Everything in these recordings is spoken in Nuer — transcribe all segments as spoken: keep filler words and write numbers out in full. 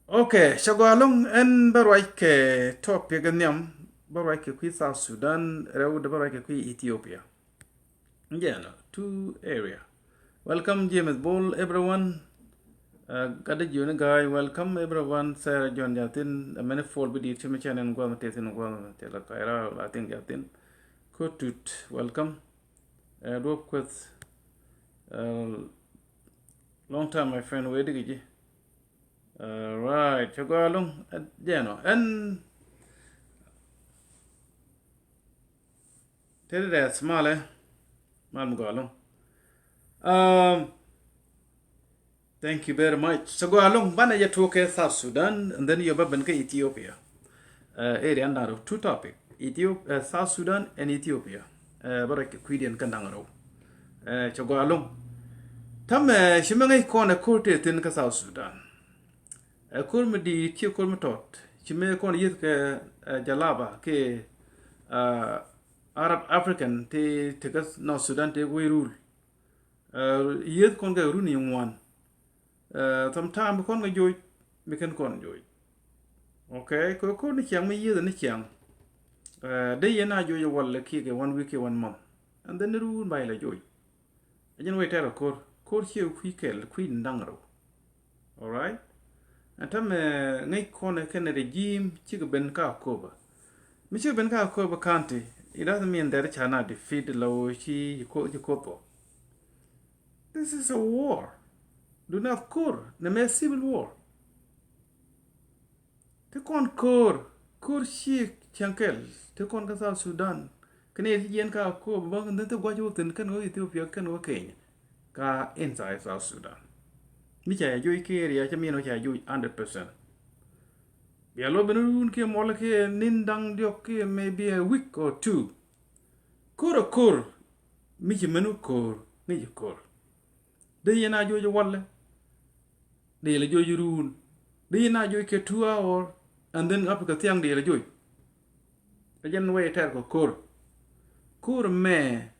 Ok, cɛ gɔaa ɛlɔ̱ŋ. Ɛn bä ruac kɛ topic in nhiam, bä ruac kɛ kui̱ South Sudan, rɛwdɛ bä ruac kɛ kui̱ Ethiopia. Jɛn ɔ, two area. Welcome James Bol, everyone. Uh, Gatdɛ Jioni Ga̱a̱c, welcome everyone. Sarah John Jathin, a many fold bi diit ci mi cɛn ɛn guam teth in guam teth la Kaira la tin Jathin. Kotut, welcome. Uh, Duɔp Kueth, uh, long time my friend, wee dikɛ ji̱. Uh, right, cɛ gɔaa ɛlɔ̱ŋ, uh, jɛn ɔ, ɛn Tëë dee rɛth malɛ, mal mi gɔaa ɛlɔ̱ŋ. Um, thank you very much. So gɔaa ɛlɔ̱ŋ, banɛ jɛ tuɔk kɛ South Sudan, and then yɛ bä ben kä Ethiopia. Uh, area ɛn da̱ŋ rɛw, two topic. Ethiop-, uh, South Sudan and Ethiopia. Uh, bä rɛc kɛ kui̱diɛn kɛ da̱ŋ rɛw. Uh, cɛ gɔaa ɛlɔ̱ŋ. Tämɛ ci mɛ ŋäc kɔn ɛ ko̱r tëë thi̱n kä South Sudan. Ɛ ko̱r mi di̱i̱t kiɛ ko̱r mi tɔt, ci mëë kɔn yieth kɛ, ɛ, jalaba kiɛ, ɛ, Arab African ti, ti kä North Sudan ti wec rul. Ɛ, yieth kɔn kɛ run i̱ ŋuan. Ɛ, sometime bi kɔn kɛ joc, bi kɛn kɔn joc. Ok, kɛ ko̱r ni ciaŋ mi yieth ni ciaŋ. Ɛ, dee yɛn a joc ɛ walɛ kiɛ kɛ one week kiɛ one month. And then ni run ba ilɛ joc. Ɛ jɛn wec tɛr ɛ ko̱r. Ko̱r ciɛ kui̱ kɛl, kui̱ ni da̱ŋ rɛw. Alright? Ɛn tämɛ ŋäc kɔn ɛ kɛn regime cikɛ ben kä Akobo. Mi cikɛ ben kä Akobo County, it doesn't mean that ca na defeat la wä ci, ci ko̱r, ci ko̱r thɔ. This is a war. Du na ko̱r, nɛ mɛ civil war. Ti kɔn ko̱r, ko̱r ciek cäŋ kɛl, ti kɔn kä South Sudan. Kɛn yɛ ti jiɛn kä Akobo, bä kɛn ti gua̱c wä thi̱n kɛn wä Ethiopia, kɛn wä Kenya. Kä inside South Sudan. Mi ca yɛ joc kɛ area, cä min wä ca yɛ joc hundred percent. Bia lɔ ben run kiɛ mɔl kiɛ ni̱n da̱ŋ diɔk kiɛ maybe a week or two. Ko̱r a ko̱r, mi ci men wä ko̱r, ŋäc a ko̱r. Dee yɛn a joc walɛ. Dee yɛl a joc run. Dee yɛn a joc kɛ two hour, and then up kɛ thiaŋ dee yɛl a joc. Ɛ jɛn wec tɛr kɛ ko̱r. Ko̱r mɛ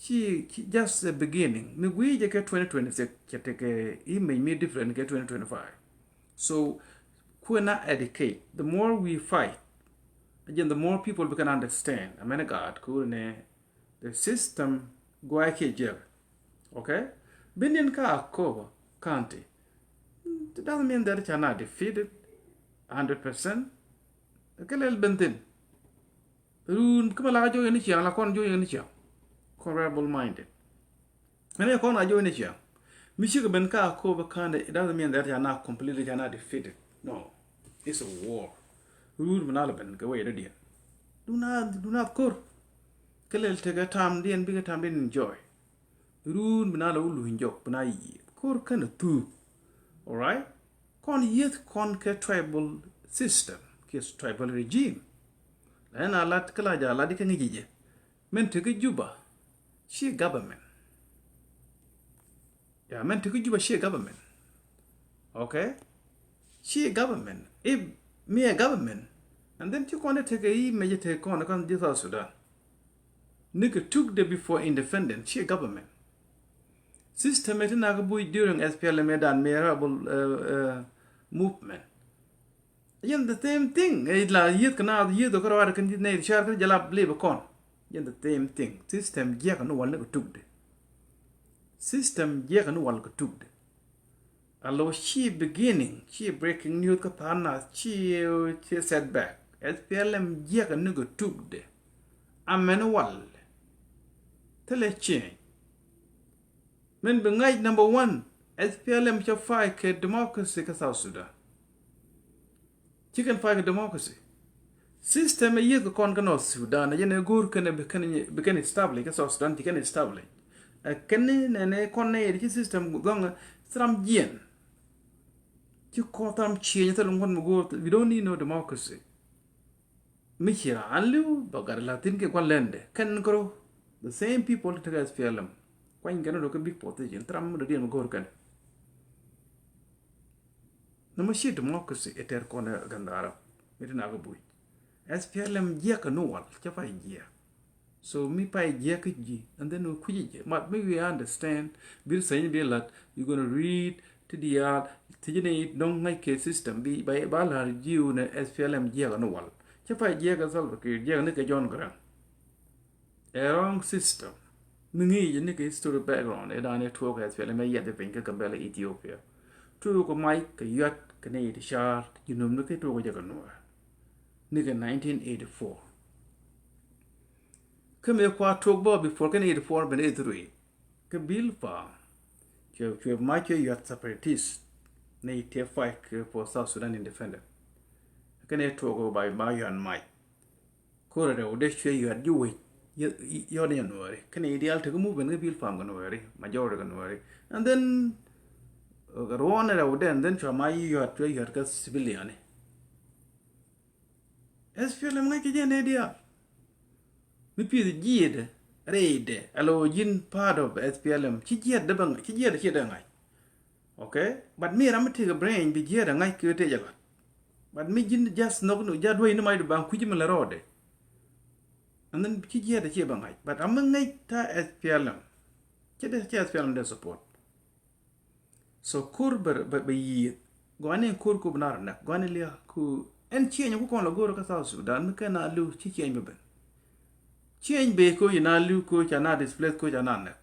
ci, ci just the beginning. Mi gui̱i̱ jɛ kɛ twenty twenty-six, cɛ tekɛ image mi different kɛ twenty twenty-five. So, kuɛ na educate. The more we fight, ɛ jɛn the more people we can understand. Ɛ mɛn ɛ gaat ko̱r nɛ The system guay kiɛ jiɛk. Okay? Biniɛn kä Akobo County. It doesn't mean that ca na defeated hundred percent. Kɛ lɛl ben thin. Run kä ma la joc ni ciaŋ, la kɔn joc ni ciaŋ. Kɔn rebel minded. Ɛn ɛ kɔn a joc ni ciaŋ. Mi cikɛ ben kä Akobo County, it doesn't mean that ca na completely, ca na defeated. No. It's a war. Run mi na la ben kɛ wec rɛdiɛn. Du na, du na ko̱r. Kɛ lɛl tekɛ tamdiɛn, bikɛ tamdiɛn enjoy. Run bi na la wä luny jɔk, bi na yiëë. Ko̱r kɛn a thuk. Alright? Kɔn yieth kɔn kɛ tribal system, kɛ tribal regime. La ɛn a lat kä la ja lat di kɛ ŋi̱c jɛ. Mɛn tekɛ Juba, ci government. Ya, mɛn tekɛ Juba ci government. Okay? Ci government. If mi ɛ government, and then ci kɔn tekɛ i̱ mɛ jɛ tekɛ kɔn kɔn ji̱ South Sudan. Ni kɛ tukdɛ before independent, ci government. System ɛ ti nak buc during S P L M ɛ dan mi rebel, uh, uh, movement. Yɛn the same thing. Ɛ la yieth kɛ na yieth kɛ rɔɔdɛ kɛn nɛy car kɛ jɛ la believe kɔn. Yɛn the same thing. System jiɛk ni wal ni kɛ tukdɛ. System jiɛk ni wal kɛ tukdɛ. A lo ci beginning, ci breaking news kä pa̱a̱n nath, ci, ci setback. S P L M jiɛk ni kɛ tukdɛ. Amɛn wal. Thilɛ change. Min bi ŋa̱c number one, S P L M cɛ fight kɛ democracy kä South Sudan. Ci kɛn fight kɛ democracy. System ɛ yieth kɛ kɔn kä North Sudan, ɛ jɛn ɛ go̱o̱r kɛn bi kɛn, bi kɛn establish kä South Sudan, ci kɛn establish. Ɛ kɛn ni nɛnɛ kɔn nɛ yɛ di ci system gɔŋ ɛ thram jiɛn. Ci kɔn thram cieny thil ŋuɔ̱t mi go̱o̱r, we don't need no democracy. Mi ci raan li̱w ba gat la̱thi̱n kɛ gua̱n lɛndɛ kɛn kärɔ. The same people ti tekɛ S P L M. Kuany kɛn rɔ kɛ big position, thram mi dɔ̱diɛn mi go̱o̱r kɛn. Nɔmɔ ci democracy ɛ tɛr kɔn ɛ gandara. Mi ti nak buc. S P L M jiɛk ɛ ni wal, cɛ pay jiɛk. So mi pay jiɛk kä ji̱, and then kui̱c ji̱. But mi we understand, bi research bi lat, you gonna read, ti diaal, ti ji̱ ni dɔ̱ŋ ŋäc kɛ system bi ba, ba la̱r ji̱ wun ɛ S P L M jiɛk ni wal. Cä pay jiɛk kɛ Salva Kiir, jiɛk ni kɛ John Garang. Ɛ wrong system. Mi ŋi̱i̱c ni kɛ history background ɛ da̱a̱n ɛ tuɔɔk kɛ S P L M ɛ yiɛth piny kä Gambela, Ethiopia. Tuɔɔk kɛ mac kɛ yuat kɛ ni ti ca̱a̱r ti ji̱ nöm ni kɛ tuɔɔk kɛ jɛ kɛ nuɔ̱ɔ̱r. Ni kɛ nineteen eighty-four. Kä mëë kua tuɔɔk bä before kɛn eighty-four ben eighty-three. Kä Bilpam cuɛ, cuɛ mac cuɛ yuat separatist ni ti fight kɛ for South Sudan independent. Kɛn ɛ tuɔɔk ba, ba yuan mac. Kore rɛw dee cuɛ yuat ji̱ wec yɔt ni Nuɛri. Kɛn i̱ diaal tek movement kɛ Bilpam kɛ Nuɛri, majority kɛ Nuɛri. And then, uh, ruɔ̱n rɛw dee, and then cua mac yuat, cuɛ yuat kɛ civilian ni. S P L M ŋa̱c kɛ jɛ nɛ diaal. Mi pi̱th jiɛɛdɛ rɛydɛ, alo ji̱n part of S P L M, ci jiɛɛdɛ bä ŋa̱c, ci jiɛɛdɛ ciɛ dee ŋa̱c. Okay? But mi ram mi tekɛ brain bi jiɛɛdɛ ŋa̱c kɛ tëë jɛ lat. But mi ji̱n just nhɔk ni, ja duec ni mac du baŋ kui̱ci mi lɛ rɔɔdɛ. And then ci jiɛɛdɛ ciɛ bä ŋa̱c. But ram mi ŋäc ta̱a̱ S P L M. Cɛ dee, cɛ S P L M dee support. So kur bɛ, bɛ, bɛ yiëth. Gɔani kur ku bi na rɔ nɛk. Gɔani liak ku ɛn change ku kɔn la go̱o̱r kä South Sudan mi kɛn a liw ci change bɛ ben. Change bɛ ko yi na liw ko ca na displace ko ca na nɛk.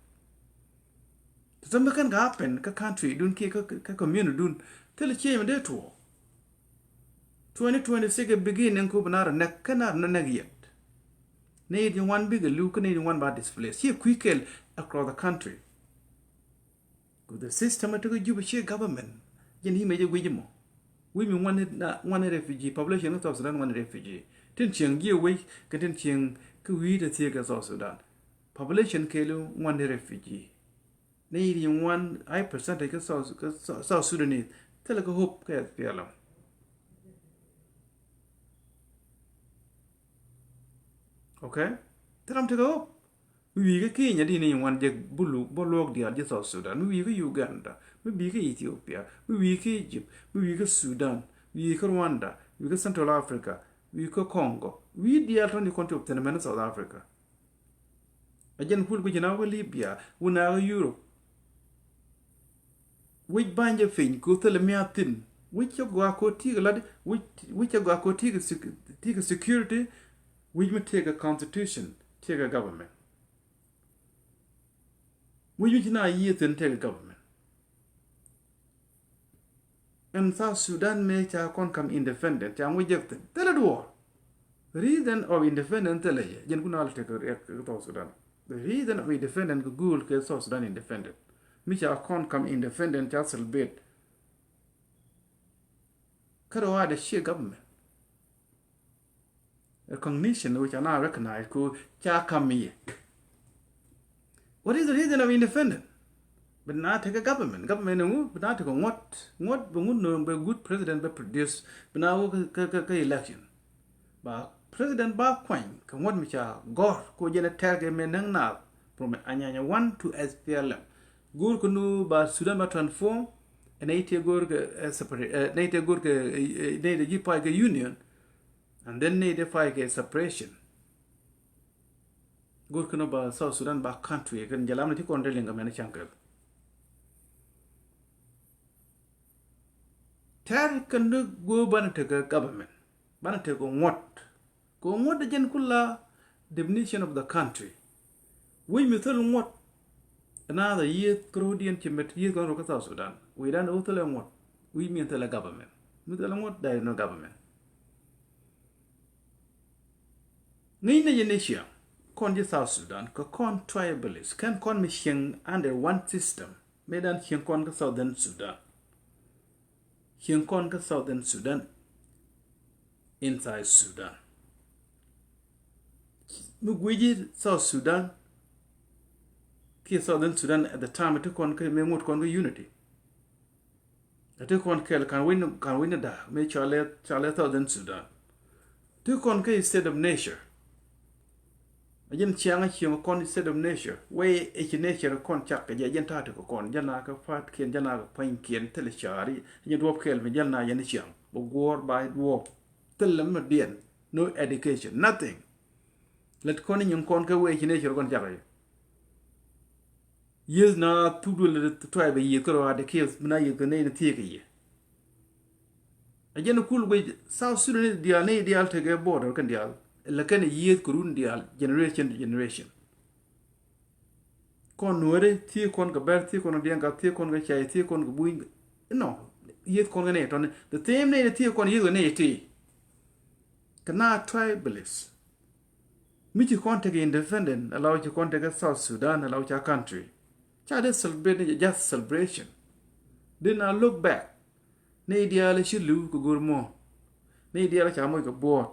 Ti tɔm mi kɛn ka happen kä country dun kiɛ kä, kä community dun. Thil change mi dee tuɔ. Twenty twenty-six begin ɛn ku bi na rɔ nɛk kɛn na rɔ nɛk yet. Ni it ŋuan bikɛ liw kä ni it ŋuan ba displace. Ci kui̱ kɛl across the country. Ku the system a tekɛ Juba ciɛ government. Jɛn imɛ jɛ guic mɔ. Wi̱i̱ mi ŋuan ni, na, ŋuan ni refugee, population ni South Sudan ŋuan ni refugee. Tin cieŋ jiɛ wec kɛ tin cieŋ kä wi̱i̱ te thiee kɛ South Sudan. Population kɛɛli ŋuan ni refugee. Ni iri ŋuan high percentage kä South, kä South, South Sudanese. Thilɛ kä hope kä S P L M. Okay? Thilɛ ram tekɛ hope. Mi wi̱i̱ kä Kenya di ni ŋuan jɛ bulu bä luɔk diaal ji̱ South Sudan. Mi wi̱i̱ kä Uganda. Mi wi̱i̱ kä Ethiopia. Mi wi̱i̱ kä Egypt. Mi wi̱i̱ kä Sudan. Mi wi̱i̱ kä Rwanda. Mi wi̱i̱ kä Central Africa. Mi wi̱i̱ kä Congo. Wi̱i̱ diaal tɔni kɔn ti wä thi̱n mɛn South Africa. A jɛn kul guic na wä Libya. Wä na wä Europe. Wi̱c ba̱nyɛ piny ku thilɛ mia̱a̱ thi̱n. Wi̱c cɛ gɔaa ko ti̱i̱ kɛ lat, wi̱c, wi̱c cɛ gɔaa ko ti̱i̱ kɛ sec-, ti̱i̱ kɛ security, wi̱c mi tëëkɛ constitution, tëëkɛ government. Wi̱c mi ci na yiëë thi̱n tëëkɛ government. Ɛn South Sudan mëë ca kɔn kam independent, ca ŋuc jek thi̱n. Thilɛ duɔɔr. Reason of independent thilɛ yɛ. Jɛn kun a lɛ tek kɛ riɛk kɛ South Sudan. The reason of independent kɛ goal kɛ South Sudan independent. Mi ca kɔn kam independent ca celebrate. Kä rɔ wa de ciɛ government. Recognition which are not recognized ku ca kam mi yɛ. What is the reason of independent? Bi na tekɛ government, government ni ŋu, bi na tekɛ ŋuɔ̱t, ŋuɔ̱t bi ŋut ni bɛ good president bɛ produce, bi na wä kä, kä, kä election. Ba president ba kuany kɛ ŋuɔ̱t mi ca gɔr ko jɛn a tɛr kɛ mi näŋ naath from Anyanya one to S P L M. Go̱o̱r kä nu ba Sudan ba transform, ɛ nɛ itɛ go̱o̱r kɛ, eh, separate, ɛ nɛ itɛ go̱o̱r kɛ, eh, eh, nɛ itɛ ji̱ pay kɛ union, and then nɛ itɛ pay kɛ separation. Go̱o̱r kä nu ba South Sudan ba country kɛn jɛ lam ni ti kɔn te liŋ kɛ mɛn caŋ kɛ. Tɛr kɛn ni go̱o̱r banɛ tekɛ government, banɛ tekɛ ŋuɔ̱t. Kɛ ŋuɔ̱t jɛn kula definition of the country. Wi̱i̱ mi thil ŋuɔ̱t. Ɛn a the yieth kɛ ro̱diɛn ci met yieth kɔn rɔ kä South Sudan. Wi̱i̱ dan wä thil ɛ ŋuɔ̱t. Wi̱i̱ mi thil ɛ government. Mi thil ɛ ŋuɔ̱t, there is no government. Ŋi̱i̱c ni jɛ ni ciaŋ kɔn ji̱ South Sudan kɛ kɔn tribalist kɛn kɔn mi cieŋ under one system. Mëë dan cieŋ kɔn kä Southern Sudan. Cieŋ kɔn kä Southern Sudan. Inside Sudan. Mi guici South Sudan kiɛ Southern Sudan at the time ti kɔn kä mëë ŋut kɔn kä unity. Ɛ ti kɔn kɛl kan win, kan win da mi cɔalɛ, cɔalɛ Southern Sudan. Ti kɔn kä state of nature. A jɛn ciaŋ a cieŋ kɔn state of nature. Wee ɛ ci nature kɔn cak kɛ jɛ, jɛn ta̱a̱ ti kɛ kɔn, jɛn na kɛ pa̱a̱t kiɛn, jɛn na kɛ pa̱ny kiɛn, thilɛ ca̱a̱ri. Jɛn duɔ̱p kɛl mi jɛn na jɛn ciaŋ. Bɛ guɔ̱ɔ̱r ba duɔ̱p. Thilɛ mi diɛn. No education. Nothing. Lät kɔn nyin kɔn kɛ wee ci nature kɔn cak kɛ jɛ. Yieth na thuk duël tribe yieth kärɔa de kiɛ bi na yieth kɛ nɛy ni thiek kɛ yɛ. A jɛn kul guic South Sudanese diaal, nɛy diaal tekɛ border kɛn diaal. Lɛ kɛn yieth kɛ run diaal, generation to generation. Kɔn Nuäri thiek kɔn kɛ Bɛr, thiek kɔn kɛ Diɛŋka, thiek kɔn kɛ Cay, thiek kɔn kɛ Buny. No, yieth kɔn kɛ nɛy tɔni. The same nɛy thiek kɔn yieth kɛ nɛy ti. Kɛ na tribalist. Mi ci kɔn tekɛ independent, ala wä ci kɔn tekɛ South Sudan, ala wä ca country. Ca dee celebrate ni just celebration. Dee na look back. Nɛy diaal ci li̱w kɛ go̱r mɔ. Nɛy diaal ca moc kɛ buɔt.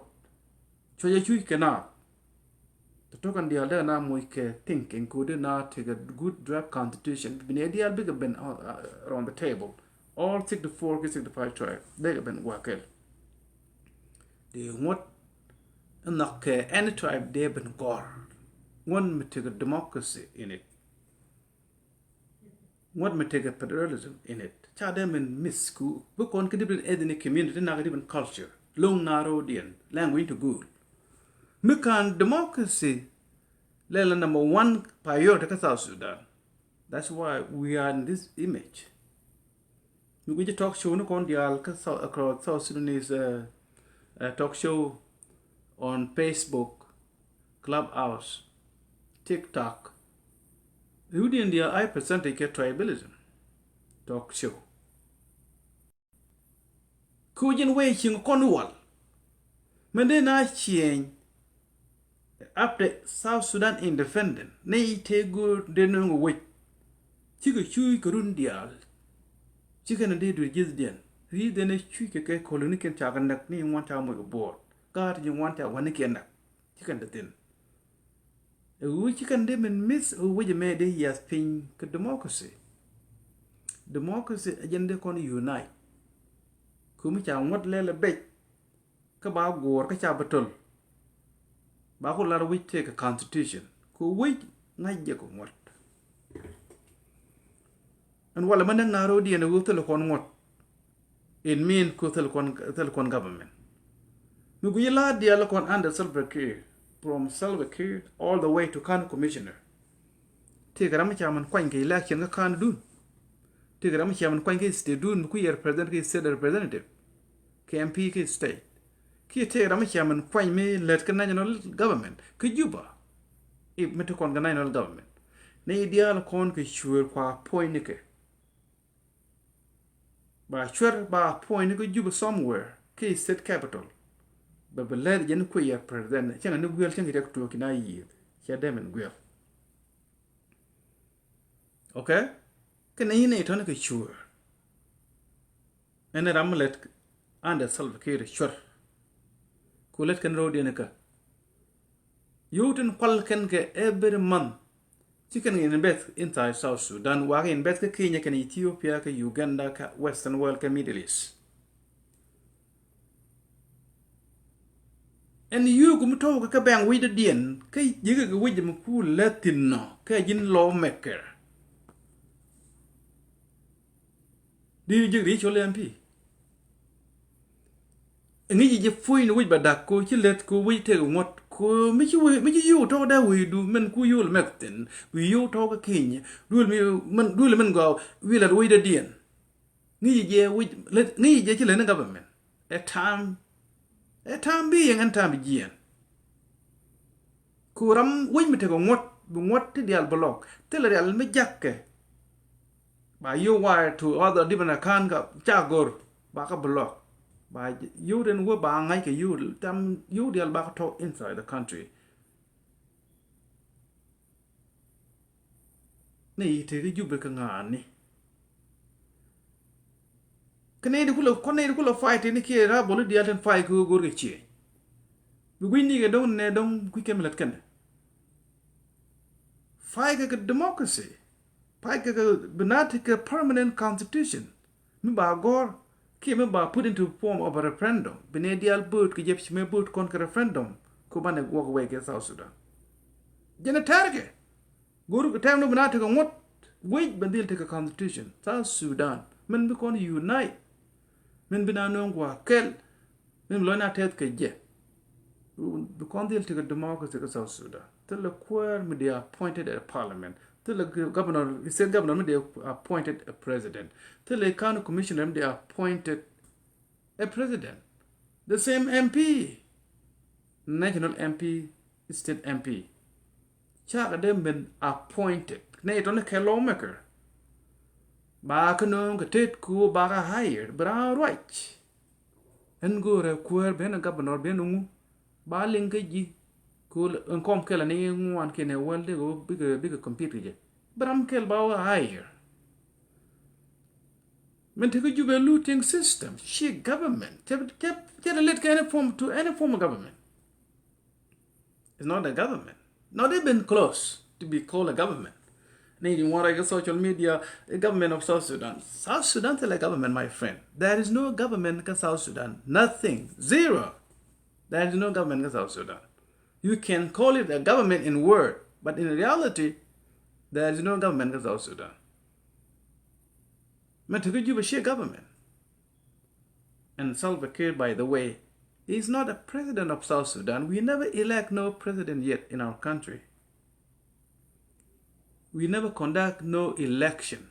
Cuɔc a cuc kɛ na. Tɔ tɔkan diaal dee na moc kɛ thinking kɛ dee na tekɛ good draft constitution. Bi nɛy diaal bikɛ ben, uh, uh, around the table. All sixty-four kiɛ sixty-five tribe. Dee kɛ ben gua̱a̱ kɛl. Dee ŋuɔ̱t in nhɔk kɛ any tribe dee ben gɔ̱r. Ŋuɔ̱t mi tekɛ democracy in it. Ŋuɔ̱t mi tekɛ federalism in it. Ca dee min miss ku bi kɔn kɛ different ethnic community nak kɛ different culture. Lo̱ŋ na ro̱o̱diɛn, language to goal. Mi kan democracy lɛl number one priority kä South Sudan. That's why we are in this image. Mi guic talk show ni kɔn diaal kä South, across South Sudanese, uh, uh, talk show on Facebook, Clubhouse, TikTok. Rudi in diaal high percentage kɛ tribalism talk show. Ku jin wee cieŋ kɔn wal. Mɛn dee na cieŋ after South Sudan independent, nɛy tëë go̱o̱r dee nööŋ wec. Cikɛ cuuc kɛ run diaal. Cikɛ ni dee duer ji̱thdiɛn. Ri̱i̱th dee ni cuuc kɛ kɛ colony kɛn ca kɛ näk ni ŋuan ca moc kɛ buɔɔr. Gaat ji̱ ŋuan ca wani kiɛ näk. Cikɛ ni dee thin. Ɛ ɣöö cikɛ ni dee min miss ɣöö wec ɛmɛ dee yiath piny kɛ democracy. Democracy ɛ jɛn dee kɔn unite. Kumi ca ŋuɔ̱t lɛl ɛ bec. Kä ba guɔ̱ɔ̱r kä ca bä töl. Ba ku lar wec tëë kɛ constitution. Ku wec ŋa̱c jɛ kɛ ŋuɔ̱t. Ɛn walɛ mä näk na ro̱o̱diɛn ɛ ɣöö thilɛ kɔn ŋuɔ̱t. It mean ku thilɛ kɔn, thilɛ kɔn government. Mi guic la̱a̱t diaal kɔn under Salva Kiir. From Salva Kiir all the way to county commissioner. Tëëkɛ ram mi ca min kuany kɛ election kä county dun. Tëëkɛ ram mi ca min kuany kɛ state dun mi ku yɛ represent kɛ state representative. Kɛ M P kɛ state. Kiɛ tëëkɛ ram mi ca min kuany mi lät kɛ national government kä Juba. Ip mi ti kɔn kɛ national government. Nɛy diaal kɔn kɛ cuëër kua puɔ̱ny ni kɛ. Ba cuɛr ba appoint ni kä Juba somewhere kä state capital. Bɛ bi lɛth jɛn kuiɛ president cäŋ ni guiɛl cäŋ kɛ riɛk tuɔɔk kina yiëth cɛ dee min guiɛl. Okay. Kɛ ni yin i̱ tɔni kɛ cuɛr. Ɛn ram mi lɛt under Salva Kiir cuɛr. Ku lɛt kɛn ro̱o̱diɛn kä. Yio̱w tin kual kɛn kɛ every month. Ci kɛn kɛ invest inside South Sudan, wakɛ invest kä Kenya kɛn Ethiopia kɛ Uganda kɛ Western world kɛ Middle East. Ɛn yio̱w kum tɔw kɛ kɛ bɛŋ wi̱cdä diɛn kä ji̱ kɛ kɛ wi̱c mi ku lɛ thin nɔ kɛ ji̱n lawmaker. Di ji̱ ri̱c cɔl M P. Ŋi̱ci jɛ puɔ̱ny ni wi̱c ba dak ko ci lät ko wi̱c tëk ŋuɔ̱t ko mi ci wi̱c, mi ci yio̱w tɔ̱ dee wi̱c du min ku yio̱w lɛ mɛk thin wi̱c yio̱w tɔ̱ kä Kenya duël mi min, duël min gɔw wi̱c lät wi̱c dee diɛn. Ŋi̱ci jɛ wi̱c lät, ŋi̱ci jɛ ci lät ni government. Ɛ tam, ɛ tam bi yɛŋ ɛn tam bi jiɛn. Ku ram wi̱c mi tekɛ ŋuɔ̱t bi ŋuɔ̱t ti diaal bi lɔk thilɛ rial mi jakkɛ. Ba yio̱w wire to other different account ka ca gor ba ka block. Ba yio̱w den wä ba ŋa̱c kɛ yio̱w tam yio̱w diaal ba ka tɔ̱ inside the country. Ni yi tëë kä Jubɛ kä ŋa̱a̱ni. Kä nɛy di kulɛ, kɔn nɛy di kulɛ fight ni kiɛ rabol diaal tin fight kɛ ɣöö go̱r kɛ ciëëny. Bi gui̱ny ni kɛ do̱ŋ nɛ do̱ŋ kui̱ kɛ mi lät kɛn. Fight kɛ kɛ democracy. Fight kɛ kɛ bi na tekɛ permanent constitution. Mi ba gɔ̱r kiɛ mi ba put into form of a referendum. Bi nɛy diaal vote kɛ jɛ ci mɛ vote kɔn kɛ referendum. Ku banɛ walk away kɛ South Sudan. Jɛn ɛ tɛrkɛ. Go̱o̱r kɛ tɛm ni bi na tekɛ ŋuɔ̱t wec bɛ dhil tekɛ constitution South Sudan min bi kɔn unite. Min bi na nööŋ gua̱a̱ kɛl. Min bi lɔc na tɛth kɛ jɛ. Bi kɔn dhil tekɛ democracy kɛ South Sudan. Thilɛ kuäär mi dee appointed at parliament. Thilɛ governor, state governor mi dee appointed a president. Thilɛ county commissioner mi dee appointed a president. The same M P, national M P, state M P, cakɛ dee min appointed. Nɛ itɔni kɛ lawmaker. Ba kä no̱o̱ŋ kɛ tet ku ba kä hire, bi raan ruac. Ɛn go̱o̱rɛ kuäär ben ɛ governor ben ɛ ŋu. Ba liŋ kä ji̱. Ku ɛn kɔm kɛl ni ŋuan kiɛ ni wäl dee bikɛ, bikɛ compete kɛ jɛ. Bi ram kɛl ba wä hire. Min te kä Jubɛ looting system, ci government cɛ, cɛ, cɛ led kɛ any form, to any form of government. It's not a government. Not even close to be called a government. Ni di ŋuɔrɛ kɛ social media, a government of South Sudan. South Sudan thilɛ government, my friend. There is no government kä South Sudan. Nothing. Zero. There is no government kä South Sudan. You can call it a government in word, but in reality, there is no government kä South Sudan. Mɛ te kä Jubɛ ci government. And Salva Kiir, by the way, is not a president of South Sudan. We never elect no president yet in our country. We never conduct no election.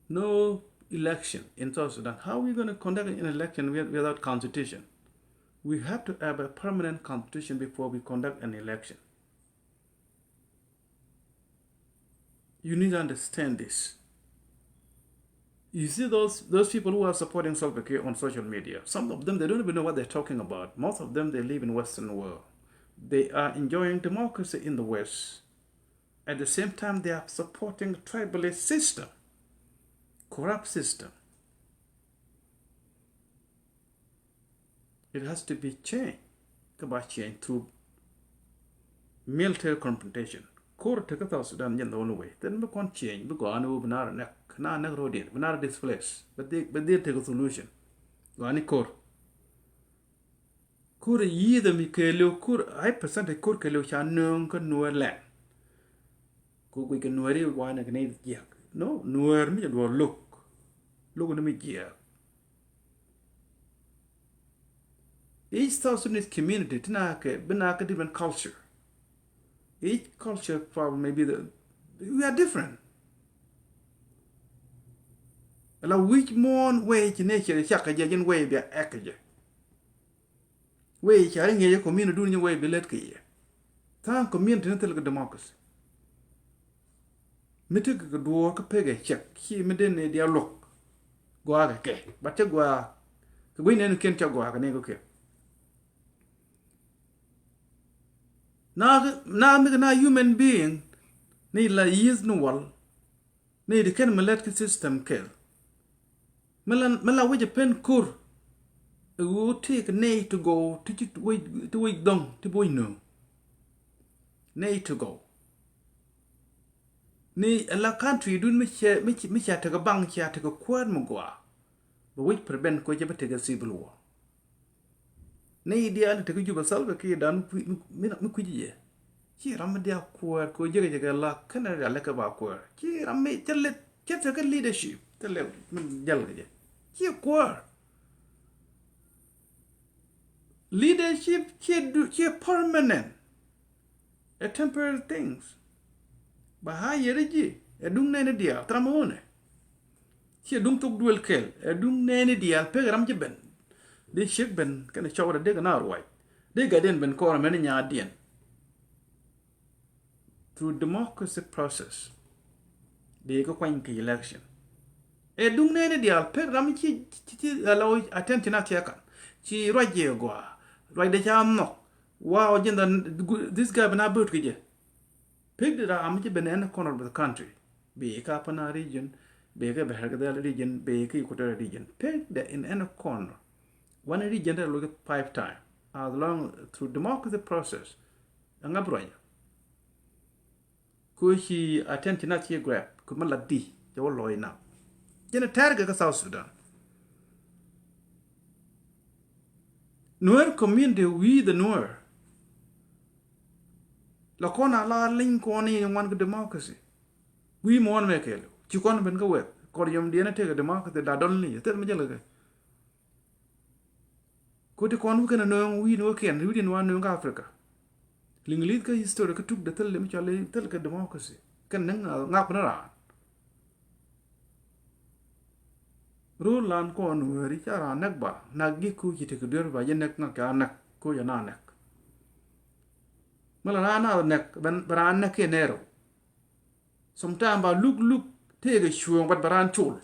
No election in South Sudan. How are we gonna conduct an election with, without constitution? We have to have a permanent constitution before we conduct an election. You need to understand this. You see those, those people who are supporting Salva Kiir on social media, some of them, they don't even know what they're talking about. Most of them, they live in Western world. They are enjoying democracy in the West. At the same time, they are supporting tribalist system, corrupt system. It has to be changed. Kä ba change through military confrontation. Ko̱r te kä South Sudan jɛn the only way. Then bi kɔn change, bi gɔaa ni wä bi naar nɛk, naar nɛk ro̱diɛn, bi naar displace. But they, but they take a solution. Gɔaa ni ko̱r. Ko̱r yieth mi kɛɛliw, ko̱r high percentage ko̱r kɛɛliw ca nööŋ kä Nuer land. Ku guic kɛ Nuer i̱ wanɛ kɛ ni jiɛk. No, Nuer mi jɛ duɔl lo̱k. Lo̱k ni mi jiɛk. Each South Sudanese community ti na kɛ, bi na kɛ different culture. Each culture probably maybe the, we are different. La wi̱c muɔ̱ɔ̱n way ci nature cak kɛ jɛ, jɛn way bia ɛk kɛ jɛ. Wee ca ri ŋiɛc ɛ community dun nyɛ wee bi lät kɛ yɛ. Tha̱a̱ŋ community ni thil kɛ democracy. Mi ti kɛ duɔɔr kä pek ɛ cɛk ci mi den ni diaal luɔk. Gɔaa kɛ kɛ. But cɛ gɔaa kɛ guic nɛn kiɛn cɛ gɔaa kɛ ni kɛ kiɛn. Na, na mi kɛ na human being ni la yieth ni wal. Nɛy ti kɛn mi lät kä system kɛl. Mi la, mi la wec ɛ pen ko̱r. Ɛ ɣöö tëëk nɛy ti gɔw ti ci wec, ti wec dhɔŋ ti bi wec nööŋ. Nɛy ti gɔw. Ni ɛ la country dun mi cɛ, mi cɛ, mi cɛ tekɛ baŋ, cɛ tekɛ kuäär mi gɔaa. Bɛ wec prevent kɛ cɛ bi tekɛ civil war. Nɛy diaal ti te kä Juba, Salva Kiir dan mi, mi, mi kui̱ci jɛ. Ci ram mi diaal kuäär kɛ jek jɛ kɛ la kɛnɛ diaal lɛ kɛ ba kuäär. Ci ram mi cɛ lɛ, cɛ te kä leadership. Te lɛ mi jal kɛ jɛ. Ci kuäär. Leadership ci du, ci permanent. Ɛ temporary things. Ba ha yɛrɛ ji̱ ɛ duŋ nɛni diaal thram ɣöö nɛ. Ciɛ duŋ thok duël kɛl ɛ duŋ nɛni diaal pek ram ci ben. Dee ciek ben kɛnɛ cɔwdɛ dee kɛ na ruac. Dee gatdiɛn ben kɔn mɛn nyaatdiɛn. Through democracy process. Dee kɛ kuany kɛ election. Ɛ duŋ nɛni diaal pek ram ci, ci, ci, ci allow attention a thiakan. Ci ruac jɛ gɔaa. Ruac dee ca nhɔk. Wow, jin dhan, this guy bina bööt kɛ jɛ. Pek di ram ci ben any corner of the country. Bi ka Upper Nile region, bi ka Bahar Ghazal region, bi ka Equatoria region. Pek di in any corner. One region dee look five time. As long through democracy process. Ɛ ŋa bi ruac. Ku ci attention a ci grab, ku mi la di, cɛ wä lɔc na. Jɛn ɛ tɛr kɛ kä South Sudan. Nuer community, we the Nuer. La kɔn a la liŋ kɔn ni ŋuan kɛ democracy. Wi̱i̱ muɔ̱ɔ̱n mɛ kɛɛl ci kɔn ben kä wɛth kɔr yɔm diɛn a tekɛ democracy da dɔl ni thil mi jɛl kɛ. Ku ti kɔn wi̱i̱ kɛn a nööŋ wi̱i̱ ni wä kiɛn wi̱i̱ diɛn wa nööŋ kä Africa. Liŋ li̱th kä history kä tuk de thil mi cɔl thil kɛ democracy. Kɛn ni ŋak ni raan. Rul lan kɔn weri ca raan nɛk ba nak gi ku ci tek duer ba jɛ nɛk ŋak ca nɛk ku jɛ na nɛk. Mɛ la raan na nɛk bɛ raan nɛk kiɛ nɛɛrɛ. Sometimes ba luk luk tëëkɛ cuɔ̱ɔ̱ŋ but bɛ raan col.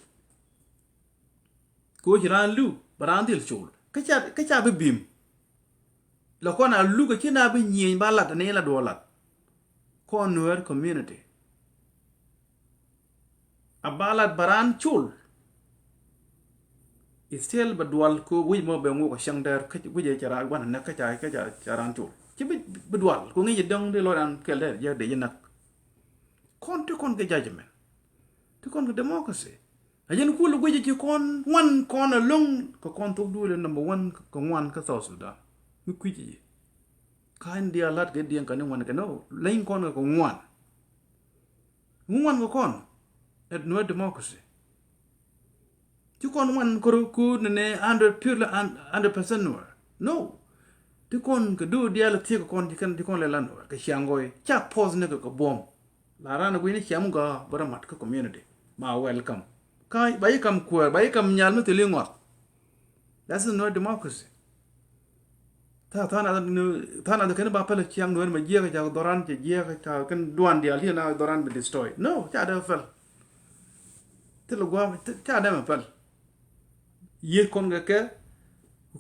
Kɛ ɣöö ci raan luk bɛ raan dhil col kä ca kä ca bi bim. La kɔn a luk a ci na bi nyieny ba lat ni la duɔl lat. Kɔn Nuer community a ba lat bɛ raan col. Still bɛ dual kɛ ɣöö wi̱c mɔ bɛ ŋuk a cäŋ dɛr kä wi̱c ɛ ca raan wanɛ näk kä ca kä ca raan col ci bi bi dual kɛ ŋi̱c däŋ di lɔc raan kɛl dɛr jɛ dee jɛ näk. Kɔn ti kɔn kɛ judgment. Ti kɔn kɛ democracy. A jɛn kul guic ci kɔn ŋuan kɔn a loŋ kɛ kɔn thok duël number one kɛ ŋuan kä South Sudan. Mi kui̱c ci. Ka in diaal lat kɛ diɛŋ kɛ ni ŋuan kɛ no leny kɔn kɛ kɛ ŋuan. Ŋuan kɛ kɔn. At no democracy. Ci kɔn wan kor kuut ni nɛ hundred purely hundred percent Nuer. No. Ti kɔn kɛ du dial thiek kɔn ci kɛn ci kɔn lɛ la Nuer kɛ ciaŋ gɔy ca pɔth ni kɛ kɛ buɔm. La ran gui̱ni ciaŋ gɔ bä rɛ mat kä community ma welcome. Ka ba yi kam kuɛɛr ba yi kam nyal mi thili ŋɔth. That's not democracy. Tha tha na tha na kɛn ba pɛlɛ ciaŋ Nuer ma jiɛk ca dhɔran ca jiɛk ca kɛn duan dial ti na dhɔran bi destroy. No, ca dee pɛl. Thil guam ca dee ma pɛl. Yieth kɔn kɛ kɛ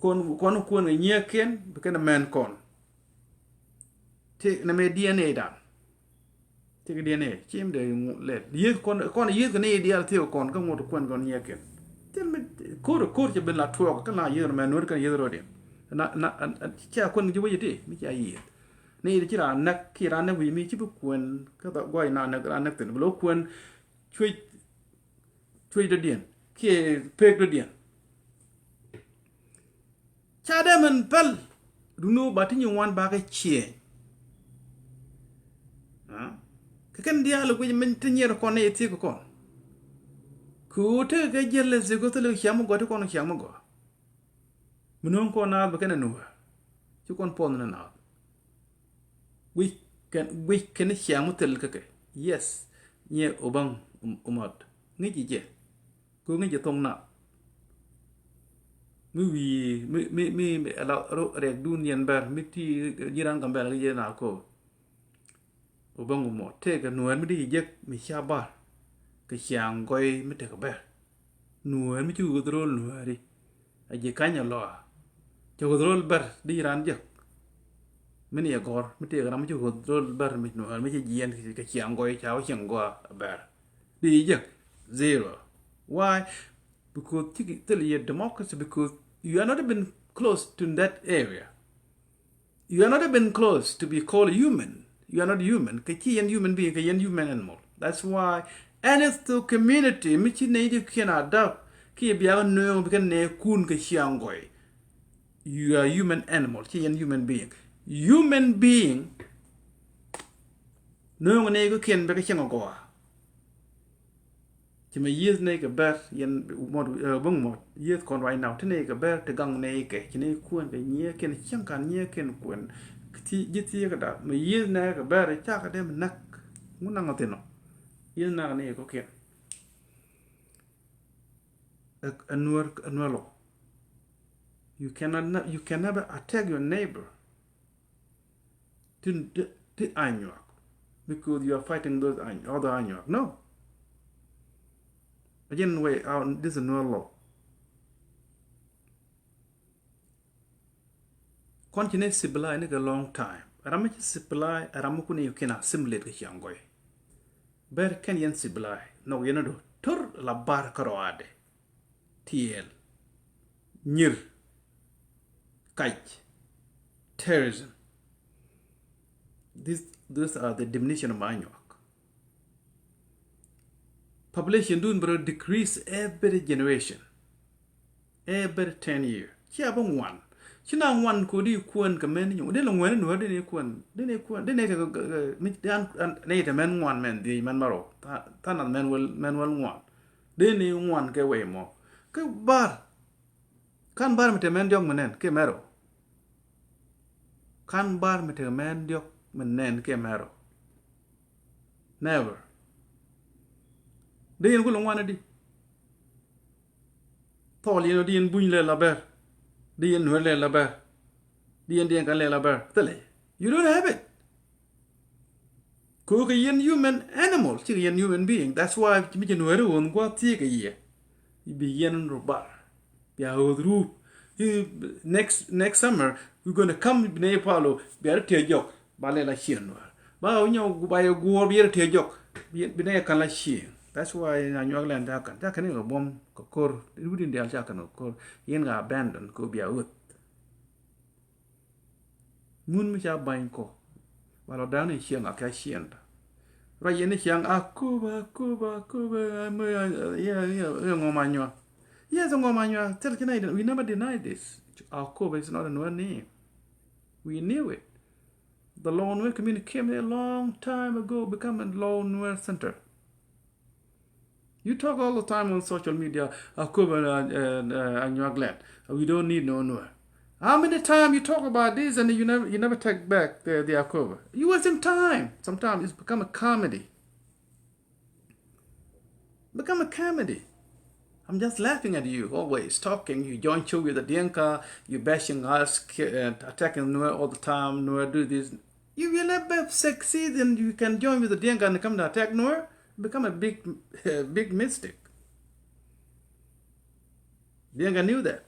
kɔn kɔn kuɛn kɛ nyiɛɛkiɛn bi kɛn mɛn kɔn. Ti na mɛ D N A dan. Ti kɛ D N A ci mi dee lɛl yieth kɔn kɔn yieth kɛ ni diaal thiek kɔn kä ŋot kuɛn kɔn nyiɛɛkiɛn. Thil mi ko̱r ko̱r cɛ ben la tuɔɔk kä la yieth mɛ Nuer kɛn yieth rɔdiɛn. Na na ca kuɛn ji̱ wec ti mi ca yieth. Ni yieth ci raan näk ki raan näk wi̱i̱ mi ci bi kuɛn kä guay na näk raan näk thin bi lo̱ kuɛn cuec cuec dɔ̱diɛn kiɛ pek dɔ̱diɛn. Ca dee min päl duŋni wä ba ti nyin wan bakɛ ciëëny. Kɛ kɛn diaal guic min ti nyier kɔn ni thiek kɔn. Kɛ ɣöö tekɛ kɛ jiɛl lɛ thiek kɛ thil ciam mi gɔaa ti kɔn ciam mi gɔaa. Mi no̱o̱ŋ kɔn naath bɛ kɛn ɛ nuɔ̱ɔ̱r ci kɔn puɔth ni naath. Guic kɛn guic kɛn ciaŋ mi thil kä kɛ. Yes. Nyɛ obaŋ umɔt ŋi̱c ji̱ jɛ. Kɛ ŋi̱c jɛ thoŋ na mi wi̱i̱ mi mi mi ala rɛk dun yɛn bɛr mi ti ji̱ ran Gambɛl kä jɛ na ko. Obaŋ umɔt tëëkɛ nuɛɛr mi di jɛ jek mi ca bar kɛ ciaŋ gɔy mi tekɛ bɛr. Nuɛɛr mi ci ɣöth ro̱l nuɛɛri. A ji̱ kany a lɔa cɛ ɣöth ro̱l bɛr di ran jek. Mi ni ɛ gɔr mi tëëkɛ ram mi ci ɣöth ro̱l bɛr mi nuɛɛr mi ci jiɛn kɛ ciaŋ gɔy ca wä cieŋ gɔa bɛr. Di jek zero. Why? Because thil yɛ democracy because you are not even close to that area. You are not even close to be called human. You are not human. Kɛ ci yɛn human being kɛ yɛn human animal. That's why any to community mi ci nɛy di kiɛn adapt ki yɛ biak nööŋ bi kɛn nɛ kun kɛ ciaŋ gɔy. You are human animal. Ci yɛn human being. Human being nööŋ nɛy kɛ kiɛn bɛ kɛ ciaŋ gɔa. Ci mɛ yieth nɛy kɛ bɛr yɛn mɔt bäŋ mɔt yieth kɔn right now ti nɛy kɛ bɛr ti gaŋ nɛy kɛ ci nɛy kuɛn kɛ nyiɛ kɛn cieŋ kan nyiɛ kɛn kuɛn. Ji̱ thiee kɛ da mɛ yieth nɛy kɛ bɛr ca kɛ dee mɛ näk. Ŋun naŋ a thin ɔ yieth nak nɛy kɔ kiɛn. Ɛ nuɛr ɛ nuɛr lɔ. You cannot you can never attack your neighbor. Ti ti Anyuak because you are fighting those other Anyuak. No. Again way out this is no law. Kɔn ci ne civilized ni kɛ long time. Ram mi ci civilized ram mi kuni you can assimilate kɛ ciaŋ gɔy. Ber kɛn yɛn civilized nɔk yɛn do tur la bar kɛ rɔadɛ. Tiɛɛl, nyir, kac, terrorism. This, those are the definition of Anyuak. Population dun bro decrease every generation, every ten year. Cia bä ŋuan. Ci na ŋuan kodi kuän kɛ mɛn nyuŋ. Dee la ŋuan ni nuɔr dee ni kuän. Dee ni kuän. Dee ni te mɛn ŋuan mɛn dhiec mɛn marɔ. Tha nath mɛn wel mɛn wel ŋuan. Dee ni ŋuan kɛ wei mɔ. Kɛ bar. Kan bar mi te mɛn diɔk mi nɛn kɛ mɛrɔ. Kan bar mi te mɛn diɔk Min nɛn kiɛ mɛrɔ. Never. Dee yɛn kulɛ ŋuan di. Thɔɔl yɛn ɔ di yɛn buny lɛ la bɛr. Di yɛn nuɛr lɛ la bɛr. Di yɛn diɛn kan lɛ la bɛr. Thilɛ. You don't have it. Kɛ ɣöö kɛ yɛn human animal, cikɛ yɛn human being. That's why mi ci nuɛri ɣöö gua̱a̱th thiee kɛ yɛ. Bi yɛn rɔ bar. Bia ɣööth ruup. Next, next summer, we're gonna come bi nɛy palo, bia rɔ tiɛ jɔk. Ba lɛ la cieŋ nuɛr. Ba ɣöö nyɔ ba yɛ guɔ̱ɔ̱r bi yɛ rɔ tiɛ jɔk. Bi nɛy kan la cieŋ. That's why na nyuak lɛn ca kɛn. Ca kɛn kɛ buɔ̱m kɛ ko̱r. Wut in diaal ca kɛn kɛ ko̱r. Yɛn kɛ abandon kɛ ɣöö bia ɣöth. Ŋun mi ca ba̱ny kɔ. Ba lɔ da̱a̱n in cieŋ a kɛ cieŋda. Ruac yɛn ni cieŋ Akobo, Akobo, Akobo, Akobo, yeah, yeah, yeah, Ŋɔmanyuak. Yes, Ŋɔmanyuak. Thil ci na, we never deny this. Akobo is not a Nuer name. We knew it. The Lou Nuer community came there a long time ago, become a Lou Nuer center. You talk all the time on social media, Akobo and, uh, and, uh, Anyuak land. We don't need no Nuer. How many times you talk about this and you never, you never take back the, the Akobo? You wasting time. Sometimes it's become a comedy. Become a comedy. I'm just laughing at you, always talking. You join show with the Dinka, you bashing us, ki-, uh, attacking Nuer all the time. Nuer do this. You will never succeed and you can join with the Dinka and come to attack Nuer. Become a big, a big mistake. Dinka knew that.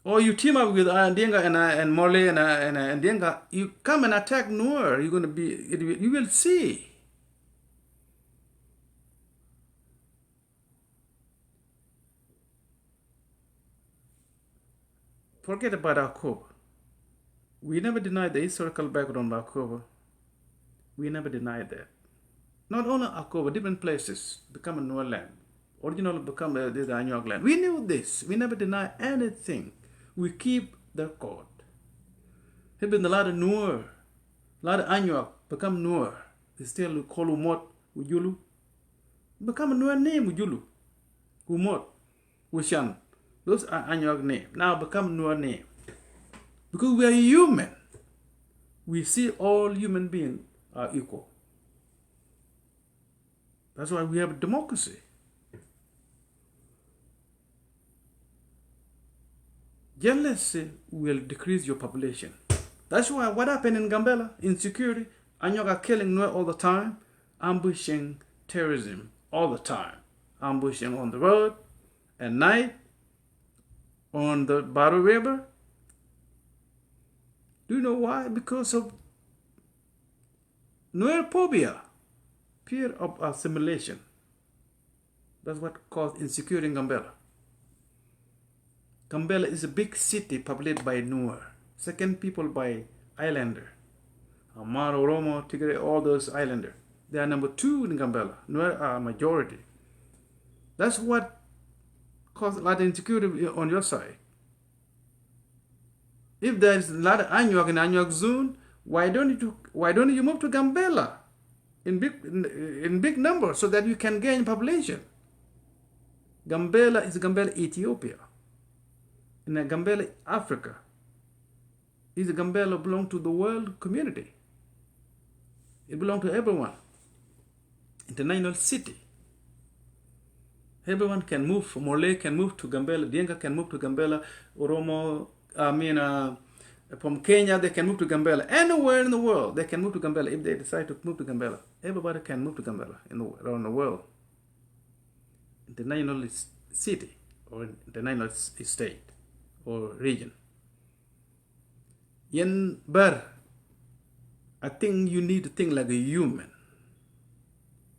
Or you team up with, uh, Dinka and, uh, and Morley and, uh, and, uh, and Dinka. You come and attack Nuer. You're gonna be, it, will- you will see. Forget about Akobo. We never denied the historical background of Akobo. We never denied that. Not only Akobo, different places become a Nuer land. Original become, uh, this Anyuak land. We knew this. We never deny anything. We keep the record. Even a lot of Nuer, a lot of Anyuak become Nuer. They still call Umot, Ujulu. Become a Nuer name, Ujulu. Umot. Ushan. Those are Anyuak name. Now become Nuer name. Because we are human. We see all human beings are equal. That's why we have democracy. Jealousy will decrease your population. That's why what happened in Gambela, insecurity, Anyuak are killing Nuer all the time, ambushing terrorism all the time, ambushing on the road, at night, on the Baru River. Do you know why? Because of Nuer phobia, fear of assimilation. That's what caused insecurity in Gambela. Gambela is a big city populated by Nuer, second people by Islander. Amar, Oromo, Tigray, all those Islander. They are number two in Gambela. Nuer are majority. That's what caused a lot of insecurity on your side. If there is a lot of Anyuak in Anyuak zone, why don't you, why don't you move to Gambela in big, in, in big numbers so that you can gain population? Gambela is Gambela Ethiopia. In a Gambela Africa. Is Gambela belong to the world community. It belong to everyone. International city. Everyone can move. Morley can move to Gambela. Dinka can move to Gambela. Oromo, I mean, uh, from Kenya, they can move to Gambela. Anywhere in the world, they can move to Gambela if they decide to move to Gambela. Everybody can move to Gambela in the, around the world. International s-, city or international s-, state or region. Yɛn Bär, I think you need to think like a human.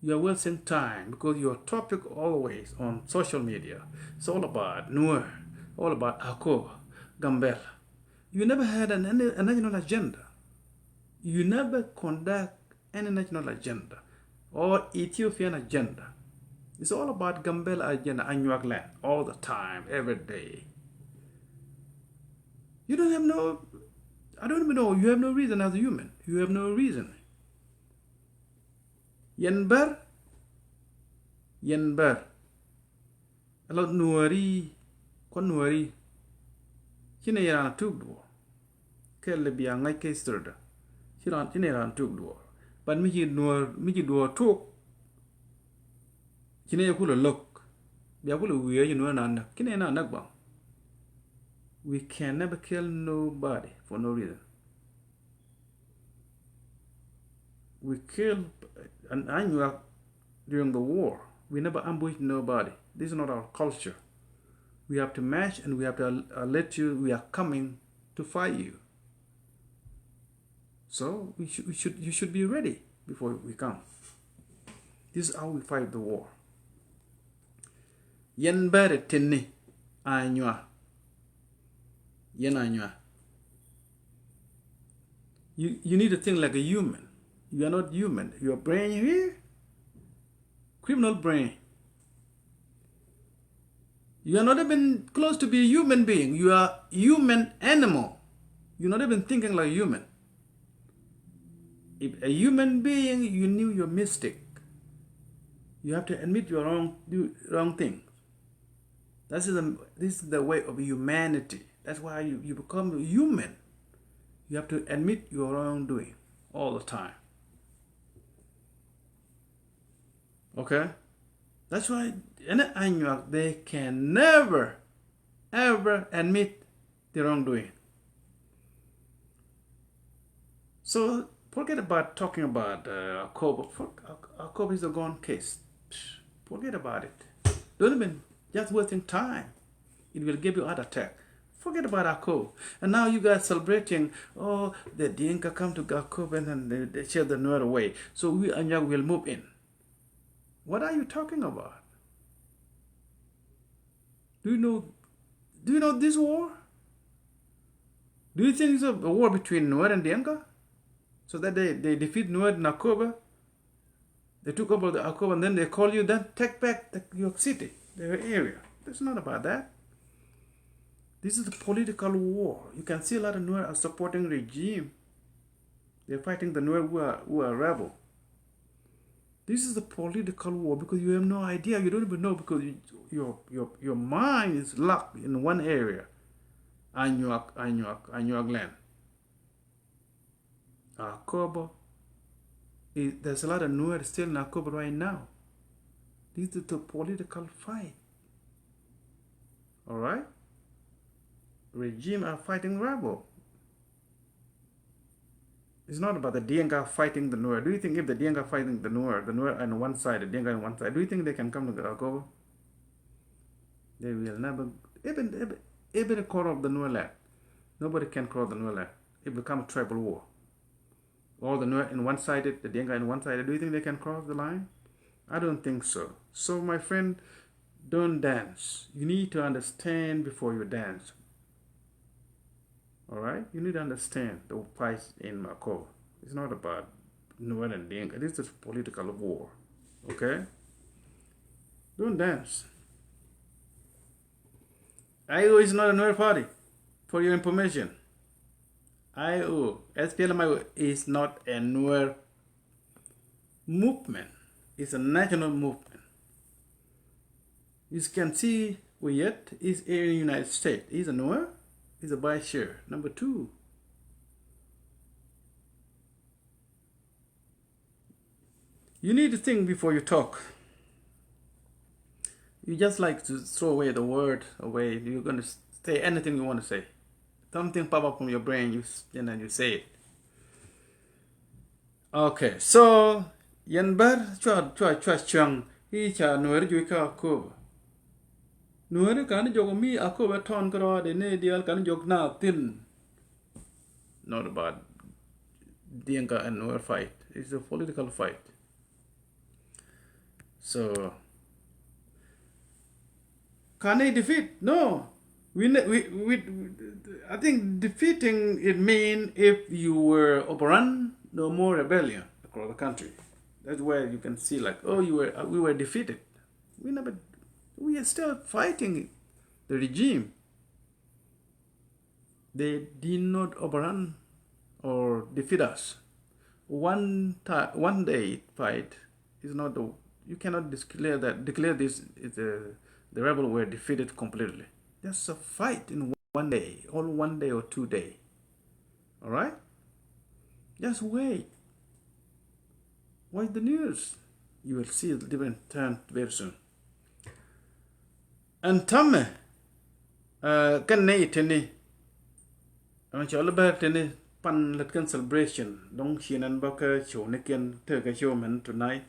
You are wasting time because your topic always on social media. It's all about Nuer, all about Akobo, Gambela. You never had an, any, a national agenda. You never conduct any national agenda or Ethiopian agenda. It's all about Gambela agenda, Anyuak land, all the time, every day. You don't have no, I don't even know, you have no reason as a human. You have no reason. Yɛn Bär, yɛn Bär. Ɛ lɔ Nuääri, kɔ Nuääri. Ci ni yɛn raan a tuk duɔ. kɛl bia ŋa̱c kɛ history dä. Ci ran, ci nɛ ran tuk duɔɔr. But mi ci nuɔr, mi ci duɔɔr tuk. Ci nɛ kulɛ lo̱k. Bia kulɛ wi̱i̱ ci nuɔr na näk. Ci nɛ na näk baŋ. We can never kill nobody for no reason. We kill an Anyuak during the war. We never ambush nobody. This is not our culture. We have to match and we have to al-, alert you we are coming to fight you. So we should, we should, you should be ready before we come. This is how we fight the war. Yɛn bɛrɛ tini Anyuak. Yɛn Anyuak. You, you need to think like a human. You are not human. Your brain here, criminal brain. You are not even close to be a human being. You are human animal. You're not even thinking like a human. If a human being, you knew your mistake. You have to admit your wrong, do wrong thing. That's the, this is the way of humanity. That's why you, you become human. You have to admit your wrongdoing all the time. Okay? That's why any Anyuak, they can never, ever admit the wrongdoing. So forget about talking about uh, Akobo. For, Ak-, Akobo is a gone case. Psh, forget about it. Don't even, just wasting time. It will give you heart attack. Forget about Akobo. And now you guys celebrating, oh, the Dinka come to Akobo and then they, they chase the Nuer away. So we Anyuak will move in. What are you talking about? Do you know, do you know this war? Do you think it's a, a war between Nuer and Dinka? So that they, they defeat Nuer in Akobo? They took over the Akobo and then they call you, then take back the, your city, their area. It's not about that. This is a political war. You can see a lot of Nuer are supporting regime. They're fighting the Nuer who are, who are rebel. This is a political war because you have no idea. You don't even know because you, your, your, your mind is locked in one area. Anyuak, Anyuak, Anyuak land. Akobo. Is, there's a lot of Nuer still in Akobo right now. This is the political fight. All right? Regime are fighting rebel. It's not about the Dinka fighting the Nuer. Do you think if the Dinka fighting the Nuer, the Nuer on one side, the Dinka on one side, do you think they can come to Akobo? They will never, even, even, even a quarter of the Nuer land. Nobody can cross the Nuer land. It become a tribal war. All the Nuer in one sided, the Dinka in one sided. Do you think they can cross the line? I don't think so. So my friend, don't dance. You need to understand before you dance. All right? You need to understand the fight in Akobo. It's not about Nuer and Dinka. This is political war. Okay? Don't dance. I O is not a Nuer party, for your information. I O, S P L M I O is not a Nuer movement. It's a national movement. You can see Oyet is in the United States. He's a Nuer. He's a vice chair. Number two, you need to think before you talk. You just like to throw away the word away. You're gonna say anything you wanna say. Something pop up from your brain, you s-, and then you say it. Okay, so yɛn bär cua, cua, cua cuaŋ i̱ ca Nuääri juɔc kä Akobo. Nuääri ka̱n jiök mi Akobo ɛ tɔ̱ɔ̱n kärɔaadɛ ni diaal ka̱n jiök na thi̱n. Not about Dinka and Nuer fight. It's a political fight. So, can they defeat? No. We, ne- we, we, I think defeating it mean if you were overrun, no more rebellion across the country. That's where you can see like, oh, you were, we were defeated. We never, we are still fighting the regime. They did not overrun or defeat us. One ti- one day fight is not the, you cannot declare that, declare this is the, the rebel were defeated completely. Just a fight in one day, all one day or two day. All right? Just wait. Watch the news. You will see a different turn very soon. And täämɛ, uh, kɛn nɛy tini, ɛn cɔl bär tini pan lät kɛn celebration. Dɔ̱ŋ ci nɛn bä kä show ni kiɛn tekɛ show mɛn tonight.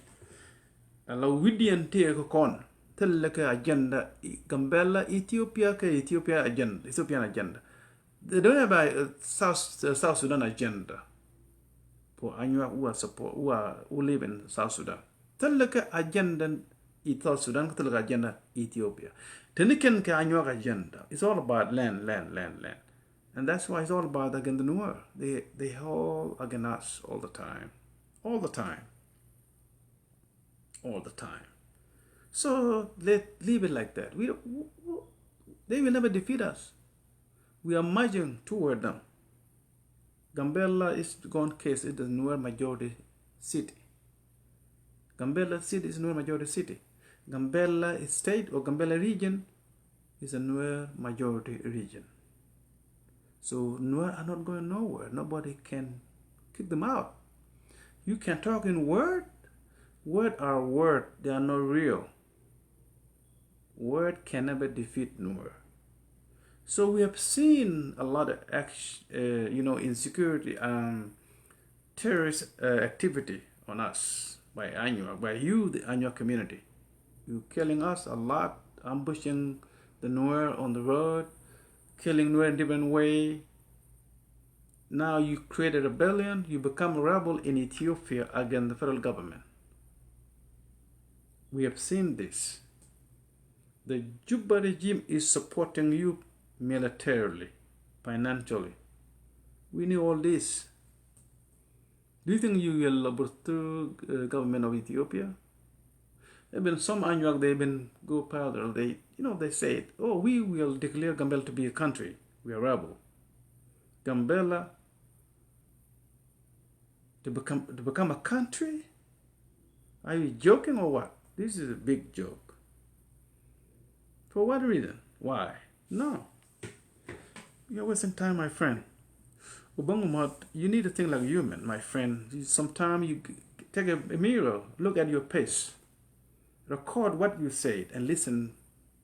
Ala widiɛn tekɛ kɔn thilɛ kɛ agenda, Gambela Ethiopia kɛ Ethiopia agenda, Ethiopian agenda. They don't have a, uh, South, uh, South Sudan agenda for Anyuak who are support, who are, who live in South Sudan. Thilɛ kɛ agenda i South Sudan, thilɛ kɛ agenda Ethiopia. Tini kɛn kɛ Anyuak agenda. It's all about land, land, land, land. And that's why it's all about against the Nuer. They, they all against us all the time. All the time. All the time. So let leave it like that. We, w- w- they will never defeat us. We are marching toward them. Gambela is gone case, it is Nuer majority city. Gambela city is Nuer majority city. Gambela state or Gambela region is a Nuer majority region. So Nuer are not going nowhere. Nobody can kick them out. You can talk in word. Word are word. They are not real. Word can never defeat Nuer. So we have seen a lot of action, uh, you know, insecurity, um, terrorist, uh, activity on us by Anyuak, by you, the Anyuak community. You killing us a lot, ambushing the Nuer on the road, killing Nuer in different way. Now you create a rebellion, you become a rebel in Ethiopia against the federal government. We have seen this. The Juba regime is supporting you militarily, financially. We knew all this. Do you think you will overthrow, uh, government of Ethiopia? Even some Anyuak, they even go further. They, you know, they said, "Oh, we will declare Gambela to be a country. We are rebel." Gambela to become, to become a country? Are you joking or what? This is a big joke. For what reason? Why? No. You're wasting time, my friend. Obangumot, you need to think like human, my friend. You, sometime you g- take a, a mirror, look at your face, record what you said, and listen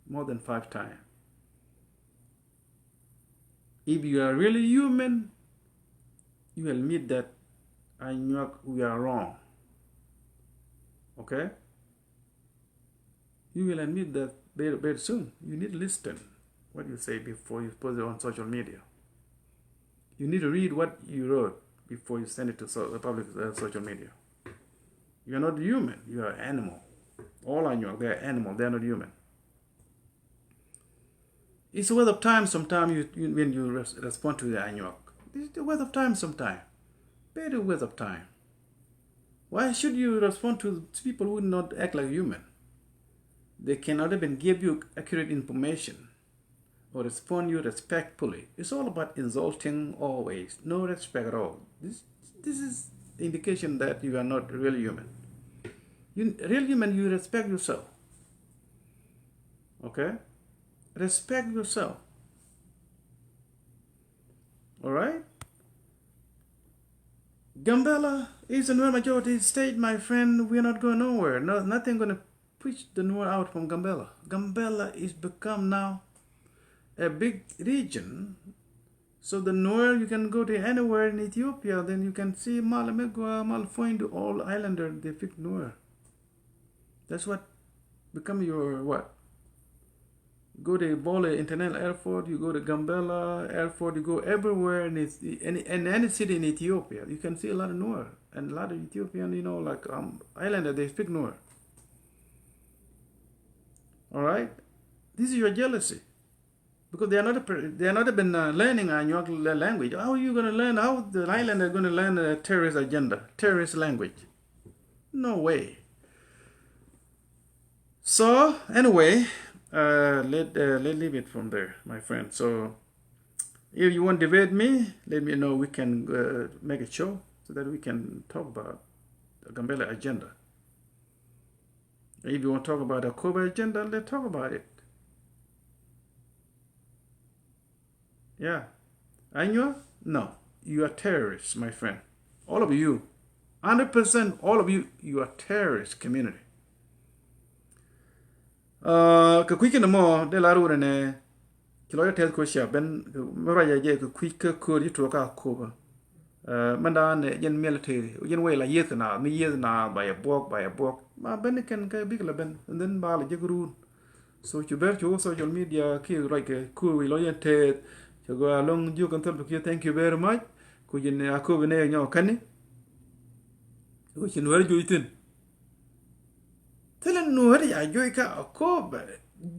more than five times. If you are really human, you admit that Anyuak, we are wrong. Okay? You will admit that very, very soon. You need to listen what you say before you post it on social media. You need to read what you wrote before you send it to so, the public, uh, social media. You are not human. You are animal. All Anyuak, they are animal. They are not human. It's a waste of time sometimes you, you, when you res- respond to the Anyuak. It's a waste of time sometimes. Very waste of time. Why should you respond to people who not act like human? They cannot even give you accurate information or respond you respectfully. It's all about insulting always. No respect at all. This, this is indication that you are not real human. You, real human, you respect yourself. Okay? Respect yourself. All right? Gambela is a Nuer majority state, my friend. We are not going nowhere. No, nothing going to push the Nuer out from Gambela. Gambela is become now a big region. So the Nuer, you can go to anywhere in Ethiopia, then you can see Malamegwa, Malfoindu, all islander, they speak Nuer. That's what become your what? Go to Bole International Airport, you go to Gambela Airport, you go everywhere in, it's, any, in any city in Ethiopia, you can see a lot of Nuer and a lot of Ethiopian, you know, like, um, islander, they speak Nuer. All right? This is your jealousy. Because they are not, a, they are not even, uh, learning Anyuak la- language. How are you going to learn? How the island are going to learn a terrorist agenda, terrorist language? No way. So anyway, uh, let uh, let leave it from there, my friend. So if you want to debate me, let me know. We can, uh, make a show so that we can talk about the Gambela agenda. If you want to talk about the Akobo agenda, let's talk about it. Yeah. Anyuak? No. you are terrorists, my friend. All of you, hundred percent, all of you, you are terrorist community. Uh, kɛ kui̱ kɛn mɔ dee lar wurɛ nɛ ci lɔcdä tɛth kuɔ̱c cia ben mi ruac a jɛ kɛ kui̱ kä köör ji̱ tuɔɔk ka Akobo. Uh, mɛn da̱a̱n nɛ jɛn military jɛn wei la yieth kɛ naath mi yieth naath ba yɛ buɔk ba yɛ buɔk ma ben ni kɛn kä bik la ben and then ba la jek ruun. So cu ber cu social media ki ruac kɛ köör wi̱i̱ lɔc yɛn tɛth. Cɛ gɔaa lɔŋ jiök kɛn thil bi kiɛ thank you very much. Ku ji̱n Akobo nɛ nyɔ kɛn ni. Ku ci nuɛr juc thin. Thilɛ nuɔ̱ɔ̱ri a juɔc kä Akobo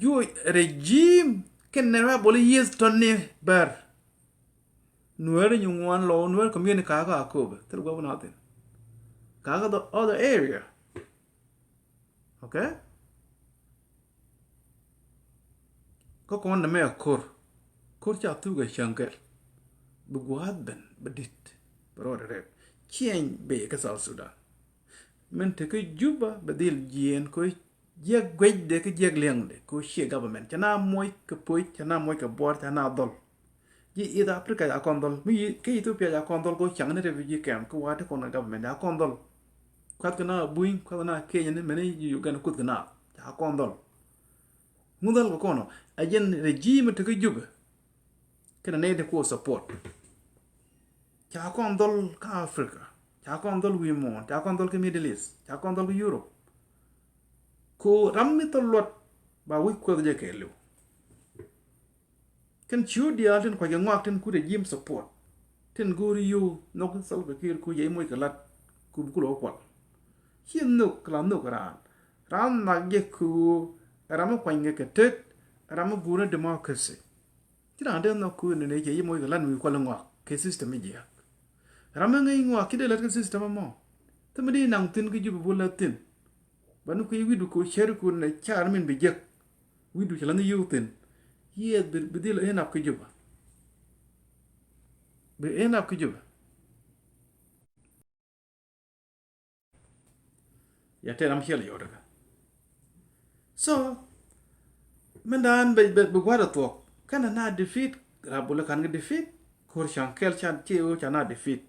juɔc regime kɛn nɛ ra bol yieth tɔni bɛr. Nuɔ̱ɔ̱ri nyu ŋuan lɔ nuɔ̱ɔ̱ri community kakä Akobo thilɛ gua̱ wä na thin. Kakä the other area. Okay. Kä kɔn nɛmɛ a ko̱r ko̱r ca thuk a cäŋ kɛl. Bi gua̱a̱th ben bi di̱t bi rɔɔdɛ rɛp. Ciɛny bee kä South Sudan. Min te kä Juba bɛ dhil jiɛɛn ko jiɛk guecdɛ kä jiɛk liɛŋdɛ ko ciɛ government ca na moc kɛ poc ca na moc kɛ buɔr ca na dhɔl. Ji̱ East Africa ca kɔn dhɔl mi kä Ethiopia ca kɔn dhɔl ko caŋ ni refugee camp kä wa̱a̱ ti kɔn government ca kɔn dhɔl. Kuath kɛ na Buny kuath kɛ na Kenya ni mɛni Uganda kuth kɛ na ca kɔn dhɔl. Ŋu dhɔl kɛ kɔn ɔ a jɛn regime te kä Juba. Kɛnɛ nɛy ti kuɔ support. Ca kɔn dhɔl kä Africa ca kɔn dhɔl wi̱i̱ muɔ̱ɔ̱n ca kɔn dhɔl kä Middle East ca kɔn dhɔl kä Europe. Ku ram mi thil luɔt ba wi̱c kuɔth jɛ kɛɛliw. Kɛn ciu diaal tin kuac kɛ ŋuak tin ku regime support. Tin go̱o̱ri yio̱w nhɔk Salva Kiir ku jɛ i̱ moc kɛ lat ku bi kulɛ wä kual. Ci nhök kɛ la nhök raan raan nhak jɛ ku ram mi kuany kɛ kɛ tet ram mi guurä democracy. Ci raan dee nhɔk kui̱ ni ni cɛ yi moc kɛ lan wi̱i̱ kual ŋɔak kɛ system mi jiääk. Ram mi ŋäc ŋɔak ci dee lät kɛ system ɛmɔ. Thimɛ di naŋ thi̱n kä Juba bul lät thi̱n. Bä ni kui̱ wi̱du ko cɛr kun ni car min bi jek. Wi̱du cɛ lan yiw thi̱n. Yiëëth bi dhil en ap kä Juba. Bi en ap kä Juba. Ya tɛn ram ciɛl yɔt kä. So min dan bɛ bɛ bɛ gua̱dɛ thuɔk kɛn na defeat. Rabulɛ kan kɛ defeat. Kor can kɛl can ci o can na defeat.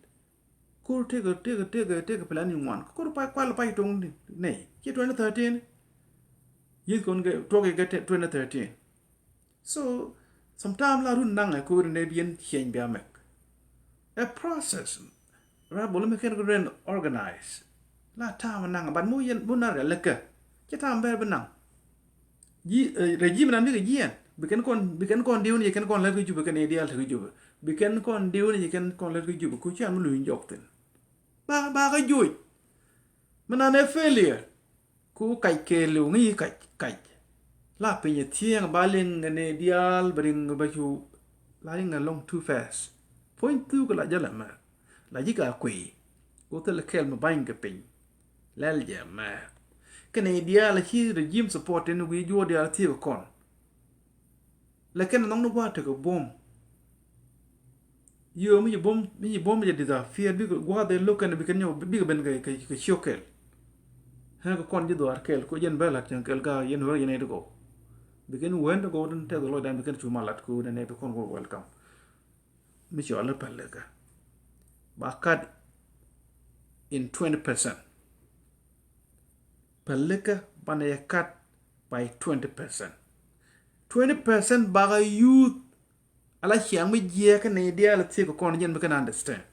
Kor tekɛ tekɛ tekɛ tekɛ plan in ŋuan kor pa kual pa ci tuŋ ni nɛy ci twenty thirteen. Yieth kɔn kɛ tuɔk kɛ twenty thirteen. So sometime la run naŋ ɛ ko̱ri nɛ biɛn ciɛny bia mɛk. Ɛ process. Rabol mi kɛn kɛ ren organize. La tam naŋ but mu yɛn mu na rɛl kɛ. Cɛ tam bɛr bi naŋ. Ji regime nan bikɛ jiɛn bi kɛn kɔn bi kɛn kɔn diwni jɛ kɛn kɔn lɛt kɛ Juba kɛn idial te kɛ Juba bi kɛn kɔn diwni jɛ kɛn kɔn lɛt kɛ Juba ku cian mi luny jɔk thin. Ba ba kɛ joc. Mi nan ɛ failure. Ku kac kɛɛliw ŋi̱i̱ kac kac. La piny ɛ thieŋ ba liŋ ni diaal bɛ riŋ bɛ cu. La riŋ ɛ lɔŋ two fast. Puɔ̱ny thuk la jälɛ mɛ. La ji̱ ka kuiy. Ku thil kɛɛl mi ba̱ny kɛ piny. Lɛl jɛ mɛ. Kɛn ni diaal ci regime support in wi̱i̱ juɔ̱ɔ̱r diaal thiek kɔn. Lakin nhɔkni gua̱a̱th tekɛ buɔ̱m. Yio̱o̱ mi ci buɔ̱m mi ci buɔ̱m mi ci disappear bikɛ gua̱a̱th in lo̱k kɛn bikɛ nyɔk bikɛ ben kɛ kɛ ciök kɛl. Ɣän kɛ kɔn ji̱ dhuaar kɛl ko jɛn bɛ la̱t cäŋ kɛl ka yɛn wee yɛn ɛ ti gɔw. Bikɛ ni wee ti gɔw tin tɛth lɔcdan bikɛ ni cu ma la̱t ko nɛn ɛ ti kɔn wä welcome. Mi cɔal ni pälikä ba kat in twenty percent. Pälikä banɛ yɛ kat by twenty percent. Twenty percent bakä youth. Ala ciaŋ mi jiɛɛkä ni diaal thiek kɔn jɛn mi kɛn understand.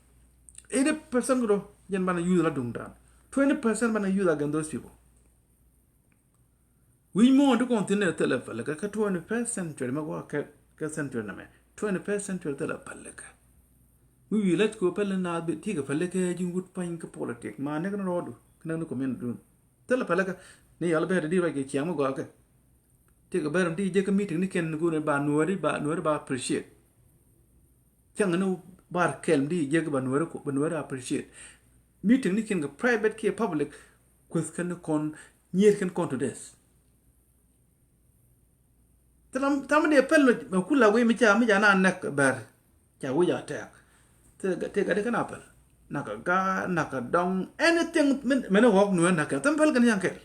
Eighty percent kɛ dɔ jɛn banɛ youth la duŋdan. Twenty percent banɛ youth against those people. Wi̱c muɔ̱ɔ̱n ti kɔn thi̱n ɛ thilɛ pälikä kä twenty first century mɛ gua̱a̱ kɛ kɛ century nɛmɛ. Twenty first century thilɛ pälikä. Mi wi̱i̱ lät kɛ pälikä naath bi ti̱i̱ kɛ pälikä ji̱ wut pa̱ny kä politik ma näk ni rɔɔdu kä näk ni community dun. Thilɛ pälikä ni yɔl bɛ di ruac kɛ ciaŋ mi gɔaa kɛ. Ti̱i̱ kɛ bɛr mi di jek kä meeting ni kɛn ni gun ba nuɔ̱ɔ̱ri ba nuɔ̱ɔ̱ri ba appreciate. Cäŋ ni bar kɛl mi di jek ba nuɔ̱ɔ̱ri ba nuɔ̱ɔ̱ri appreciate. Meeting ni kɛn kɛ private kiɛ public kueth kɛn ni kɔn nyier kɛn kɔn to death. Thilɛ tham mi dee pɛl mɛ kula wee mi ca mi ca na nɛk bɛr. Ca wee ca tɛk. Thilɛ gat thilɛ gat di kɛn a pɛl. Nakä gaat nakä dɔŋ anything min min ɣɔk nuɛ nakä thilɛ pɛl kɛn yaŋ kɛl.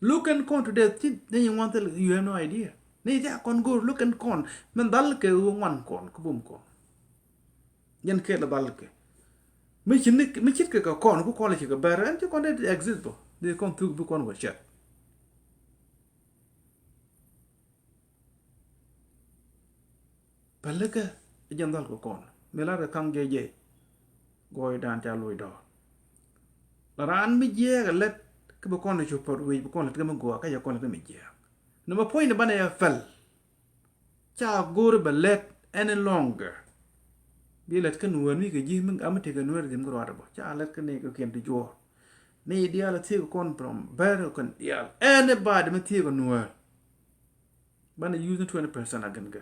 Look kɛn kɔn to death ci ni ŋuan thil you have no idea. Ni ca kɔn go̱o̱r look kɛn kɔn min dhal kɛ ɣöö ŋuan kɔn kä bum kɔn. Jɛn kɛɛl dhal kɛ. Mi ci ni, mi ce̱tkɛ kɛ kɔn, ku kɔn ci kɛ bɛr, ɛn ci kɔn dee exist bä. Dee kɔn thuk bi kɔn wä cɛt. Pälikä jɛn dhal kɛ kɔn. Mi lar kɛ kaŋ jɛ jɛ. Gɔɔydan ca loc dɔɔr. La raan mi jiɛɛk a lät, kä bi kɔn cu pät wi̱c, bi kɔn lät kä mi gɔaa, kä yɛ kɔn lät kä mi jiɛɛk. Nɔmɔ puɔ̱ny ni banɛ yɛ pɛl. Ca go̱o̱r bɛ lät any longer. Bi lät kä nuäär mi kɛ ji̱ mi, a mi tekɛ nuäär ji̱ mi kɛ ruaat bä. Ca lät kä ni kɛ kiɛn ti juɔ̱ɔ̱r. Ni diaal a thiek kɔn from bɛr kɛn diaal. Anybody mi thiek kɛ nuäär. Banɛ use ni twenty percent again kɛ.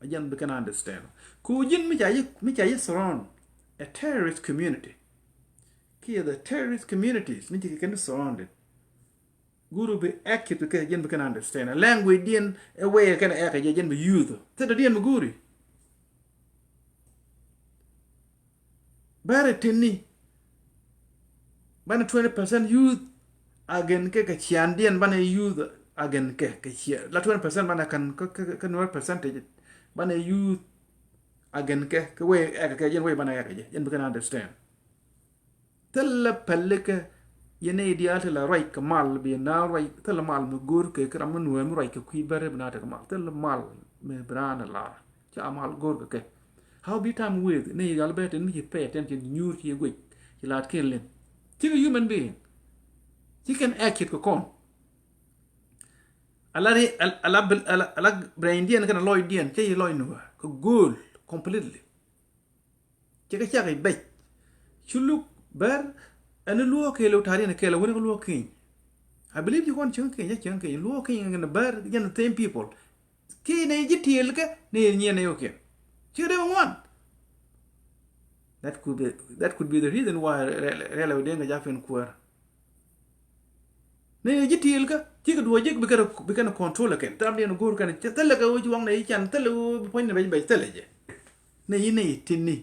A jɛn bi kɛn understand. Ku ji̱n mi ca yi, mi ca yi surround a terrorist community. Kiɛ the terrorist communities mi ci kɛ kɛn surrounded. Guru bi ɛk kit kɛ jɛn bi kɛn understand. A language diɛn ɛ way kɛn ɛk kɛ jɛ jɛn bi use. Thil diɛn bi guri. Bɛrɛ tini. Banɛ twenty percent use again kɛ kɛ ciandiɛn banɛ use again kɛ kɛ cian. La twenty percent banɛ kan kɛ kɛ kɛ nuɛr percentage. Banɛ use again kɛ kɛ way ɛk kɛ jɛn way banɛ ɛk kɛ jɛ. Jɛn bi kɛn understand. Thilɛ pälikä yɛn nɛy diaal thilɛ ruac kɛ mal bi na ruac thilɛ mal mi go̱o̱r kɛ kɛ ram mi nuɛɛr mi ruac kɛ kui̱ bɛr bi na tekɛ mal thilɛ mal mi bi raan lar. Ca mal go̱o̱r kɛ kɛ. How bi tam weth nɛy diaal bɛ ten mi ci pay attention ci nyuur ci guic ci laat ken lim. Cikɛ human being. Ci kɛn ɛk kiet kɛ kɔn. Ala ri, ala, ala, ala, ala brain diɛn kɛn lɔc diɛn cɛ yi lɔc nuɛɛr kɛ go̱o̱l completely. Cɛ kɛ cak i̱ bɛc. Cu luk bɛr ɛn luɔɔk kɛɛl ɣöö ta̱riɛn kɛɛl ɛ wän kɛ luɔɔk keny. I believe ci kɔn cieŋ keny, cä cieŋ keny. Luɔɔk keny ɛn bɛr jɛn the same people. Kiɛ nɛ ji̱ tiɛɛl kɛ nɛ nyiɛ nɛ yɔkiɛn. Cikɛ dee ŋuan. That could be, that could be the reason why rɛl, rɛl, rɛl ɛ wä dee ŋɛ ja̱ pen kuäär. Ni ji̱ tiilkä cikɛ duɔ̱ɔ̱c jek bi kɛn, bi kɛn control kɛn. Thil ram diɛn go̱o̱r kɛn thilɛ kɛ wec waŋnɛ i̱ can thilɛ wec bi puɔ̱nynɛ bɛc bɛc thilɛ jɛ. Ni i̱ ni i̱ tin ni.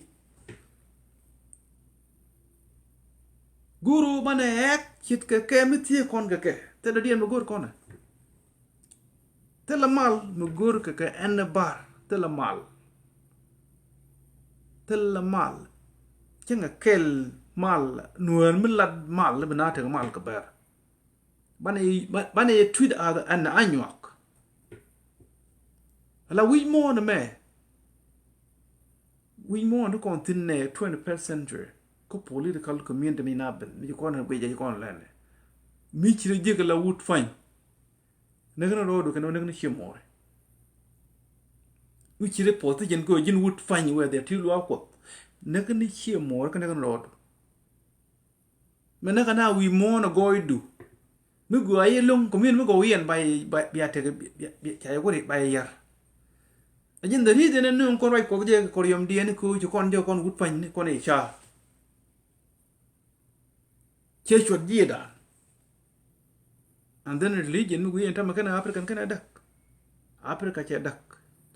Go̱o̱r wec banɛ ɛɛk ce̱tkɛ kɛ mi thieek kɔn kɛ kɛ. Thilɛ diɛn bi go̱o̱r kɔnɛ. Thilɛ mal mi go̱o̱r kɛ kɛ ɛn bar. Thilɛ mal. Thilɛ mal. Cäŋɛ kɛl mal nuäär mi lat mal bi na tekɛ mal kɛ bɛr. Banɛ, ba-, banɛ yɛ treat as an anyuak. Ala wi̱c muɔ̱ɔ̱n mɛ. Wi̱c muɔ̱ɔ̱n ti kɔn thi̱n nɛ twenty-first century. Kä political community mi na ben mi ci kɔn guic ci kɔn lɛnɛ. Mi ci rɛ jiäk ala wut pany. Näk ni rɔɔdu kɛn näk ni cie mɔɔri. Mi ci rɛ position kɛ ji̱n wut pany wɛ dhɛ ti luaak Kuɔth. Näk ni cie mɔɔri kä näk ni rɔɔdu. Mi näk na wi̱i̱ muɔ̱ɔ̱n a gɔɔydu. Mi gɔaa i̱ lo̱ŋ kɔmiun mi gɔw yɛn ba, ba, bia tekɛ, bia, bia, ca yɛ wuri ba yɛ yar. A ji̱n the reason ni nuŋ kɔn ruac kɔk jɛ kɔr yɔm diɛn ni ko̱o̱c kɔn jɛ kɔn wut pany ni kɔn i̱ ca. Cɛ cuɔt ji̱ dan. And then religion mi wi̱i̱ ɛn tämɛ kɛn African kɛn ɛ däk. Africa cɛ däk.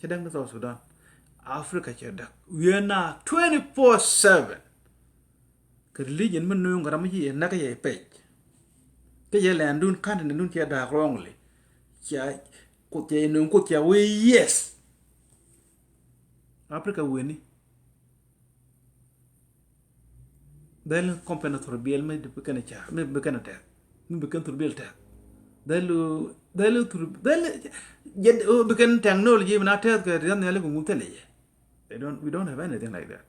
Cɛ däk ni South Sudan. Africa cɛ däk. Wi̱i̱ ɛn na twenty-four seven. Kɛ religion mi nööŋ kɛ ram mi ci yɛ näk yɛ pec. Kä yɛ lɛndun continentdun cɛ da̱a̱k wrongly. Cɛ Kuoth cɛ yɛ nööŋ Kuoth cɛ wee yes. Africa weni. Dhɛl company thurbiɛl mi bi kɛn ca, mi bi kɛn tɛth. Mi bi kɛn thurbiɛl tɛth. Dhɛl, dhɛl thur, dhɛl, jɛ, bi kɛn technology mi na tɛth kɛ riath ni alɛ kɛ ŋun thilɛ jɛ. They don't, we don't have anything like that.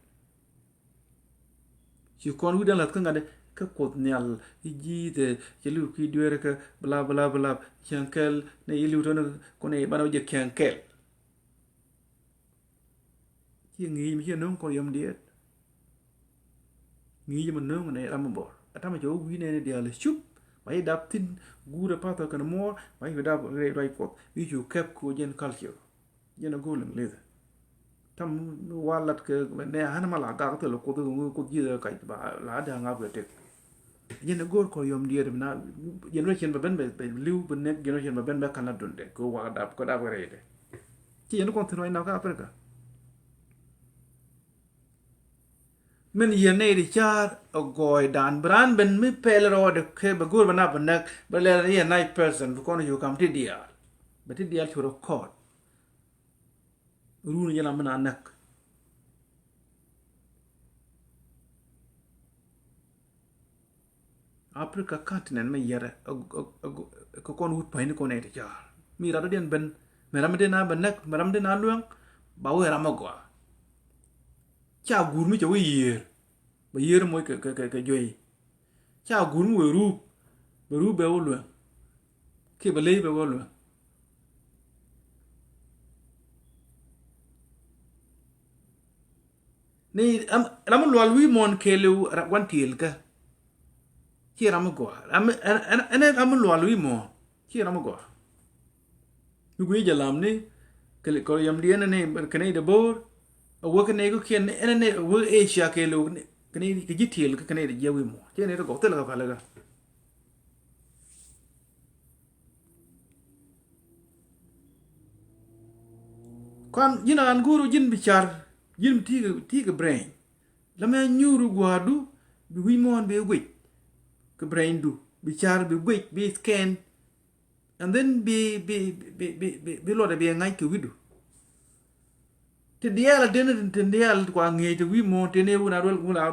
Ci kɔn wi̱dan lath kä ŋa̱t kä Kuoth Nhial i̱ ji̱ the cɛ li̱w ki dueer kä bla bla bla cɛn kɛl ni i̱ li̱w tɔn kɔn i̱ banɛ wä jɛ cɛn kɛl. Ci ŋi̱i̱c mi ci nöŋ kɔn yɔm diɛɛt. Ŋi̱i̱c mi nöŋ ni ram mi bɔr a tamɛ cɛ wä wi̱i̱ nɛni diaal i̱ cup ma ci dap thi̱n guurɛ pathɔ kɛn muɔɔr ma ci dap rɛy ruac Kuɔth i̱ cu kɛp kɛ wä jɛn culture. Jɛn a go̱o̱l English. Tam mi wa lat kɛ nɛ a animal a gak thil Kuoth, Kuoth ji̱ kac ba la a da̱a̱ ŋa̱p kɛ tek. Jɛn a go̱o̱l kɔ yɔm diɛɛr bi na generation bɛ ben bɛ li̱w bi nek generation bɛ ben bɛ kan la dundɛ kɛ wa dap kɛ dap kɛ rɛydɛ. Ci jɛn kɔn thi̱n ruac na kä Africa. Min yiëë nɛy ti ca̱a̱r ɛ gɔɔydan bi raan ben mi pɛl rɔɔdɛ kɛ bɛ go̱o̱r bɛ na bɛ näk bɛ lɛl ni yɛ nice person bi kɔn cu kam ti diaal. Bɛ ti diaal cu rɔ kɔɔt. Run jɛ lam mi na näk. Africa continent mɛ yɛrɛ kɛ kɔn wut pa̱ny ni kɔn nɛy ti ca̱a̱r. Mi rat dɔ̱diɛn ben mɛ ram mi dee na bɛ näk mɛ ram mi dee na lueŋ ba wee ram mi gɔaa. Ca guur mi cɛ wee yiëër bɛ yiëër moc kɛ kɛ kɛ juey. Ca guur mi wee ruup bɛ ruup bɛ wä lueŋ. Kiɛ bɛ ley bɛ wä lueŋ. Ni ram mi lual wi̱i̱ muɔ̱ɔ̱n kɛɛliw gua̱n tiɛɛlikä. Ci ram mi gɔaa ram mi ɛn ɛn ram mi lual wi̱i̱ muɔ̱ɔ̱n. Ci ram mi gɔaa. Mi gui̱i̱ jɛ lam ni kɛ yɔm diɛn ni kɛ nɛy dee bo̱o̱r. A wä kɛ nɛy kɔ̱kiɛn ni ɛn ni wä Asia kɛɛliw kɛ nɛy kɛ ji̱ tiɛɛlikä kɛ nɛy dee jiɛ wi̱i̱ muɔ̱ɔ̱n ci nɛy dee gɔk thilɛ kɛ palikä. Kɔn ji̱n an go̱o̱r ji̱n bi car ji̱n bi ti̱i̱ kɛ brain. Lamɛ nyuur gua̱a̱du bi wi̱i̱ muɔ̱ɔ̱n bi guic kɛ braindu bi car bi guic bi scan. And then bi bi bi bi bi luɔtdɛ bi ŋa̱c kɛ wi̱du. Ti diaal a den ti diaal kua ŋi̱eec ti wi̱i̱ muɔ̱ɔ̱n ti ni wun a ruɛl wun a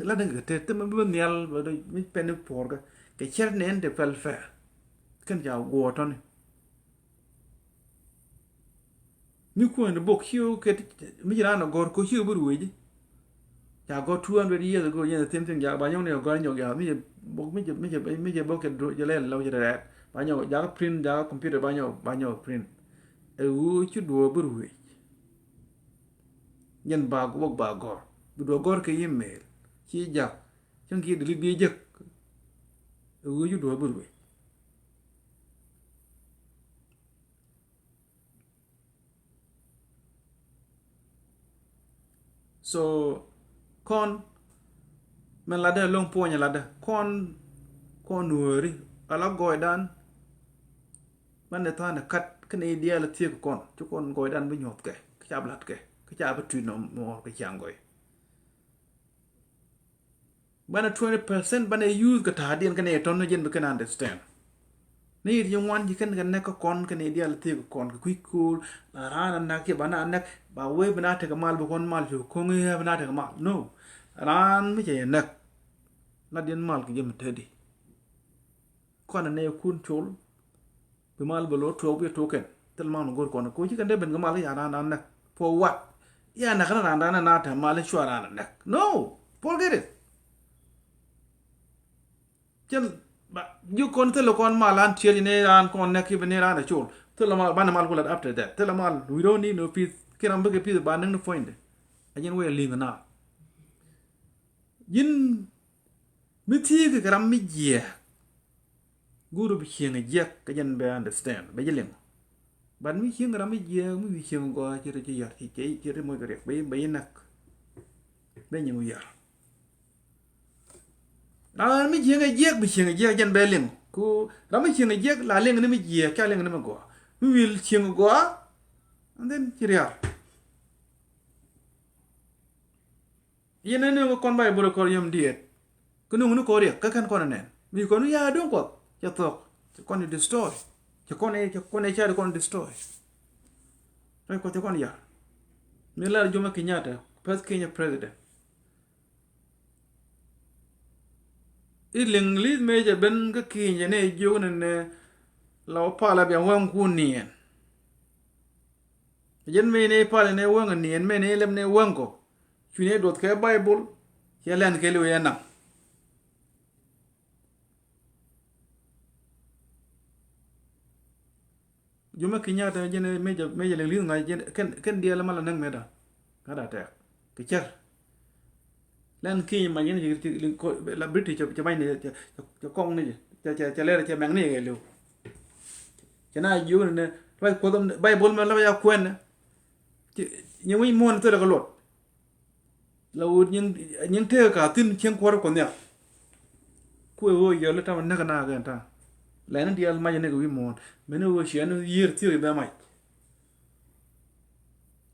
lat ni kɛ te te mi bi nhial mi pɛn ni puɔ̱ɔ̱rkä kɛ cɛr ni ɛn ti pɛl fɛr. Kɛn ca guɔɔtɔni. Mi kuäni bok ciö kɛ mi ci raan a gɔr ko ciö bi ruëëci. Ca gɔr two hundred years ago yɛn the same thing ja ba nyɔk ni a gɔr nyɔk ya mi bok mi jɛ mi jɛ mi jɛ bok jɛ lɛl lɔw jɛ rɛɛt ba nyɔk ja print ja computer ba nyɔk ba nyɔk print. Ɛ ɣöö ci duɔɔr bi ruëëc. Yɛn ba wok ba gɔr bi duɔɔr gɔr kɛ email ci jak cäŋ ki dili bi jek. Ɛ ɣöö ci duɔɔr bi ruëëc. So kɔn mɛn latdä lo̱ŋ puɔ̱nyɛ latdä kɔn kɔn nuääri ala gɔɔydan. Mɛn ni tha̱a̱n kat kä ni diaal thiek kɔn ci kɔn gɔɔydan bi nyuɔ̱thkɛ kä ca bi la̱tkɛ kä ca bi tui̱t nɔmɔ kɛ ciaŋ gɔɔy. Banɛ twenty percent banɛ use kɛ ta̱a̱diɛn kɛnɛ tɔn ni jɛn bi kɛn understand. Ni yit yi ŋuan ji̱ kɛn kɛ nɛk kä kɔn kɛnɛ diaal thik kɔn kɛ kui̱ ko̱o̱l. La raan a näk kiɛ banɛ a näk ba wee bi na tekɛ mal bi kɔn mal ci ko̱ŋ i̱ bi na tekɛ mal no. Raan mi cɛ yɛ näk. La diɛn mal kɛ jɛ mi tedi. Kɔn a nɛy kun col. Bi mal bä lo̱r tuɔɔk bi tuɔɔk kɛn thil mal mi go̱r kɔn ko ci kɛn dee ben kɛ mal i̱ ya̱r raan raan näk. For what? I̱ a näk raan raan na tɛm mal i̱ cua raan näk. No. Forget it. Cɛn ba ji̱ kɔn thil kɔn mal an tiɛl ni raan kɔn näk i̱ bi ni raan a col. Thil mal banɛ mal kulat after that thil mal we don't need no peace. Kiɛ ram bikɛ peace ba näk ni puɔ̱nydɛ. A ji̱n wee li̱ŋ na. Ji̱n mi thi̱i̱k kɛ ram mi jiɛɛk. Go̱o̱r bi cieŋ jiɛk kä jɛn bɛ understand bɛ ji̱ liŋ. But mi cieŋ ram mi jiɛɛk mi wi̱i̱ cieŋ gɔaa ci ri ci yɔ̱r ci ci ri moc kɛ riɛk bɛ bɛ yi näk. Bɛ nyiŋ wi̱i̱ yɔ̱r. Ram mi cieŋ jiɛk bi cieŋ jiɛk jɛn bɛ liŋ ku ram mi cieŋ jiɛk la liŋ ni mi jiɛɛk ca liŋ ni mi gɔaa mi wi̱i̱ cieŋ gɔaa. And then ci riar. Yɛn ni ni kɔn Baibol kɔr yom diet. Kä nuŋ ni kɔr yɛ kä kɛn kɔn nɛn mi kɔn ya duŋ Kuɔth cɛ thok cɛ kɔn destroy. Cɛ kɔn cɛ kɔn cɛ kɔn destroy. Rɛy Kuɔth cɛ kɔn yar. Mi lar Jomo Kenyatta first Kenya president. I̱ liŋ li̱th mëë cɛ ben kä Kenya ni jiök ni ni la wä pala bia wäŋ ku niɛn. Jɛn mëë ni pal ni wäŋ niɛn mëë ni lɛm ni wäŋ kɔ. Cu ni duɔth kɛ Baibol cɛ lɛn kɛ liw yɛ naŋ. Jomo Kenyatta jɛn mëë jɛ mëë jɛ liŋ li̱th ŋa̱c jɛn kɛn kɛn diɛl ma la näk mëë da. Ŋa̱t a tɛk kɛ cär. Lɛn ki̱ny mac yɛn ci la British cɛ mac ni cɛ kɔŋ ni cɛ cɛ lɛr cɛ mɛŋ ni kɛ liw. Cɛ na jiök ni ruac Kuɔth Baibol mɛ la ya kuɛn. Nyi wi̱c muɔ̱ɔ̱n thilɛ kɛ luɔt. La wut nyin tëëk ka thi̱n cieŋ kuɔr Kuɔth Nhial. Kuɛ ɣöö yɔl i̱ tamɛ näk na kɛn ta̱a̱. Lɛn in diaal mac in näk wi̱i̱ muɔ̱ɔ̱n mɛn in ɣöö ciɛ in yiër thiök i̱ bɛ mac.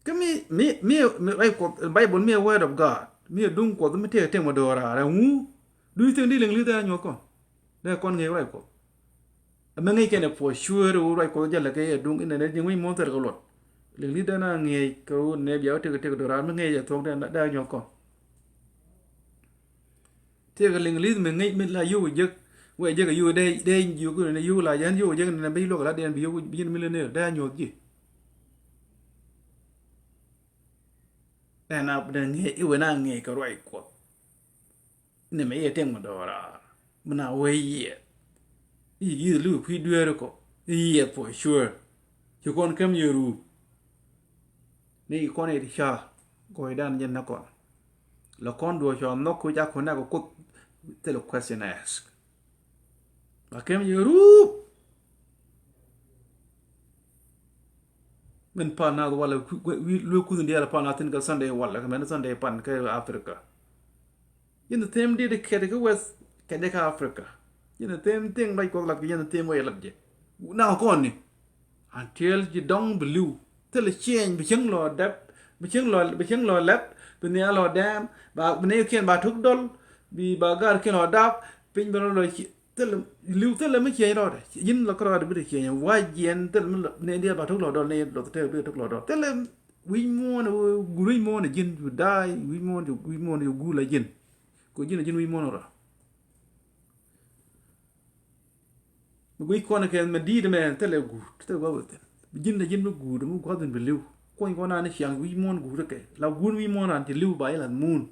Kä mi mi mi mi ruac Kuɔth Baibol mi a word of God mi a duŋ Kuɔth mi tëëk tëëk ma do̱raar ɛŋu? Do you think di liŋ li̱th dee a nyuɔ̱th kɔn? Dee kɔn ŋi̱i̱c ruac Kuɔth. Ɛmɛ ŋi̱i̱c kɛn ɛ puɔ̱c cueer ɛ wut ruac Kuɔth jälɛ kɛ yɛ duŋ inɛ nɛ ji̱ ŋui̱c muɔ̱ɔ̱n thɛr kɛ luɔt. Liŋ li̱th dee na ŋi̱i̱c kɛ wut nɛ bia wä tëk tëk do̱raar mi ŋi̱i̱c ɛ thuɔ̱k dee a nyuɔ̱th kɔn. Tëëkɛ liŋ li̱th mi ŋi̱c mi la yio̱w jek. Wee jek a yio̱w dee, dee yio̱w kɛ ni yio̱w la yɛn yio̱w jek ni na bi luɔk la dee bi yio̱w bi jin millionaire dee a nyuɔth ji̱. Ɛn a bi dee ŋi̱i̱c i̱ wen a ŋi̱i̱c kɛ ruac Kuɔth. Ni mɛ yɛ tiɛŋ mi dɔɔr raar mi na wee yiɛth. I̱ yi̱th li̱w kui̱ dueeri kɔ i̱ yiɛth for sure. Ci kɔn käm yɛ ruup. Ni kɔn i̱ ti ca gɔɔydan jɛn nä kɔn. La kɔn duɔ̱ɔ̱c cɔal nhɔk kui̱ ca kɔn nɛ kɛ Kuoth. Thilɛ question ask. La käm yɛ ruup. Min pan nath walɛ luek kuth in diaal pan nath tin kɛ Sunday walɛ kɛ mɛn Sunday pan kɛ Africa. Yɛn the same diet kɛt kä West kɛt kä Africa. Yɛn the same thing ruac Kuɔth lat kɛ yɛn the same way lat jɛ. Naŋ kɔn ni. Until ji̱ dɔŋ bi li̱w. Thilɛ change bi cieŋ lɔ dɛp. Bi cieŋ lɔ, bi cieŋ lɔ lɛp. Bi nhial lɔ dɛm. Ba, bi nɛy kiɛn ba tuk dɔl. Bi ba gar kiɛn lɔ dap. Piny bɛ lɔ lɔ ci. Thilɛ li̱w thilɛ mi cieny rɔɔdɛ. Ji̱n lɔ kärɔɔdɛ bi te cieny. Wa jiɛn thilɛ mi lɔ nɛy diaal ba tuk lɔ dɔl nɛy lɔ thilɛ bi tuk lɔ dɔl. Thilɛ wi̱c muɔ̱ɔ̱n, gur wi̱c muɔ̱ɔ̱n ji̱n ju da̱a̱ wi̱c muɔ̱ɔ̱n ju, wi̱c muɔ̱ɔ̱n ju guul a ji̱n. Kɛ ji̱n a ji̱n wi̱c muɔ̱ɔ̱n rɔ. Mi guic kɔn kɛ mɛ di̱i̱t mɛ thilɛ guut thilɛ gua̱th wä thi̱n. Bi ji̱n a ji̱n bi guut mi gua̱th in bi li̱w. Kuɔny kɔn an i̱ ciaŋ wi̱c muɔ̱ɔ̱n guut kɛ la guut wi̱c muɔ̱ɔ̱n an ci li̱w ba i̱ lath muun.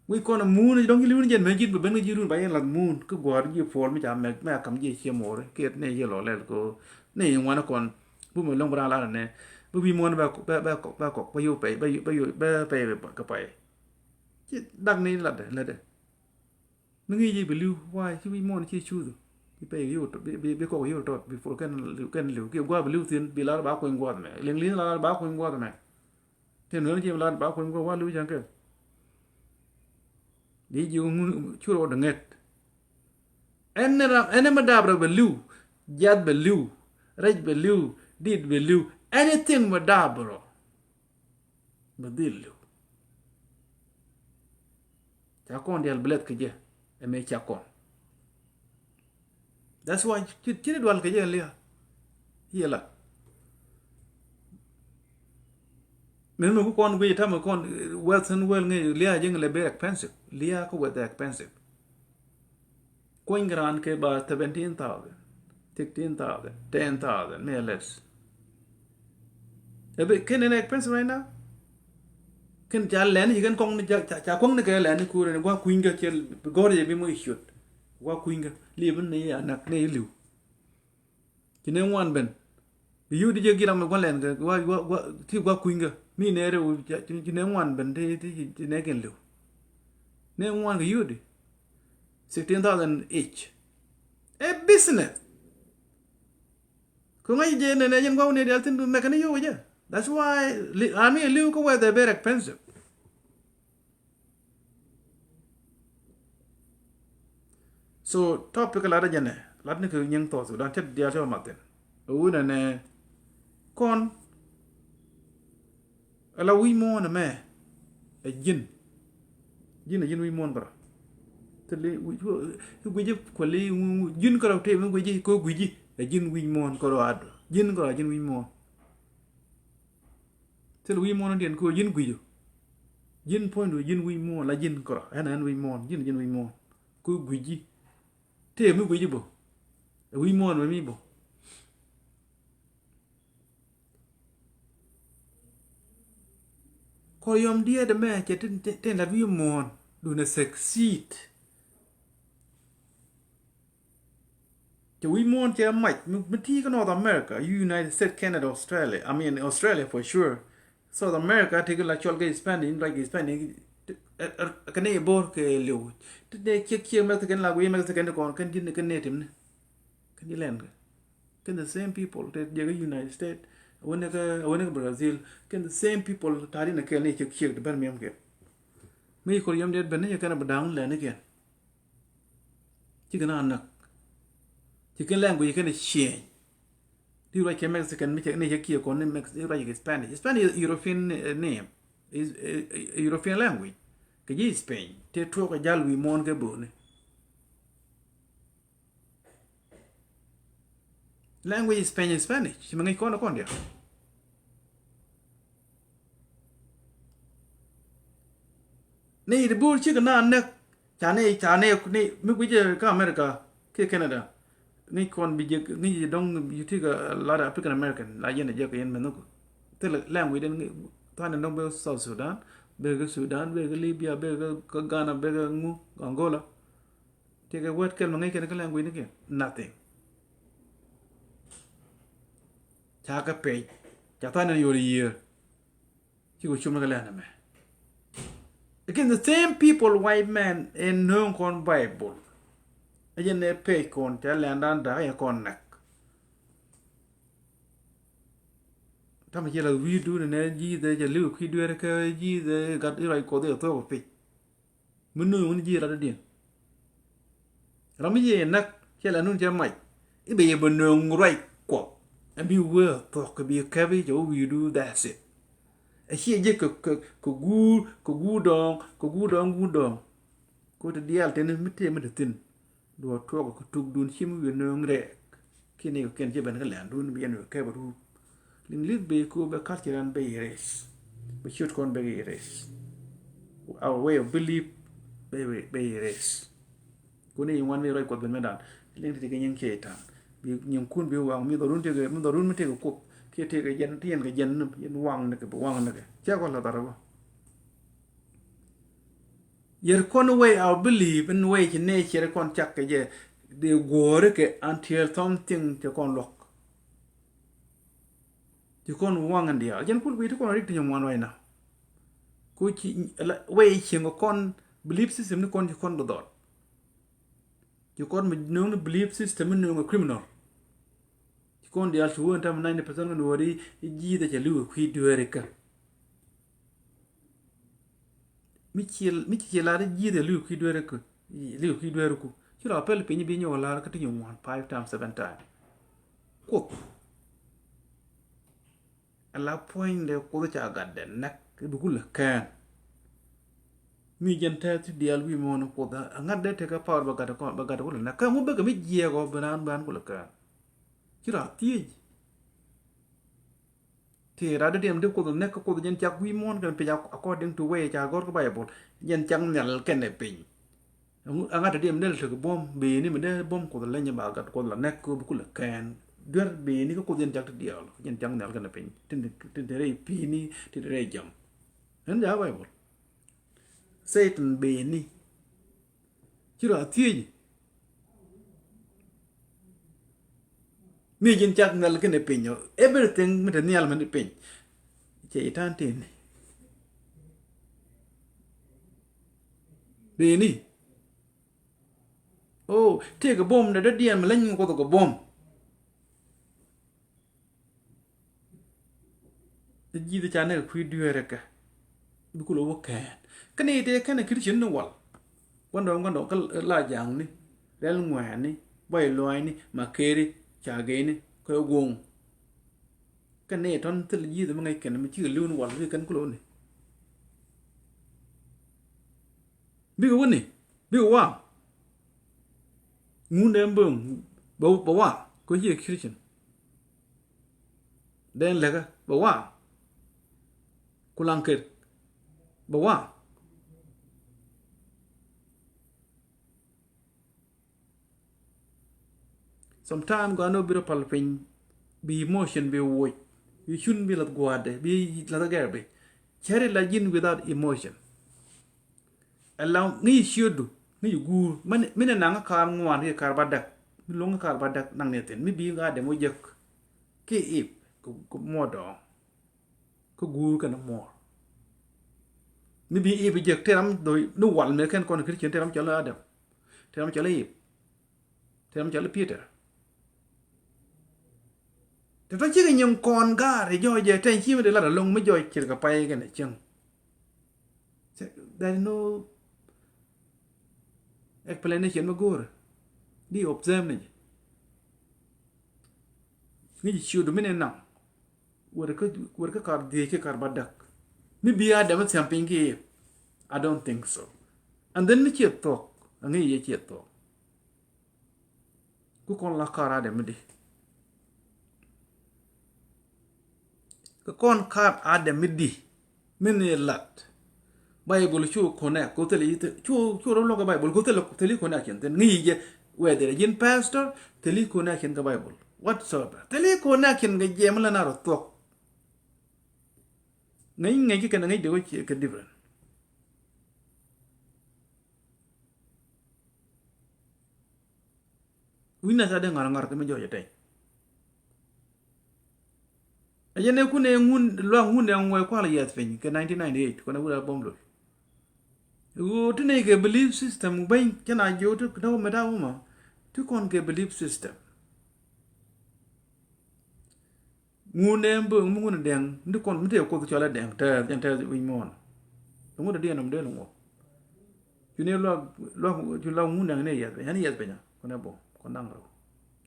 Wi̱c kɔn a muun dɔ̱ŋ ci li̱w ni jɛn mɛ ji̱n bi ben kä ji̱ run ba yɛn lath muun kä gua̱a̱r ji̱ puɔl mi ca mɛk mɛ a kam ji̱ ciɛ muɔɔri kiɛ ni ji̱ lɔ lɛl ko. Ni ji̱ ŋuan kɔn bi mɛ lo̱ŋ bi raan lat ni bi wi̱i̱ muɔ̱ɔ̱n bɛ bɛ bɛ kɔk bɛ kɔk bɛ yo̱o̱ pɛy bɛ yo̱o̱ bɛ pɛy kɛ pɛy. Ci dak ni latdɛ latdɛ. Mi ŋi̱i̱c i̱ bi li̱w why ci wi̱i̱ muɔ̱ɔ̱n ci cuuth. Bi pɛy kɛ yo̱o̱ bi bi kɔk yo̱o̱ tɔt before kɛn li̱w kɛn li̱w kiɛ gua̱a̱r bi li̱w thi̱n bi lar ba kuny gua̱a̱th mɛ liŋ li̱n lar ba kuny gua̱a̱th mɛ. Tin nuɛn ci mi lat ba kuny guɔ wa li̱w cäŋ kɛ. Di ji̱ ŋun cu rɔ däŋet. Ɛn ram ɛn mi dap rɔ bɛ li̱w. Jiath bɛ li̱w. Rɛc bɛ li̱w. Dit bɛ li̱w. Anything mi dap rɔ bɛ dhil li̱w. Ca kɔn diaal bi lɛth kɛ jɛ. Ɛmɛ ca kɔn. That's why ci ci ni dual kɛ jɛ liya. Yɛ la. Min mi ku kɔn guiy tamɛ kɔn western world ŋi̱i̱c liya jɛ ŋi̱i̱c lɛ very expensive. Liya kä weth expensive. Kuny kɛ raan kɛ ba seventeen thousand, sixteen thousand, ten thousand, mi less. Ɛ bi kɛn ni expensive right now. Kɛn ca lɛn ci kɛn kɔŋ ni ca ca kuäŋ ni kɛ lɛn ni kuur ni gua kui̱ny kä cɛ bi gɔr yɛ bi mo i̱ ciöt. Gua kui̱ny kä li bi ni anak ni li̱w. Ci ne ŋuan ben. Bi yudi jɛ giram mi guan lɛn kɛ gua gua gua ti gua kui̱ny kä mi ne rɛ wu ci ne ŋuan ben ti ti ci ne kɛn li̱w. Ne ŋuan kɛ yudi. Sixteen thousand each. A business. Ku ŋa̱c jɛ nɛnɛ jɛn gua̱w ni dial thin mɛk ni yo̱w jɛ. That's why I mean li̱w kä weth ɛ very expensive. So topic lat jɛ nɛ lat ni kɛ nyiŋ thɔth dan cɛ dial cɛ mathin. Ɛ wunɛ nɛ kɔn. Ala wi̱i̱ muɔ̱ɔ̱n ɛmɛ ɛ ji̱n. Ji̱n ɛ ji̱n wi̱i̱ muɔ̱ɔ̱n kärɔ̱. Thili wi̱i̱ wi̱i̱ ji̱ kuali ji̱n kärɔ̱ tëë mi wi̱i̱ ji̱ kɛ wi̱i̱ ji̱ ɛ ji̱n wi̱i̱ muɔ̱ɔ̱n kärɔ̱ ad. Ji̱n kärɔ̱ ɛ ji̱n wi̱i̱ muɔ̱ɔ̱n. Thili wi̱i̱ muɔ̱ɔ̱n diɛn kɛ ji̱n wi̱i̱ ji̱. Ji̱n puɔ̱nydu ji̱n wi̱i̱ muɔ̱ɔ̱n la ji̱n kärɔ̱ ɛn ɛn wi̱i̱ muɔ̱ɔ̱n ji̱n ɛ ji̱n wi̱i̱ muɔ̱ɔ̱n. Kɛ wi̱i̱ ji̱ tëë mi wi̱i̱ ji̱ bä. Ɛ wi̱i̱ muɔ̱ɔ̱n mɛ mi bä. Kɔ yɔm diɛɛt ɛmɛ cɛ tin tin lat wi̱i̱ muɔ̱ɔ̱n dun ɛ succeed. Cɛ wi̱i̱ muɔ̱ɔ̱n cɛ mac mi mi ti kä North America, United States, Canada, Australia, I mean Australia for sure. South America ti kä la cɔl kɛ Spanish, in like Spanish. Kɛ ni bo̱r kɛ liw ti dee ciek ciek Mexican la wi̱i̱ Mexican ti kɔn kɛn ji̱n kɛn ni tim ni kɛn ji̱ lɛn kɛ. Kɛn the same people te jɛ kä United States, a wä ni kä a wä ni kä Brazil. Kɛn the same people ta̱a̱ di ni kɛl ni ciek ciek ti ben miɛm kɛ. Mi kɔr yɛm diɛt ben ni kɛn a bi da̱a̱ŋ lɛn ni kɛn. Ci kɛn a näk. Ci kɛn language kɛn a change. Di ruac kɛ Mexican mi cɛ ni cɛ kiɛ kɔn ni Mex ruac kɛ Spanish. Spanish is European name, is European language. Kɛ ji̱ Spain te tuɔk kɛ jal wi̱i̱ muɔ̱ɔ̱n kɛ bo̱o̱ni. Language is Spanish, Spanish. Ci mi ŋäc kɔn kɔn diaal. Ni ti bo̱o̱r cikɛ na näk. Ca ni, ca ni, ni mi guic kä America kiɛ Canada. Ŋi̱c kɔn bi jek, ŋi̱c dɔ̱ŋ, you take a lot of African American la yɛn a jek yɛn mɛ nhök. Thil language den ŋi̱c tha̱a̱ŋ dɔ̱ŋ, bek South Sudan, bek Sudan, bek Libya, bek Ghana, bek ŋu, Angola. Tekɛ word kɛl mɛ ŋi̱c kɛn kä language ni kɛ nothing. Ca kɛ pec, ca tha̱a̱ŋ yol yiër. Ci kɛ cum ni kɛ lɛn ɛmɛ. Again, the same people, white man, in nööŋ kɔn Bible. Ɛ jɛn ɛ pec kɔn, cɛ lɛn dan dak, ɛ kɔn näk. Tamɛ ci la wi̱i̱du ni nɛ ji̱th ɛ, cɛ li̱w kui̱ dueer kɛ ji̱th ɛ, gat i̱ ruac Kuɔth i̱ ɛ thuɔ̱k ɛ pec. Mi nööŋ ni ji̱ rat dɔ̱diɛn. Ram mi ji̱ näk cɛ la nun cɛ mac. I̱ bɛ yɛ bɛ nööŋ ruac Kuɔth. Ɛn bi wee thuɔ̱k kɛ bi kɛpi cɛ wä wi̱i̱du, that's it. Ɛ ciɛ ji̱ kɛ, kɛ, kɛ guur, kɛ guur dɔɔŋ, kɛ guur dɔɔŋ, guur dɔɔŋ. Kɛ wä ti diaal teni mi tëë mi te thi̱n. Duɔ̱ɔ̱r tuɔɔk kɛ tukdun ci mi wi̱i̱ nööŋ rɛɛk. Kiɛ ni kɛ kɛn ci ben kä lɛ̈ɛ̈ndun bi yɛn wi̱i̱ kɛp ruup. Liŋ li̱th bee kɛ ɣöö bɛ culture ɛn bɛ erase. Bɛ ciöt kɔn bɛ erase. Our way of belief bɛ, bɛ, bɛ erase. Kuni yi ŋuan mi ruac Kuɔth ben mi dan. Liŋ ti ti kɛ nyiŋ Cɛy-tan. Bi nyiŋkun bi waŋ mi dhɔrun tekɛ, mi dhɔrun mi tekɛ Kuoth. Kiɛ tekɛ jɛn ti yɛn kɛ jɛn ni, yɛn waŋ ni kɛ, bi waŋ ni kɛ. Cɛ kɔn la dhɔr bä. Yet kɔn way our belief in way ci nature kɔn cak kɛ jɛ, dee guɔ̱ɔ̱ri kɛ until something cɛ kɔn luɔk. Ci kɔn waŋ in diaal. Jɛn kul guiy ti kɔn rik ti nyɛ ŋuan right now. Ku ci, la, way cieŋ kɔn belief system ni kɔn ci kɔn dɔdɔl. Ci kɔn mi nööŋ ni belief system mi nööŋ a criminal. Ci kɔn diaal ci wä in tam ninety percent kɔn wä di ji̱ dee cɛ li̱w kui̱ dueeri kä. Mi ci, mi ci lar ji̱ dee li̱w kui̱ dueeri kä. Li̱w kui̱ dueeri ku. Ci rɔ pɛl piny bi nyɔk lar kä ti nyɔk ŋuan five times, seven times. Kuoth. Ala puɔ̱nydɛ Kuoth ca gatdɛ näk i̱ bi kulɛ kään. Mi jɛn tɛth ti diaal wi̱i̱ muɔ̱ɔ̱n Kuoth a ŋa̱t dee tekɛ power bɛ gat kɔn, bɛ gat kulɛ näk. Kä ŋu bekɛ mi jiɛɛk ɔ bi raan, bi raan kulɛ kään. Ci rɔ thiec. Ti raan dee diɛm dee Kuoth näk kä Kuoth jɛn cak wi̱i̱ muɔ̱ɔ̱n kɛn piny ac-, according to way ca gɔ̱r kä Bible. Jɛn cak nhial kɛnɛ piny. Aŋa te diɛm dee lɛ tekɛ buɔ̱m, beni mi dee buɔ̱m Kuoth leny ba gat Kuoth la näk kä bi kulɛ kään. Duer beni kä Kuoth jɛn cak ti diaal, jɛn cak nhial kɛnɛ piny. Tin, tin te rɛy pi̱i̱ni, tin te rɛy jam. Ɛn ja Bible. Satan beni. Ci rɔ a thiec. Mi ji̱n cak nhial kɛnɛ piny ɔ. Everything mi te nhial mɛn piny. Cɛ i̱ ta̱a̱n tëëni. Beni. Oh, tëëkɛ buɔ̱m dee dɔ̱diɛn mi leny Kuoth kɛ buɔ̱m. Ji̱th ca nɛ kui̱ dueerɛ kɛ. Bi kulɛ wä kɛɛn. Kä ni tëë kɛn Christian ni wal. Gua̱ndɔɔŋ, gua̱ndɔɔŋ kä la jaŋni, rɛl ŋuɛɛni, bɔy luɔ̱ɔ̱nyni, makeri, ca geyni, kä go̱o̱ŋ. Kä ni tɔ̱n thil ji̱th mi ŋäc kɛn mi cikɛ li̱w ni wal bi kɛn kulɛ wä ni. Bikɛ wä ni, bikɛ wa. Ŋun dee böŋ bɛ, bɛ wa kɛ ciɛ Christian. Dee läkä bɛ wa. Kulaŋ ker bɛ wa. Sometime gɔaa ni wä bi rɔ pal piny, bi emotion bi woc, bi cun bi lath gua̱a̱dɛ, bi lath gɛr bi. Cɛri la ji̱n without emotion. Ɛlɔ̱ŋ ŋi̱i̱c ciötdu, ŋi̱i̱c guur, min, min ɛ naŋ kar ŋuan kiɛ kar ba däk, mi luɔ̱ŋ kar ba däk naŋ ni thi̱n, mi bi ŋa̱a̱dɛ mɔ jek. Kiɛ ip, kɛ, kɛ muɔdɔɔŋ. Kä guur kɛnɛ muɔɔr. Mi bi ip jek tëë ram dho̱y ni wal mëë kɛn kɔn Christian tëë ram cɔl Adam. Tëë ram cɔl Ip. Tëë ram cɔl Peter. Tëë tɔ cikɛ nyiŋ kɔn gaar i̱ jɔɔc jɛ tɛny ci mi dee lat alo̱ŋ mi jɔɔc ce̱tkɛ pay kɛnɛ cieŋ. There is no explanation mi go̱o̱rɛ. Di observe ni jɛ. Ŋi̱ci ciötdu mi ni naŋ. Wër kä, wër kä kar dhiec ki kar ba däk. Mi bi Adam thiam piny ki Ip. I don't think so. And then mi ciɛ thuɔ̱k, a ŋi̱i̱c yɛ ciɛ thuɔ̱k. Ku kɔn la kar Adam mi di. Kä kɔn kar Adam mi di. Mi ni lat. Bible cu connect, ko thil, cu, cu rɔ luɔk kɛ Bible, ko thil, thil connection thin ŋi̱i̱c jɛ, whether ji̱n pastor, thil connection kɛ Bible whatsoever. Thil connection kɛ jɛ mi la na rɔ thuɔk. Ŋäc, ŋäc kɛ kɛn, ŋäc dee wä kɛ different. Wi̱n na tha dee ŋa̱r ŋa̱r kɛ mi jɔɔc ɛ tɛy. Ɛ jɛn ɛ kun ɛ ŋun luaŋ ŋun ɛ ŋuɔ̱c kual yɛth piny kɛ nineteen ninety-eight kɔn ɛ wut a bom lol. Ɣöö ti nɛy kɛ belief system beny cɛ na jiö ti dɔ̱k mɛ ta wuma ti kɔn kɛ belief system. Ŋun ɛ mbö mi ŋun dɛŋ mi ti kɔn mi tëë kuoth cɔl ɛ dɛŋ tɛth jɛn tɛth wi̱c muɔ̱ɔ̱n. Ŋun ɛ diɛn nɔm dee ni ŋuɔ̱k. Cu ni luak luak cu luak ŋun dɛŋ ni yɛth piny, ani yɛth piny a kɔn ɛ bom kɔn daŋ rɛw.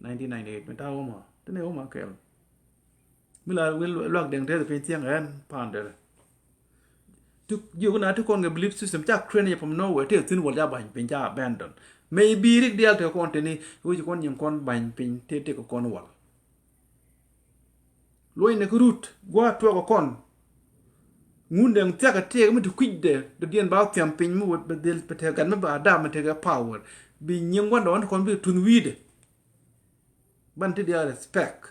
Nineteen ninety-eight mi ta̱a̱ woma ti ni woma kɛl. Mi la win luak dɛŋ tɛth piny thiɛŋ ɛn pa̱a̱n derɛ. Ti jiök na ti kɔn kɛ belief system ca train yɛ from nowhere ti thi̱n wal ca ba̱ny piny ca abandon. Mëë bi rik diaal te kɔn teni wi̱c kɔn nyin kɔn ba̱ny piny ti ti kɛ kɔn wal. Luɔ̱ny ni kä rut gua̱a̱th tuɔɔk ɛ kɔn. Ŋun dɛŋ thia̱k ɛ tiɛɛk mi ti kui̱cdɛ dɔ̱diɛn ba thiam piny mi wot bɛ dhil bɛ tekɛ gat mi ba dap mi tekɛ power. Bi nyiŋ gua̱ndɔɔŋ ti kɔn bi tun wi̱i̱dɛ. Ban ti diaal respect.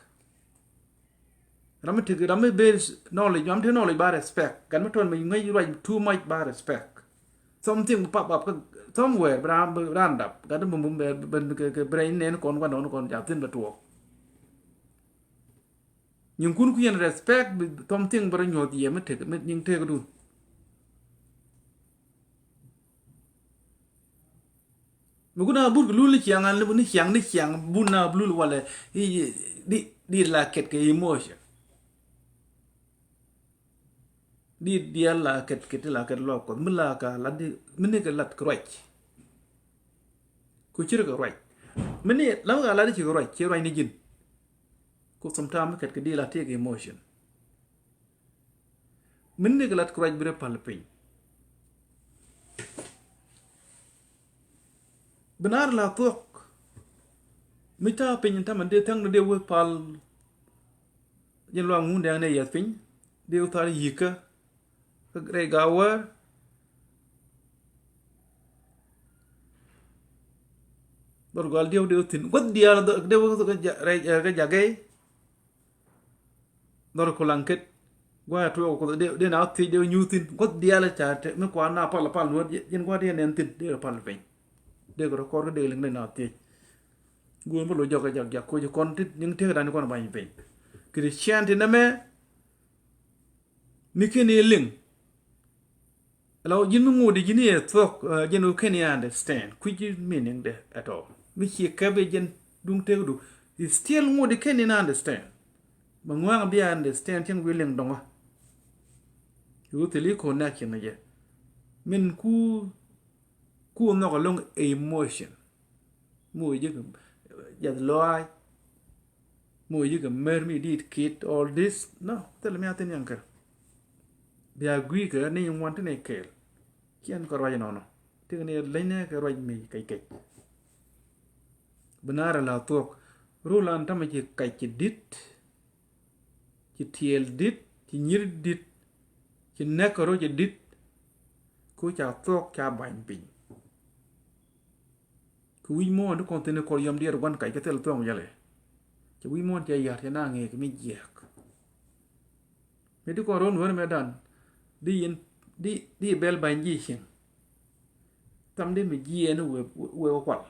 Ram mi tekɛ ram mi ben knowledge, ram mi tekɛ knowledge ba respect. Gat mi tɔn mi ŋäc ruac too much ba respect. Something pop up kä somewhere bi raan bi raan dap gat mi mum bɛ ben kɛ kɛ brain nɛn kɔn gua̱ndɔɔŋ ni kɔn ca thin bɛ tuɔɔk. Nyiŋkun ku yɛn respect bi thɔm thieŋ bä rɔ nyuɔth yɛ mi tek mi nyiŋ tekdun. Mi kun a bur kɛ lul ni ciaŋ an ni ciaŋ ni ciaŋ bun a lul walɛ di di la ket kɛ emotion. Di diɛl la ket ket la ket luak kuɔth mi la ka la di mi ni kɛ lat kɛ ruac. Ku cir kɛ ruac mi ni lam ka la di ci kɛ ruac ci ruac ni ji̱n. Ku sometimes mi kɛt kɛ di̱i̱l a tëëk emotion. Min ni kɛ lat kurac bi rɛ pal piny. Bi naar la thuɔ̱k mi ta̱a̱ piny in ta̱mɛ dee tha̱ŋ ni dee wee pal. Jɛn luaŋ ŋun dɛŋ ni yɛth piny dee wee thar yi̱kä. Kä rɛy Gawär. Dhɔr gɔal diɛw diɛw thi̱n gua̱th diaal diɛw kä Jagɛy. Dhɔr kulaŋ ket gua̱a̱ tuɔɔk kuoth diɛw diɛw na thiec diɛw nyuuth thi̱n gua̱th diaal ca te mi kuan na pal pal luɔt jɛn gua̱a̱ diɛw nɛn thi̱n diɛw pal piny. Diɛw kɛ rɔ kɔr kä diɛw liŋ diɛw na thiec. Guur mi lo jɔk kɛ jak jak koc kɔn ti nyiŋ tiek dan kɔn ba̱ny piny. Kɛ ti cian ti nɛmɛ. Mi keni liŋ. Ɛlɔ ji̱n mi ŋut ji̱n i̱ thuɔ̱k ji̱n wä keni understand kui̱ ji̱ meaning de at all. Mi ci kɛp i̱ ji̱n duŋ tekdu. Is still ŋut i̱ keni understand. Mɛ ŋuaŋ bi understand cieŋ wi̱i̱ liŋ dɔŋä. I̱ wä thil i̱ connection ni jɛ. Min ku ku nhɔk ɛlɔŋ emotion. Mi wä ji̱ kɛ jath lɔaac. Mi wä ji̱ kɛ mɛr mi dit kit all this. No, thilɛ mi a thin yaŋ kɛ. Bia gui̱i̱ kɛ ni ŋuan tin ɛ kɛɛl. Ciɛn kɛ ruac nɔnɔ. Ti kɛ ni leny nɛ kɛ ruac mi kɛc kɛc. Bi naar la thuɔk. Rul an tamɛ ci kac ci dit. Ci tiɛɛl dit, ci nyir dit, ci nɛk kɛ rɔ ci dit. Ku ca thuɔk ca bany piny. Kɛ wi̱c muɔ̱ɔ̱n ti kɔn thi̱n kɔr yɔm diɛɛr gua̱n kac kä thil thuɔ̱ŋ yɛlɛ. Cɛ wi̱c muɔ̱ɔ̱n cɛ ya̱r cɛ na ŋeek mi jiɛɛk. Mi ti kɔn ro̱o̱n wär mɛ dan di yɛn di di bɛl ba̱ny ji̱ cieŋ. Tham di mi jiɛɛn wee wee kual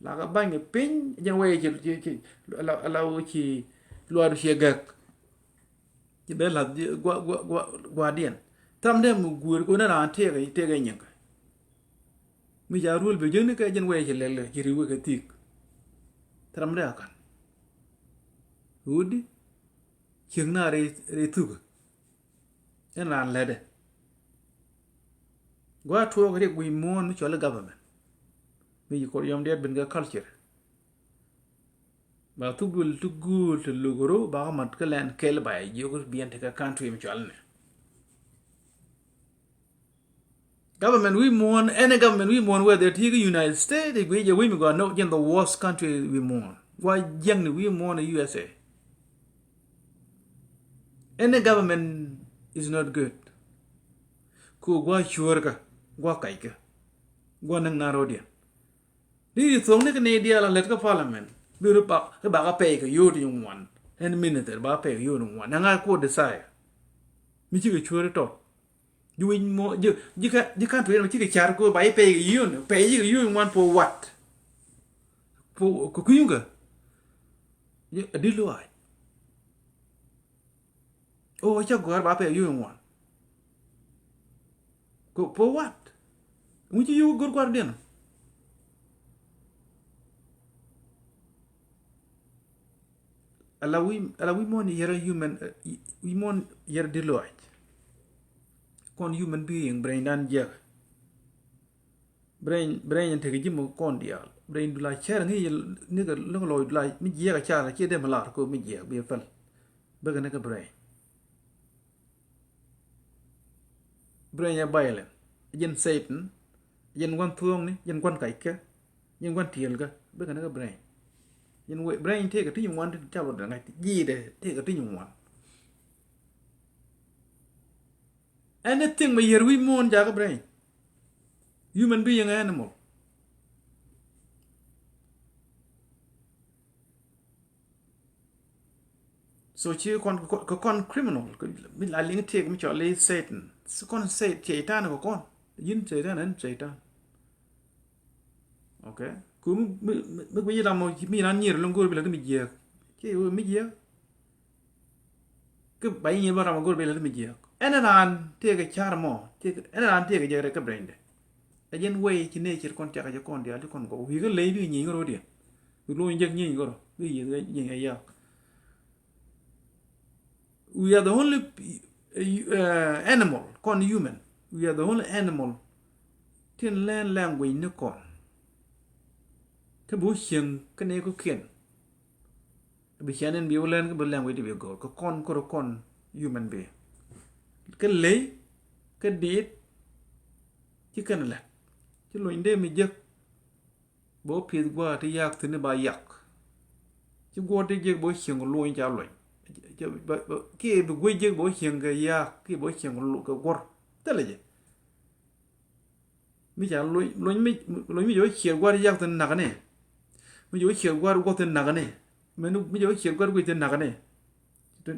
la kɛ ba̱ny kɛ piny jɛn wee ci ci ci la la ci luaadu ciɛ gäk. Ci ben lath gua gua gua guadiɛn. Tham dee mi guur kɛ wä ni raan tëëk tëëk ɛ nyiŋ kɛ. Mi ca ruël bi jiäkni kɛ jɛn wee ci lɛl kɛ ci ri̱w kɛ thi̱i̱k. Tham dee a ka̱n. Wutdi cieŋ na rɛy rɛy thukä. Ɛn raan lɛtdɛ. Gua tuɔɔk riɛk wi̱i̱ muɔ̱ɔ̱n mi cɔl i̱ government. Mi ci kɔr yɔm diɛt ben kɛ culture. Ba thuk duël ti guul ti luk ru ba kä mat kä lɛn kɛl ba jiök biɛn ti kä country mi cual ni. Government wi̱i̱ muɔ̱ɔ̱n, any government wi̱i̱ muɔ̱ɔ̱n whether ti kä United States i̱ guic jɛ wi̱i̱ mi gɔaa no jɛn the worst country wi̱i̱ muɔ̱ɔ̱n. Gua jiäkni wi̱i̱ muɔ̱ɔ̱n i̱ U S A. Any government is not good. Ku gua cuäärkä. Gua̱ kac kɛ. Gua̱ näk na ro̱diɛn. Di thuɔ̱k ni kɛ ni diaal a lät kä parliament. Bi ri bak, ri bak a pɛy kɛ yio̱o̱t in ŋuan. Ɛn minister ba pɛy kɛ yio̱o̱t in ŋuan. Ɛŋa kuɔt desire. Mi cikɛ cuäri tɔt. Ji̱ wi̱c muɔ, ji̱, ji̱ ka, ji̱ country ɛn mi cikɛ car kɛ ba i̱ pɛy kɛ yio̱o̱t. Pɛy ji̱ kɛ yio̱o̱t in ŋuan for what? For, kɛ kui̱ ŋukä. Ji̱, a di̱t luaac. Oh, cä gɔ̱a̱r ba pɛy yio̱o̱ in ŋuan. Ko, for what? Ŋu ci yio̱o̱ go̱r gua̱r diɛn? Ala wi̱i̱, ala wi̱i̱ muɔ̱ɔ̱n yɛr a human, eh, wi̱i̱ muɔ̱ɔ̱n yɛr di̱t luaac. Kɔn human being, brain dan jiɛk. Brain, brain in tekɛ ji̱ mɔ kɔn diaal. Brain du la cɛr ŋi̱i̱c ni kɛ lɔ̱ŋ lɔɔc du la mi jiɛk a car a ciɛ dee mi lar ko mi jiɛk bi a päl. Bäkɛ ni kɛ brain. Brain ɛ violent. Jɛn Satan. Jɛn gua̱n thuɔ̱ɔ̱ŋni. Jɛn gua̱n kackɛ. Jɛn gua̱n tiɛlkä. Bäkɛ ni kɛ brain. Jɛn wee, brain tëëkɛ ti nyin ŋuan ti cal wä dɛn ŋa̱c ji̱ dee tëëkɛ ti nyin ŋuan. Anything mi yɛr wi̱i̱ muɔ̱ɔ̱n jakä brain. Human being, animal. So ci kɔn, kɛ kɔn criminal, kɛ mi la liŋ tëëk mi cɔl i̱ Satan. Si kɔn Satan, Satan kɛ kɔn. Ji̱n Satan, ɛn Satan. Okay. Ku mi, mi, mi, mi guic ram mɔ, mi ran nyier lo̱ŋ go̱o̱r bi la ti mi jiääk. Ci wee mi jiääk. Kä ba nyier bä ram a go̱o̱r bi la ti mi jiääk. Ɛn raan tëëkɛ car mɔ, tëëkɛ, ɛn raan tëëkɛ jɛ rɛ kä brain dɛ. Ɛ jɛn wee ci nature kɔn cakɛ jɛ kɔn diaal ti kɔn gɔw. Wi̱i̱ kä ley bi nyieny kä ro̱diɛn. Bi lo̱ny jek nyieny kä rɔ. Bi yieth kä nyieny kä yak. We are the only, uh, animal, kɔn human. We are the only animal tin learn language ni kɔn. Kä bi wä cieŋ kä nɛy kɔ̱kiɛn. Bi cɛn in bi wä learn kä bi language ti bi gɔ̱r kä kɔn kärɔ kɔn human being. Kä ley, kä diit, ci kɛn lɛt. Ci lony dee mi jek. Bɛ wä pi̱th gua̱a̱ ti yak thi̱n i̱ ba yak. Ci guɔ̱r ti jiäk bɛ wä cieŋ kɛ luɔ̱ny ca luɔ̱ny. Kiɛ bi guic jiäk bɛ wä cieŋ kɛ yak kiɛ bɛ wä cieŋ kɛ guɔ̱r. Thilɛ jɛ. Mi ca luɔ̱ny, luɔ̱ny mi, luɔ̱ny mi jɛ wä ciɛɛr gua̱r yak thi̱n nakä ni. Mi jɛ wä ciɛɛr gua̱r guɔ̱r thi̱n nakä ni. Mi jɛ wä ciɛɛr gua̱r guic thi̱n nakä ni.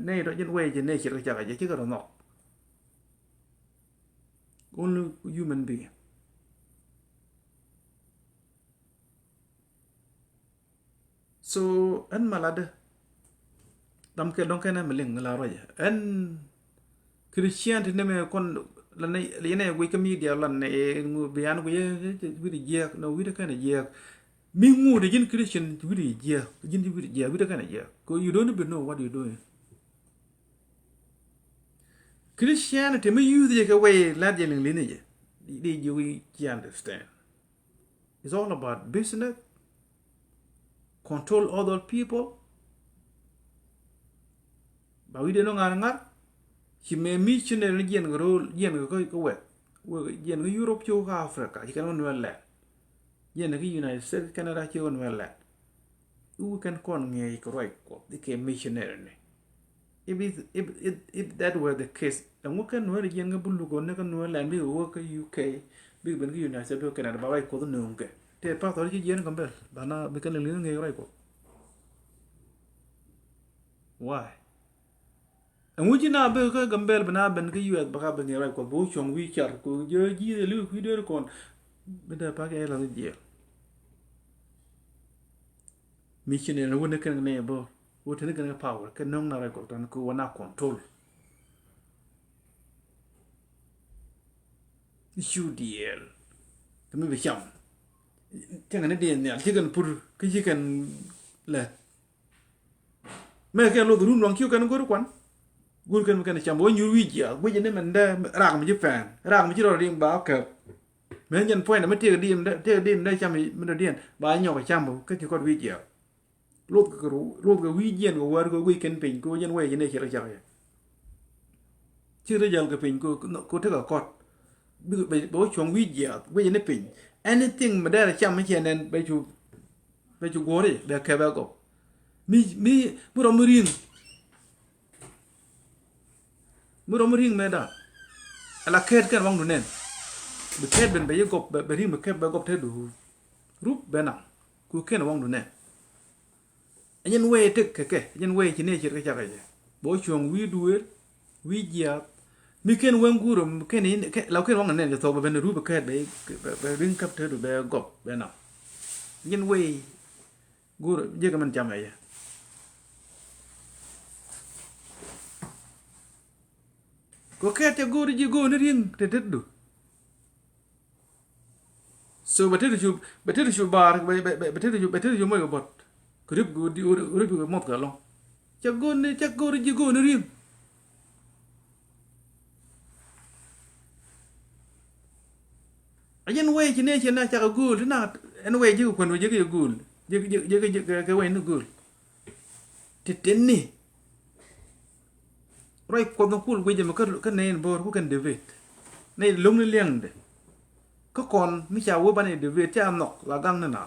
Nɛy tɔ jɛn wee jɛ nɛy ciɛɛr kɛ cakɛ jɛ cikɛ rɔ nhɔk. Only human being. So ɛn malatdä. Dam kɛ dɔ̱ŋ kɛn ɛn mi liŋ mi la ruacɛ ɛn Christianity ni mɛ kɔn. Lan ni yɛn ɛ guic kä media lan ni ŋu bian guic wi̱cdɛ jiɛk nɔ wi̱cdɛ kɛn ɛ jiɛk. Mi ŋu de ji̱n Christian wi̱cdɛ jiɛk ji̱n wi̱cdɛ jiɛk wi̱cdɛ kɛn ɛ jiɛk. 'Cause you don't even know what you doing. Christianity mi use jɛ kɛ way lat jɛ liŋ li̱n jɛ. Di ji̱ wi̱c ci understand. It's all about business, control other people. Ba wi̱cdɛ ni ŋa̱r ŋa̱r. Ci mɛ missionary ni jiɛn kɛ ro̱o̱l, jiɛn kɛ kä wɛth. Wek jiɛn kä Europe ci wä kä Africa, ci kɛn wä Nuɛr lɛn. Jiɛn kä United States, Canada ci wä Nuɛr lɛn. I̱ wä kɛn kɔn ŋi̱eec kɛ ruac Kuɔth i̱ kɛ missionary ni. If it, if, if, if that were the case, ɛŋu kɛn Nuɛr jiɛn kä buluk ɔ ni kä Nuɛr lɛn bikɛ wä kä U K, bikɛ ben kä United States, bikɛ Canada, ba ruac Kuɔth nööŋ kɛ. Tëë pastor ci jiɛn Gambel, ba na bi kɛn liŋ liŋ ŋi̱eec ruac Kuɔth. Why? Ɛŋu ci na bek kä Gambel bi na ben kä U S ba ka ben ŋi̱eec ruac Kuɔth, bi wä cuɔ̱ŋ wi̱i̱ car, ku ji̱ ji̱ li̱w kui̱ dee ri kɔn. Bi dee pak ɛ lath jiɛl. Missionary wä ni kɛn kɛ nɛy bä wä te ni kɛn kɛ power kɛ nöŋ na ruac Kuɔth tɔn kɛ wä na control. Cu diɛɛl kɛ mi bi cam. Cäŋɛ ni diɛɛl nhial ci kɛn pur kä ci kɛn lɛ. Mɛ kɛn loth run luaŋ ci kɛn go̱r kuan. Go̱r kɛn mi kɛn cam wä nyur wi̱i̱ jiath guic ni mɛn dee rak mi ci pɛn rak mi ci rɔ riŋ ba kɛp. Mɛ nyɛn puɔ̱ny dɛ mi tiek diim dɛ tiek diim dɛ cam mi dɔ̱diɛn ba nyɔk cam kä ci kɔt wi̱i̱ jiath. Loth kɛ ru loth kɛ wi̱i̱ jiɛn kɛ wäär kɛ wi̱i̱ kɛn piny kɛ wä jɛn wee jɛn ɛ cɛ rɔ cak yɛ. Ci rɔ jäl kɛ piny kɛ kɛ tekɛ kɔt. Bɛ bɛ wä cuɔ̱ŋ wi̱i̱ jiath wee jɛn ɛ piny. Anything mi dɛr cam mi cɛ nɛn bɛ cu bɛ cu guɔ̱ri bɛ kɛpɛ gɔp. Mi mi mi rɔ mi ri̱ŋ. Mi rɔ mi ri̱ŋ mɛ da̱a̱n. Ala kɛɛt kɛn waŋdu nɛn. Bi kɛt ben bɛ yi gɔp, bɛ ri̱ŋ bi kɛt bɛ gɔp te du. Rup bɛ naŋ ku ken waŋdu nɛ. Ɛ jɛn wee tek kɛ kɛ, ɛ jɛn wee ci nee ciet kɛ cakɛ jɛ. Bɛ wä cuɔ̱ŋ wi̱i̱ duëël, wi̱i̱ jiaath. Mi ken wee guurä, mi ken in, la ken waŋ nɛ nɛ jɛ thɔk bɛ ben rup bɛ kɛt bɛ, bɛ ri̱ŋ käp te du bɛ gɔp bɛ naŋ. Ɛ jɛn wee go̱o̱r jiäk mɛn cam ɛ yɛ. Kɛ kɛɛt cɛ go̱o̱r ji̱ go̱o̱r ni ri̱ŋ te tetdu. So bɛ tetdu cu, bɛ tetdu cu baar, bɛ, bɛ, bɛ tetdu cu, bɛ tetdu cu moc kɛ buɔ̱t. Kɛ rip, rip kɛ muɔth kɛ lɔ̱ŋ. Cɛ go̱o̱r ni, cɛ go̱o̱r ji̱ go̱o̱r ni ri̱ŋ. A jɛn wee ci nee ci na cak a go̱o̱l ti na ɛn wee ji̱ kɛ kuɛn wee ji̱ kɛ go̱o̱l ji̱ kɛ ji̱ kɛ wee ni go̱o̱l. Ti tin ni ruac kuɔth ni kul guic jɛ mi kä nɛy in bo̱o̱r ku kɛn debate nɛy lo̱ŋ ni liɛŋdɛ. Kä kɔn mi ca wee banɛ debate ca nhɔk la gaŋ ni na.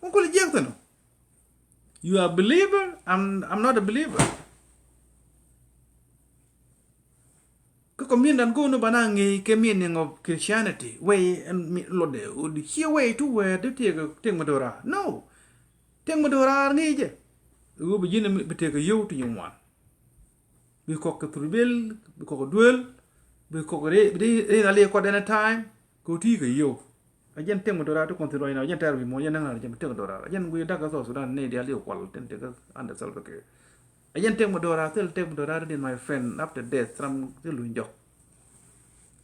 Ŋun kul jiɛk thin ɔ. You are a believer? I'm, I'm not a believer. Kä community dan go̱o̱n ni bana ŋi̱i̱c kɛ meaning of Christianity. Wee ɛn mi lotdɛ odi cie wee tu wee di tiek tiek mi do̱ra. No. Tiek mi do̱ra ŋi̱i̱c jɛ. Ɣöö bi ji̱n bi tiek kɛ yio̱w ti nyin wan. Bi kɔk kɛ thurbil, bi kɔk kɛ duel, bi kɔk kɛ ri, bi ri na liek kɔt any time. Kɛ wä ti kɛ yio̱w. A jɛn tëk mi do̱raar ti kɔn thi̱n ruac na, a jɛn tɛɛr wi̱i̱ muɔ̱ɔ̱n, a jɛn näŋ raar jɛ mi tëk mi do̱raar. A jɛn guiy da̱k kɛ South Sudan ni diaal i̱ kual tin tëk under Salva Kiir. A jɛn tëk mi do̱raar, thil tëk mi do̱raar din, my friend, after death, ram thil luny jɔk.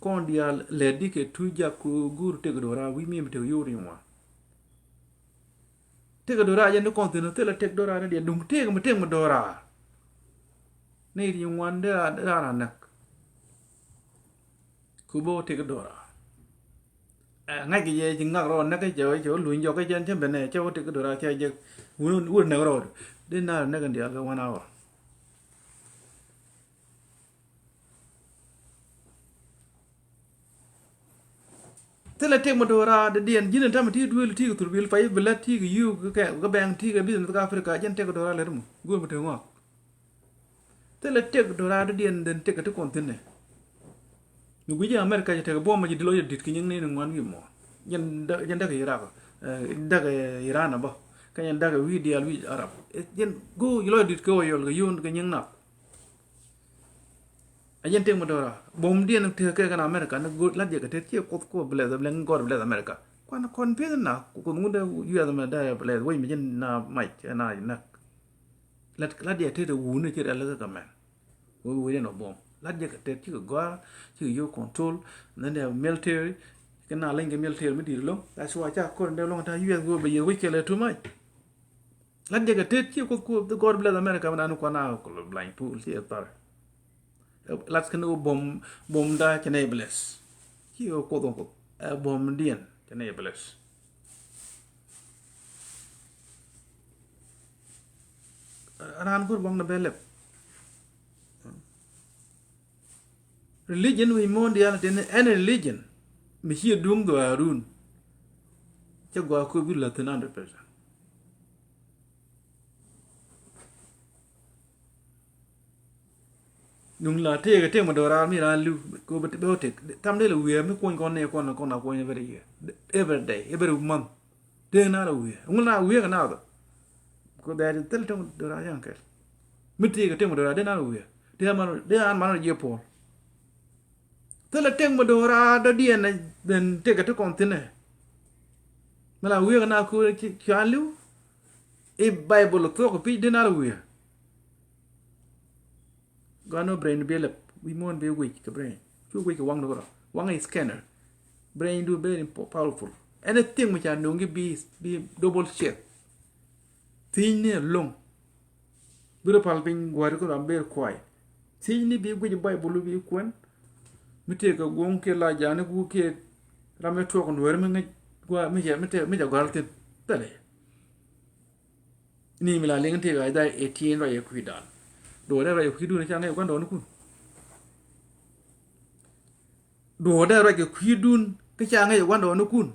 Kɔn diaal lɛt di kɛ tu jak ku guur tëk do̱raar, wi̱i̱ mi mi tëk yio̱w ri ŋuan. Tëk do̱raar jɛn ti kɔn thi̱n, thil a tëk do̱raar ni diaal duŋ tëk mi tëk mi do̱raar. Ni ri ŋuan dee raar a näk. Ku bä wä tëk do̱raar. Ɛ, ŋa̱ckɛ jɛ ci ŋak rɔɔd näk kä cɛ wä, cɛ wä luny jɔk kä cɛn cä ben ɛ, cɛ wä tëk do̱raar cɛ jɛ wun, wun näk rɔɔd. Dee na näk in diaal kɛ one hour. Thilɛ tëk mi do̱raar dee diɛn ji̱n in ta̱mɛ ti duëël ti kɛ thurbil pay bi lät ti kɛ yio̱w kɛ, kɛ bɛŋ ti kɛ business kä Africa, jɛn tëk do̱raar lät mɔ. Guur mi tëk ŋɔak. Thilɛ tëk do̱raar dɔ̱diɛn den tëk ti kɔn thi̱n nɛ. Mi gui̱c ji̱ America jɛ tekɛ buɔ̱m ma ji̱ di̱t lɔ jɛ di̱t kɛ nyiŋ ni ni ŋuan wi̱i̱ muɔ̱ɔ̱n. Jɛn däk, jɛn däk Iraq, ɛ, däk Iran a bä. Kä jɛn däk wi̱i̱ diaal wi̱i̱ Arab. Ɛ, jɛn go̱o̱k ji̱ lɔ jɛ di̱t kɛ wä yɔl kɛ yio̱o̱n kɛ nyiŋ nath. A jɛn tëk mi do̱raar. Buɔ̱mdiɛn tëk kɛ kɛn America ni go̱o̱k lat jɛ kɛ tet ciɛ Kuoth Kuɔth bless, bless, God bless America. Kuan kɔn pieth na, Kuoth ŋun dee U S mɛ dee bless, wec mi jɛn na mac, na näk. Lat, lat jɛ tet wuni ci rɛl kä mɛn. Wee wee jɛ nɔ buɔ̱m. Lat jɛ kɛ tet cikɛ gɔ̱a̱r, cikɛ yio̱w control, and then they have military. Kɛ na leny kɛ military mi di̱i̱t lo̱ŋ. That's why ca kɔn dee lo̱ŋ ta U S wee bɛ yɛ wec kɛ lɛ too much. Lat jɛ kɛ tet ci Kuoth Kuoth, God bless America, mi naan kuan a kul blany pool ci ɛ thar. Lat kɛn wä buɔ̱m, buɔ̱mda cɛ nɛy bless. Ci wä Kuoth wä Kuoth. Ɛ buɔ̱mdiɛn cɛ nɛy bless. Raan go̱r buɔ̱ŋdɛ bɛ lɛp. Religion wi̱i̱ muɔ̱ɔ̱n diaal teni any religion mi ciɛ duŋ dhɔaarun. Cɛ gɔaa kop bi la̱th thin hundred percent. Nuŋ la tëëk tëëk mi do̱raar mi raan li̱w kop bɛ wä tëk. Tam dee lɛ wiee mi kuɔny kɔn ni kɔn kɔn a kuɔny every year. Every day, every month. Tëëk na lɛ wiee. Ŋul na wiee kɛ na dhɔ. Kop bɛ thil tëëk mi do̱raar yaŋ kɛl. Mi tëëk tëëk mi do̱raar dee na lɛ wiee. Dee an man, dee an man jiɛ puɔl. Thilɛ tëk mi do̱raar dɔ̱diɛn ben tëk ti kɔn thi̱n ɛ. Mi la wiee kɛ na ko̱r ci an li̱w. I̱ Bible thuɔk kɛ pi̱c dee na lɛ wiee. Gɔaa ni brain bi lɛp, wi̱i̱ muɔ̱ɔ̱n bi wec kɛ brain. Cu wec kɛ waŋdu kärɔ̱. Waŋ i̱ scanner. Brain du very impo-, powerful. Anything mi ca no̱o̱ŋ i̱ bi, bi double check. Thiecni ɛlɔ̱ŋ. Bi rɔ pal piny gua̱a̱ri kärɔ̱ ram ber kuay. Thiecni bi guic Bible bi kuɛn. Mi tëëk kɛ guɔ̱ŋ kiɛ la ja̱a̱ni guuk kiɛ ram mi tuɔk nueeri mi ŋäc gua̱a̱ mi cɛ, mi tëëk, mi cɛ gɔ̱a̱r thi̱n. Thilɛ. Ni mi la liŋ ti Isaiah eighteen ruac ɛ kui̱dan. Duɔ̱ɔ̱dɛ ruac ɛ kui̱dun ca ŋäc gua̱ndɔɔŋnikun. Duɔ̱ɔ̱dɛ ruac ɛ kui̱dun kä ca ŋäc gua̱ndɔɔŋnikun.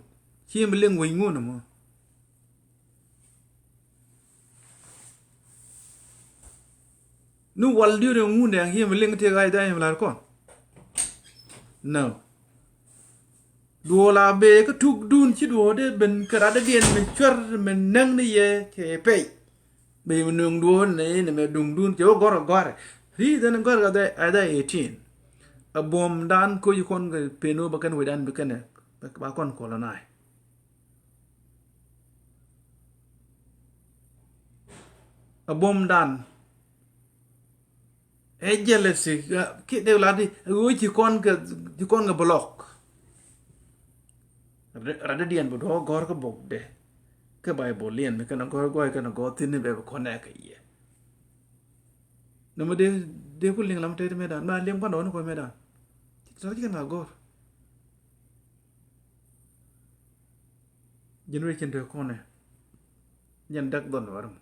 Ci mi liŋ wec ŋun ɛmɔ. Ni wal di̱t ɛ ŋun dɛŋ ci mi liŋ ti Isaiah mi lar kɔn. No. Duɔ̱ɔ̱r la bëë kä tukdun, ci duɔ̱ɔ̱r dee ben kä radädiɛn mi cuɛr mi näk ni yɛ cɛ pɛy. Bëë mi nööŋ duɔ̱ɔ̱r ni ni mɛ duŋdun cɛ wä gɔ̱r gɔ̱a̱rɛ. Ri̱i̱t ɛn gɔ̱r kä Isaiah eighteen. A buɔ̱mdan koc kɔn kɛ pen wä bä kɛn wecdan bi kɛnɛ ba kɔn colonize. A buɔ̱mdan. Ɛ jealousy, kiɛ dee lat di, ɛ ɣöö ci kɔn kɛ, ci kɔn kɛ block. Radädiɛn bi duɔ̱ɔ̱k gɔ̱r kä bokdɛ. Kä Baibolian mi kɛn a gɔ̱r gɔ̱r kɛn a gɔ̱r thi̱n ni bɛ bi kɔn ɛ kɛ yɛ. Nɔmɔ dee, dee ku liŋ lam tɛt mɛ dan, ma liŋ kuan dɔɔni kɔ mɛ dan. Ci tɔ̱ ci kɛn a gɔ̱r. Generation te kɔnɛ. Jɛn däk dhɔn wärä mɔ.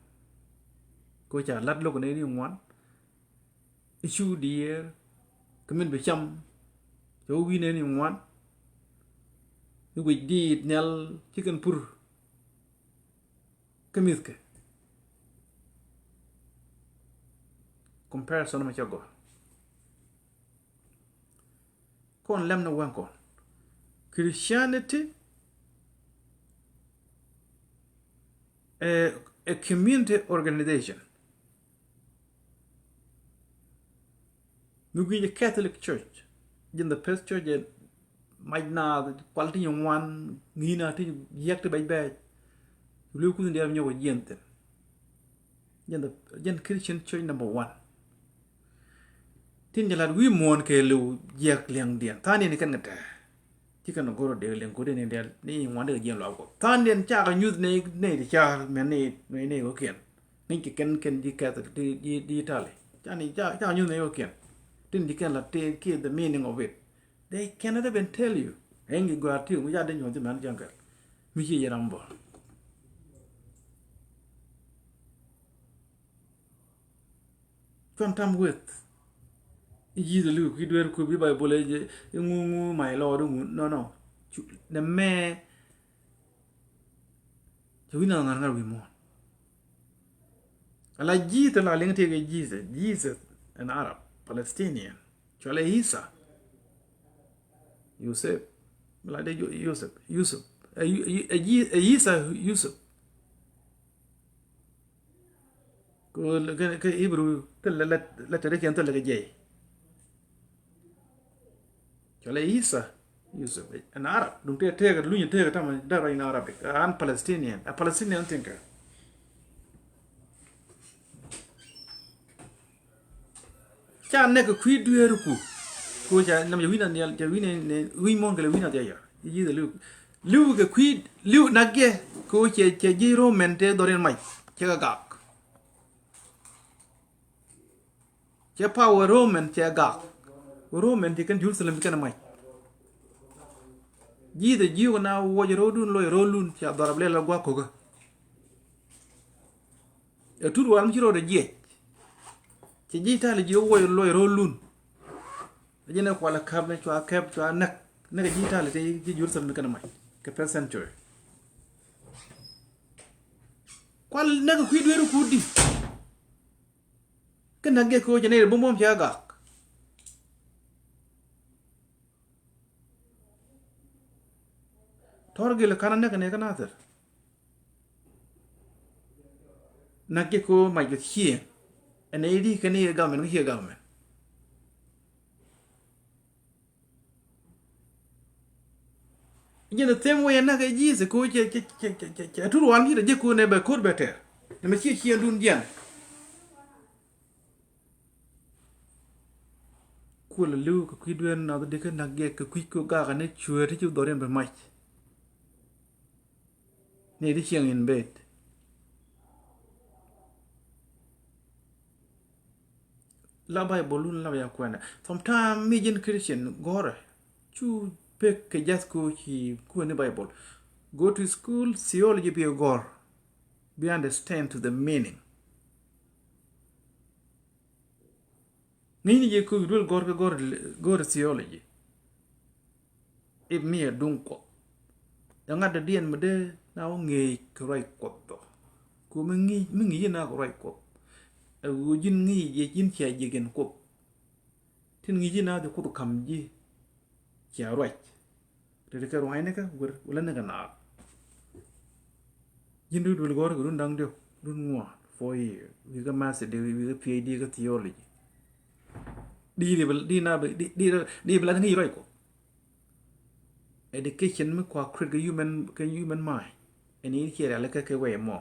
Ko ca lat lo̱k nɛy ni ŋuan. I̱ cu diɛɛr. Kä min bi cam. Cɛ wä wi̱i̱ nɛy ni ŋuan. I̱ wi̱c diit nhial ci kɛn pur. Kä mi̱thkɛ. Comparison mɛ cɛ gɔ̱r. Kɔn lɛm ni wɛn kɔn. Christianity, eh, a community organization. Mi guic a Catholic Church, jin the first church, eh, mac naath, kual ti nyin wan, ŋi̱i̱na ti yɛk ti bɛc bɛc. Lu kuth ndiɛl nyɔk jiɛn thin. Jɛn the, jɛn Christian church number one. Tin jɛ lat wi̱i̱ muɔ̱ɔ̱n kɛ liw jiɛk liɛŋdiɛn. Tha̱a̱ŋdiɛn kɛn kɛ tɛ̱̈ɛ̱̈. Ci kɛn kɛ go̱r dee liɛŋ ko̱diɛn in diɛl ni ŋuan dee kɛ jiɛn luaak Kuɔth. Tha̱a̱ŋdiɛn cakɛ nyuth nɛy, nɛy ti ca̱r mɛn nɛy, nɛy, nɛy wä kiɛn. Ŋi̱c kɛ kɛn, kɛn ji̱ kɛth, ji̱, ji̱, ji̱ Itali. Ca ni, ca, cakɛ nyuth nɛy wä kiɛn. Tin ji̱ kɛn la tëë kiɛ the meaning of it. They cannot even tell you. Ɛn gi gɔaa ti mi ca dee nyuɔ̱th ji̱ mɛn jɛn kɛl. Mi ci yɛ ram bä. Cuan tam weth. I̱ ji̱th li̱w ki dueer ku bi Baibol i̱ ŋu ŋu my Lord i̱ ŋu. No, no. Cu, nɛ mɛ. Cɛ wi̱n na ŋa̱r ŋa̱r wi̱i̱ muɔ̱ɔ̱n. Ala ji̱th ala liŋ tëëk i̱ Jesus. Jesus, an Arab, Palestinian. Cualɛ Isa. Yusuf. Ala de Yusuf. Yusuf. Ɛ Yu-, ɛ Yu-, ɛ Ji-, ɛ Isa Yusuf. Kä, kä, kä Hebrew, thilɛ lɛ, lɛ, lɛ tɛrɛ kiɛn thilɛ kɛ jɛy. Cɔlɛ Isa Yusuf, an Arab, duŋ tëë tëëkɛ, lunyɛ tëëkɛ tamɛ, dee rɔy in Arabic, an Palestinian, a Palestinian thinker. Ca nɛk kɛ kui̱ dueeriku. Ku ca nam jɛ wi̱n a nhial, jɛ wi̱n a, wi̱n muɔ̱ɔ̱n kɛ lɛ wi̱n a dhiac. I̱ ji̱ dhɛ li̱w. Li̱w kɛ kui̱, li̱w nak jɛ. Ku cɛ, cɛ ji̱ Roman tëë dhɔr in mac. Cɛ kɛ gak. Cɛ power Roman cɛ gak. Roman ti kɛn Jerusalem ti kɛn mac. Ji̱ dhɛ ji̱ kɛ na wuɔc ro̱o̱dun loc ro̱o̱lun ca dhɔr a bi lɛl a gua̱k ko̱kä. Ɛ tut wal mi ci rɔɔdɛ jiɛc. Cɛ ji̱ Itali ji̱ wä wuɔc luɔc ro̱o̱lun. Ɛ ji̱ nɛ kualɛ käp nɛ cua kɛp cua näk. Näk ɛ ji̱ Itali ti ji̱ Jerusalem ni kɛn mac kɛ first century. Kual näk ɛ kui̱ dueeri kuut di. Kä näk gɛ ko̱o̱c ɛ nɛy rɛ buɔ̱m buɔ̱m cɛ gak. Tɔr gil ɛ ka̱n a näk ɛ nɛy kä Nathir. Näk jɛ ko mac kɛ ciëŋ. Ɛn ɛ i̱di kɛn i̱ gam ɛn kä ciɛ gam ɛn. Ji̱n the same way ɛ näk ɛ Jesus ko cɛ, cɛ, cɛ, cɛ, cɛ, cɛ tur wan ji̱ rɛ jɛ ko nɛ bɛ ko̱r bɛ tɛr. Nɛ mɛ ciɛ ciëŋdun jiɛn. Kuɔl a li̱w kɛ kui̱ dueer nath di kä näk jɛ kɛ kui̱ ko gak ɛn ɛ cueer ti ci dhɔriɛn bɛ mac. Ni ti cieŋ in bet. La Baibol wun la ya kuɛnɛ. Sometime mi ji̱n Christian gɔrɛ. Cu pek kɛ jath ko ci kuɛni Baibol. Go to school, theology bi gɔr. Bi understand to the meaning. Ŋi̱i̱cni jɛ kök duel gɔ̱r kɛ gɔ̱r, gɔ̱r theology. Ip mi ɛ duŋ Kuɔth. Ɛ ŋa̱t dɔ̱diɛn mi dee na wä ŋi̱i̱c kɛ ruac Kuɔth dhɔ. Ku mi ŋi̱i̱c, mi ŋi̱i̱c na kɛ ruac Kuɔth. Ɛ ɣöö ji̱n ŋi̱i̱c jɛ ji̱n cia ji̱ gɛn Kuoth. Tin ŋi̱i̱c ji̱ na dhi Kuoth ka̱m ji̱. Cia ruac. Te ti kɛ ruaacni kä guir wala ni kɛ naath. Ji̱n di duël gɔ̱r kɛ run da̱ŋ diɔ̱k, run ŋuan, four year, wi̱i̱ kä master degree, wi̱i̱ kä P H D kä theology. Di di di na di di di bi la ni ruac Kuɔth. Education mi kua create kɛ human, kɛ human mind. Ɛn in kiɛ riali kɛ kɛ wee mɔ.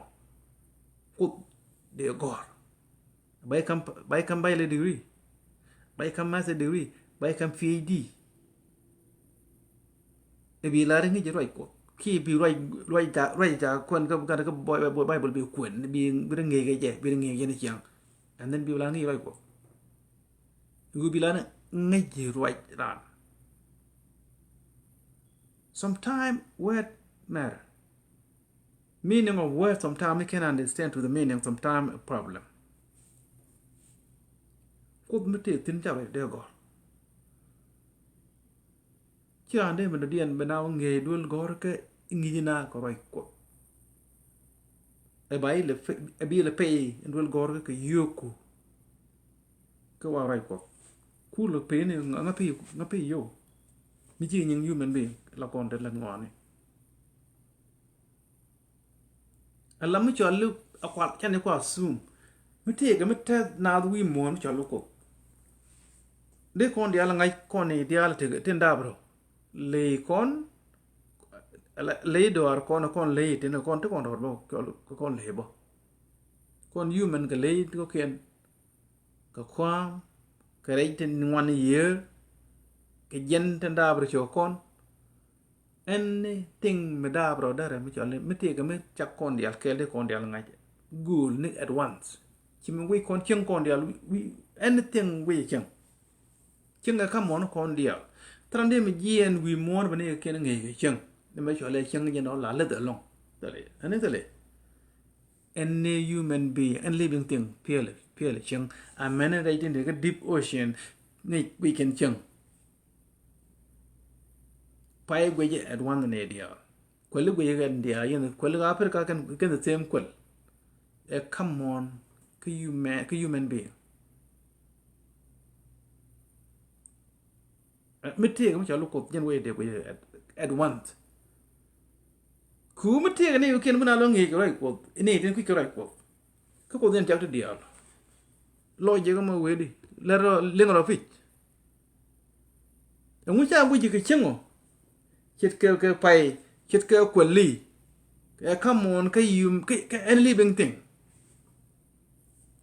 Kuoth dee gɔr. Ba i̱ kam, ba i̱ kam bachelor degree. Ba i̱ kam master degree. Ba i̱ kam P H D. Ɛ bi la ri ŋi̱c ruac Kuɔth. Ki bi ruac, ruac ca, ruac ca kuɛn kä, kä, kä Bible bi kuɛn. Bi, bi ri ŋi̱c kɛ jɛ, bi ri ŋi̱c kɛ jɛ ni ciaŋ. And then bi la ŋi̱c ruac Kuɔth. Gu bi la ni ŋäc ji̱ ruac ran. Sometime word matter. Meaning of word sometime you can understand to the meaning, sometime a problem. Kuoth mi tëë thi̱n ca ruac dee gɔ̱r. Ci raan dee mi dɔ̱diɛn bi na wä ŋi̱eec duel gɔ̱r kä ŋi̱i̱c na kɛ ruac Kuɔth. Ɛ ba ilɛ pe, ɛ bi ilɛ pey in duel gɔ̱r kä kɛ yio̱o̱ku. Kä wa ruac Kuɔth. Kulɛ pey ni ŋa, ŋa pey, ŋa pey yow. Mi ci nyiŋ human being la kɔn te la ŋɔani. Ala mi cɔal li a kual, cani kua assume. Mi tëëkɛ mi tɛth naath wi̱i̱ muɔ̱ɔ̱n mi cɔal li Kuoth. Dee kɔn diaal ŋa̱c kɔn ni diaal tin dap rɔ. Ley kɔn, ley dɔaar kɔn, kɔn ley tin kɔn ti kɔn dɔaar bä, kɔn ley bä. Kɔn human kɛ ley ti kɔkiɛn. Kɛ kua̱a̱m, kɛ rɛc tin ŋuan yiëër, kɛ jiɛn tin dap rɔ cɔk kɔn. Anything mi daap rɔ därɛ mi cɔl ni mi tëëkɛ mi cak kɔn diaal kɛɛl ti kɔn diaal ŋa̱c. Go̱o̱l ni at once. Ci mi wi̱c kɔn cieŋ kɔn diaal wi̱c, anything wi̱c cieŋ. Cieŋ kɛ ka̱m muɔ̱ɔ̱n kɔn diaal. Thilɛ ni mi jiɛɛn wi̱i̱ muɔ̱ɔ̱n bɛ ni kɛ kiɛn ŋi̱i̱c kɛ cieŋ. Ni mi cɔl ɛ cieŋ jɛn ɔ la leth ɛlɔ̱ŋ. Thilɛ, ɛn ni thilɛ. Any human being, any living thing, piɛl, piɛl cieŋ. Amɛn rɛc tin ti kä deep ocean, ni wi̱c kɛn cieŋ. Pay guic at once ni diaal. Kuɛli guic kɛn diaal, yɛn kuɛli ka Africa kɛn, kɛn the same kuɛl. Ɛ ka̱m muɔ̱ɔ̱n kä human, kä human being. Ɛ, mi tëëkɛ mi cɔl Kuoth jɛn wee dee guic at, at once. Ku mi tëëkɛ ni kiɛn bi na lɔ ŋi̱i̱c kɛ ruac Kuɔth, ni tin kui̱c kɛ ruac Kuɔth. Kä Kuoth yɛn cak ti diaal. Lɔ jɛ kä ma wee di, lɛ rɔ, liŋ rɔ pic. Ɛŋu ca guic kɛ cieŋ ɔ? Ce̱tkɛ kɛ pay, ce̱tkɛ kuɛli. Ɛ ka̱m muɔ̱ɔ̱n kä yum, kä, kä any living thing.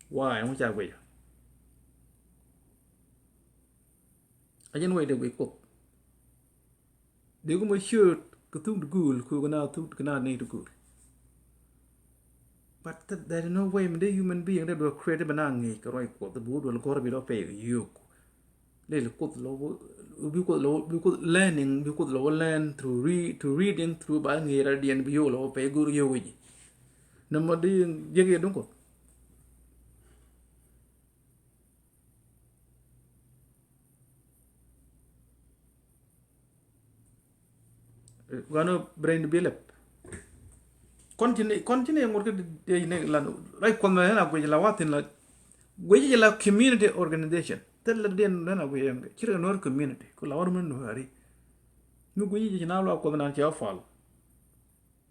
Why? Ɛŋu ca guic? A jɛn wee dee guic Kuoth. Dee kumɛ ciööt kɛ thuk ti guul, kukɛ na thuk kɛ na ni ti guul. But th-, there is no way mi dee human being dee duɔl create bɛ na ŋi̱i̱c kɛ ruac Kuɔth, bi wä duɔl gɔ̱r bi dɔ pɛy kɛ yio̱o̱k. Lil Kuoth lɔ wä, bi Kuoth lɔ wä, bi Kuoth learning, bi Kuoth lɔ wä learn through re-, through reading, through ba ŋi̱i̱c radiɛn bi yio̱o̱k lɔ wä pɛy go̱r yio̱o̱k wi̱ci. Nɔmɔ di jek yɛ duŋ Kuɔth. Gɔno brain bi lɛp. Kɔn ci ni, kɔn ci ni ŋut kä di ni lan. Rai kɔn na na guic la watin la. Guic ci la community organization. Tel la dien na na guic yɛn. Ci rɛ nor community. Ku la war mun nuari. Mi guic ci na la kɔn na ci afal.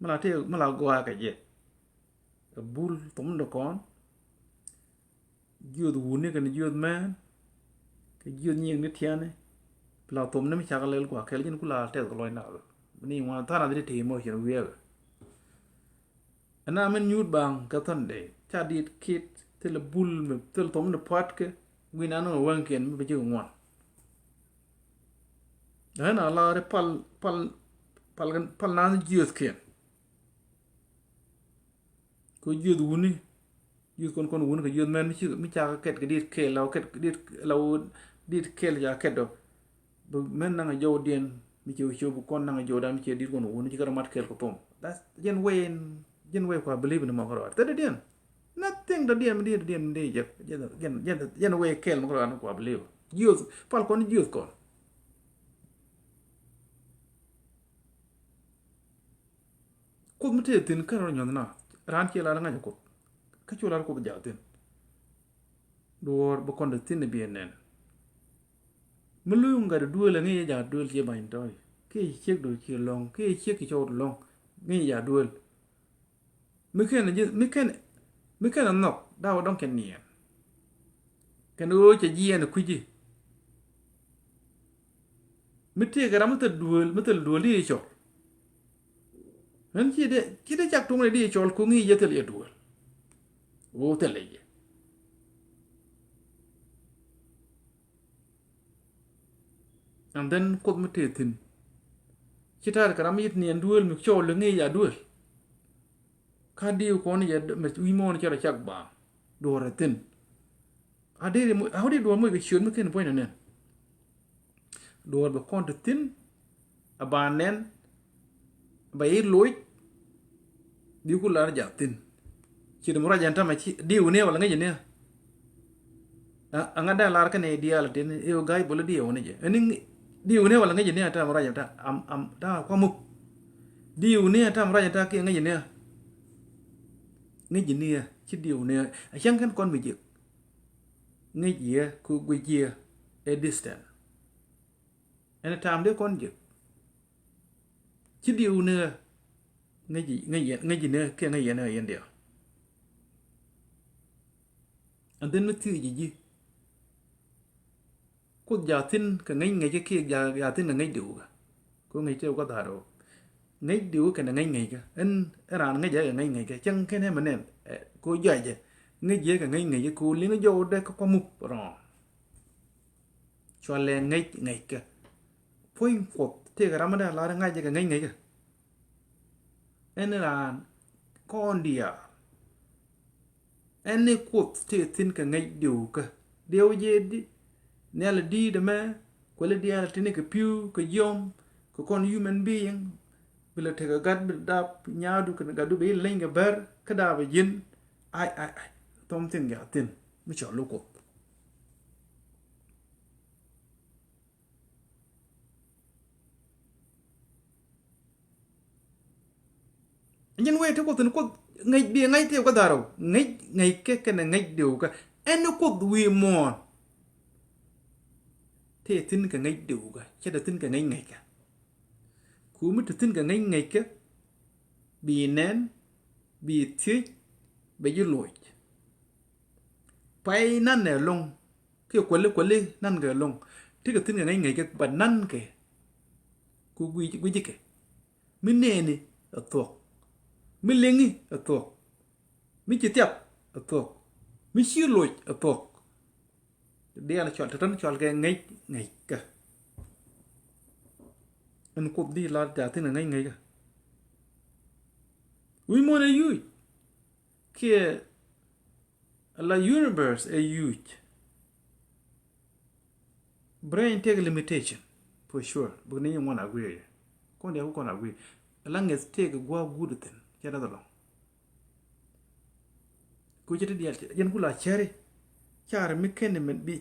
Mala te, mala gua ka je. Ka bul tum de kɔn. Jiöth wuni kɛn jiöth mɛn. Kɛ jiöth nyiŋ ni tiani. Pla thom ni mi cak lɛl kua kɛl jin kula tɛth kɛ lɔny na. Ni ŋuan thana dhiri ti emotion wiɛɛbɛ. Ɛna min nyuut baŋ kɛ thɔn de ca dit kit thil bul mi thil thom ni puat kɛ. Wi̱n anɔ wɛŋkiɛn mi bi ji̱ ŋuan. Ɛna lari pal, pal, pal, pal nan jiöth kiɛn. Kɛ jiöth wuni, jiöth kɔn kɔn wuni kɛ jiöth mɛn mi ci, mi ca kɛ kɛt kɛ dit kɛl la wä kɛt kɛ dit la wä dit kɛl ca kɛt dɔ. Bi mɛn naŋ a jɔw diɛn mi ci wä ci wä bi kɔn naŋ a jɔw dan mi ci dit kɔn wuni ci kɛ rɔ mat kɛl kɛ thom. That's jɛn wee in, jɛn wee kua believe ni mɔ kɛ rɔ. Thɛ dee diɛn. Nothing dee diɛn mi dee diɛn mi dee jɛ. Jɛn, jɛn, jɛn, jɛn wee kɛl mɔ kɛ rɔ kua believe. Jiöth, pal kɔn jiöth kɔn. Kuoth mi tëë thi̱n kärɛ rɔ nyuɔ̱th na raan ciɛ lar ŋa̱c Kuoth. Kä cu lar Kuoth jaathin. Duɔ̱ɔ̱r bi kɔn dee thi̱n i̱ bi ɛ nɛn. Mi luny gat i̱ duëël ɛ ŋi̱i̱c ɛ jaat duëël ciɛ ba̱ny tɔ̱ɔ̱c. Kiɛ ciek do̱ ci lɔ̱ŋ, kiɛ ciek ci cɔw do̱ lɔ̱ŋ, ŋi̱i̱c ya duel. Mi ken, mi ken, mi ken nhɔk, da̱wä dɔ̱ŋ kɛ niɛn. Kɛn ɣöö cɛ jiɛɛn kui̱ci. Mi tëëkɛ ram mi thil duel, mi thil duel di cɔl. Ɣän ci dee, ci dee cak tuŋni di cɔl, ku ŋi̱i̱c jɛ thil yɛ duel. Ɣöö thil yɛ jɛ. And then Kuoth mi tëë thi̱n. Ci ta̱a̱r kɛ ram mi yit niɛn duel mi cɔl ŋi̱i̱c ya duel. Ka diw kɔn yɛ mɛ wi̱i̱ muɔ̱ɔ̱n cɛ rɔ cak ba duɔ̱ɔ̱r ɛ thi̱n. A dee, a wä di duɔ̱ɔ̱r moc kɛ ciöt mi ken puɔ̱ny nɛ nɛn. Duɔ̱ɔ̱r bɛ kɔn te thi̱n, a ba nɛn, bɛ i̱ loc, bi ku lar jath thi̱n. Ci dee mi ruac ɛn tamɛ ci diw ni wala ŋäc ni. A, a ŋa̱t dee lar kä nɛ diaal tin i̱ ga̱a̱c bol diw ni jɛ. Ɛn ni diw ni wala ŋäc ni a tamɛ ruac ɛn ta, am, am, ta kua muk. Diw ni a tamɛ ruac ɛn ta kiɛ ŋäc ni. Ŋäc ni ci diw ni a cäŋ kɛn kɔn mi jiɛk. Ŋäc yɛ ku guic yɛ ɛ distant. Ɛn ta̱a̱m dee kɔn jiɛk. Ci diw ni ŋäc, ŋäc, ŋäc ni kiɛ ŋäc yɛn ɛ yɛn diɛ. And then mi thiec ji̱ ji̱. Kuoth jaathin kɛ ŋäc ŋäcä kiɛ ja-, jaathin kɛ ŋäc diw kä. Ko ŋäc tëë wä kä dhaar ɣöö ŋäc diw kɛnɛ ŋäc ŋäckä. Ɛn, ɛn raan ŋäcä kɛ ŋäc ŋäckä. Cäŋ kɛn ɛmɛ nɛn, ɛ, ko jɔacɛ. Ŋäc yɛ kɛ ŋäc ŋäcä ko liŋ jɔwdɛ kä kua mup rɔ̱ɔ̱ŋ. Cualɛ ŋäc ŋäckä. Puɔ̱ny Kuɔth tëëkɛ ram mi dee lar ŋa̱cä kɛ ŋäc ŋäckä. Ɛn raan kɔn diaal. Ɛn ni Kuoth tëë thi̱n kɛ ŋäc diw kä. Diw jɛ di, nhial di̱i̱t ɛmɛ, kuɛli diaal tini kɛ pi̱w, kɛ jiɔm, kɛ kɔn human being. Bi lɛ tekɛ gat bi dap nyaadu kɛ gatdu bi leny kɛ bɛr, kä dap ɛ ji̱n. Ai, ai, ai. Thom thi̱n jaathin. Mi cɔl i̱ Kuoth. Nyin wee ti Kuoth in Kuoth ŋäc bi ŋäc tëë kä dhaar ɣöö ŋäc ŋäckä kɛnɛ ŋäc diw kä. Ɛn ni Kuoth wi̱i̱ muɔ̱ɔ̱n. Tëë thi̱n kɛ ŋäc diw kä, cɛ dee thi̱n kɛ ŋäc ŋäckä. Ku mi te thi̱n kɛ ŋäc ŋäckä, bi nɛn, bi thiec, bɛ ji̱ loc. Pay nan nɛ lo̱ŋ, kiɛ kuäli, kuäli nan kɛ lo̱ŋ. Tekɛ thi̱n kɛ ŋäc ŋäckä, but nan kɛ. Ku guic, guic kɛ. Mi nɛɛni ɛ thuɔ̱k. Mi liŋi ɛ thuɔ̱k. Mi ci thiap ɛ thuɔ̱k. Mi ci loc ɛ thuɔ̱k. Diaal cɔal, te tɔn cɔal kɛ ŋäc ŋäckä. Ɛn Kuoth di lar jaathin ɛ ŋäc ŋäckä. Wi̱i̱ muɔ̱ɔ̱n ɛ yuuc. Kiɛ la universe ɛ huge. Brain take limitation, for sure. Bik ni ŋuan agree. Kɔn diaal kɔn agree. Ala ŋɛth take gua̱a̱k guut thi̱n. Cɛ dath lɔŋ. Ku cɛ ti diaal cɛ. Yɛn ku la cɛri. Car mi kɛn min bi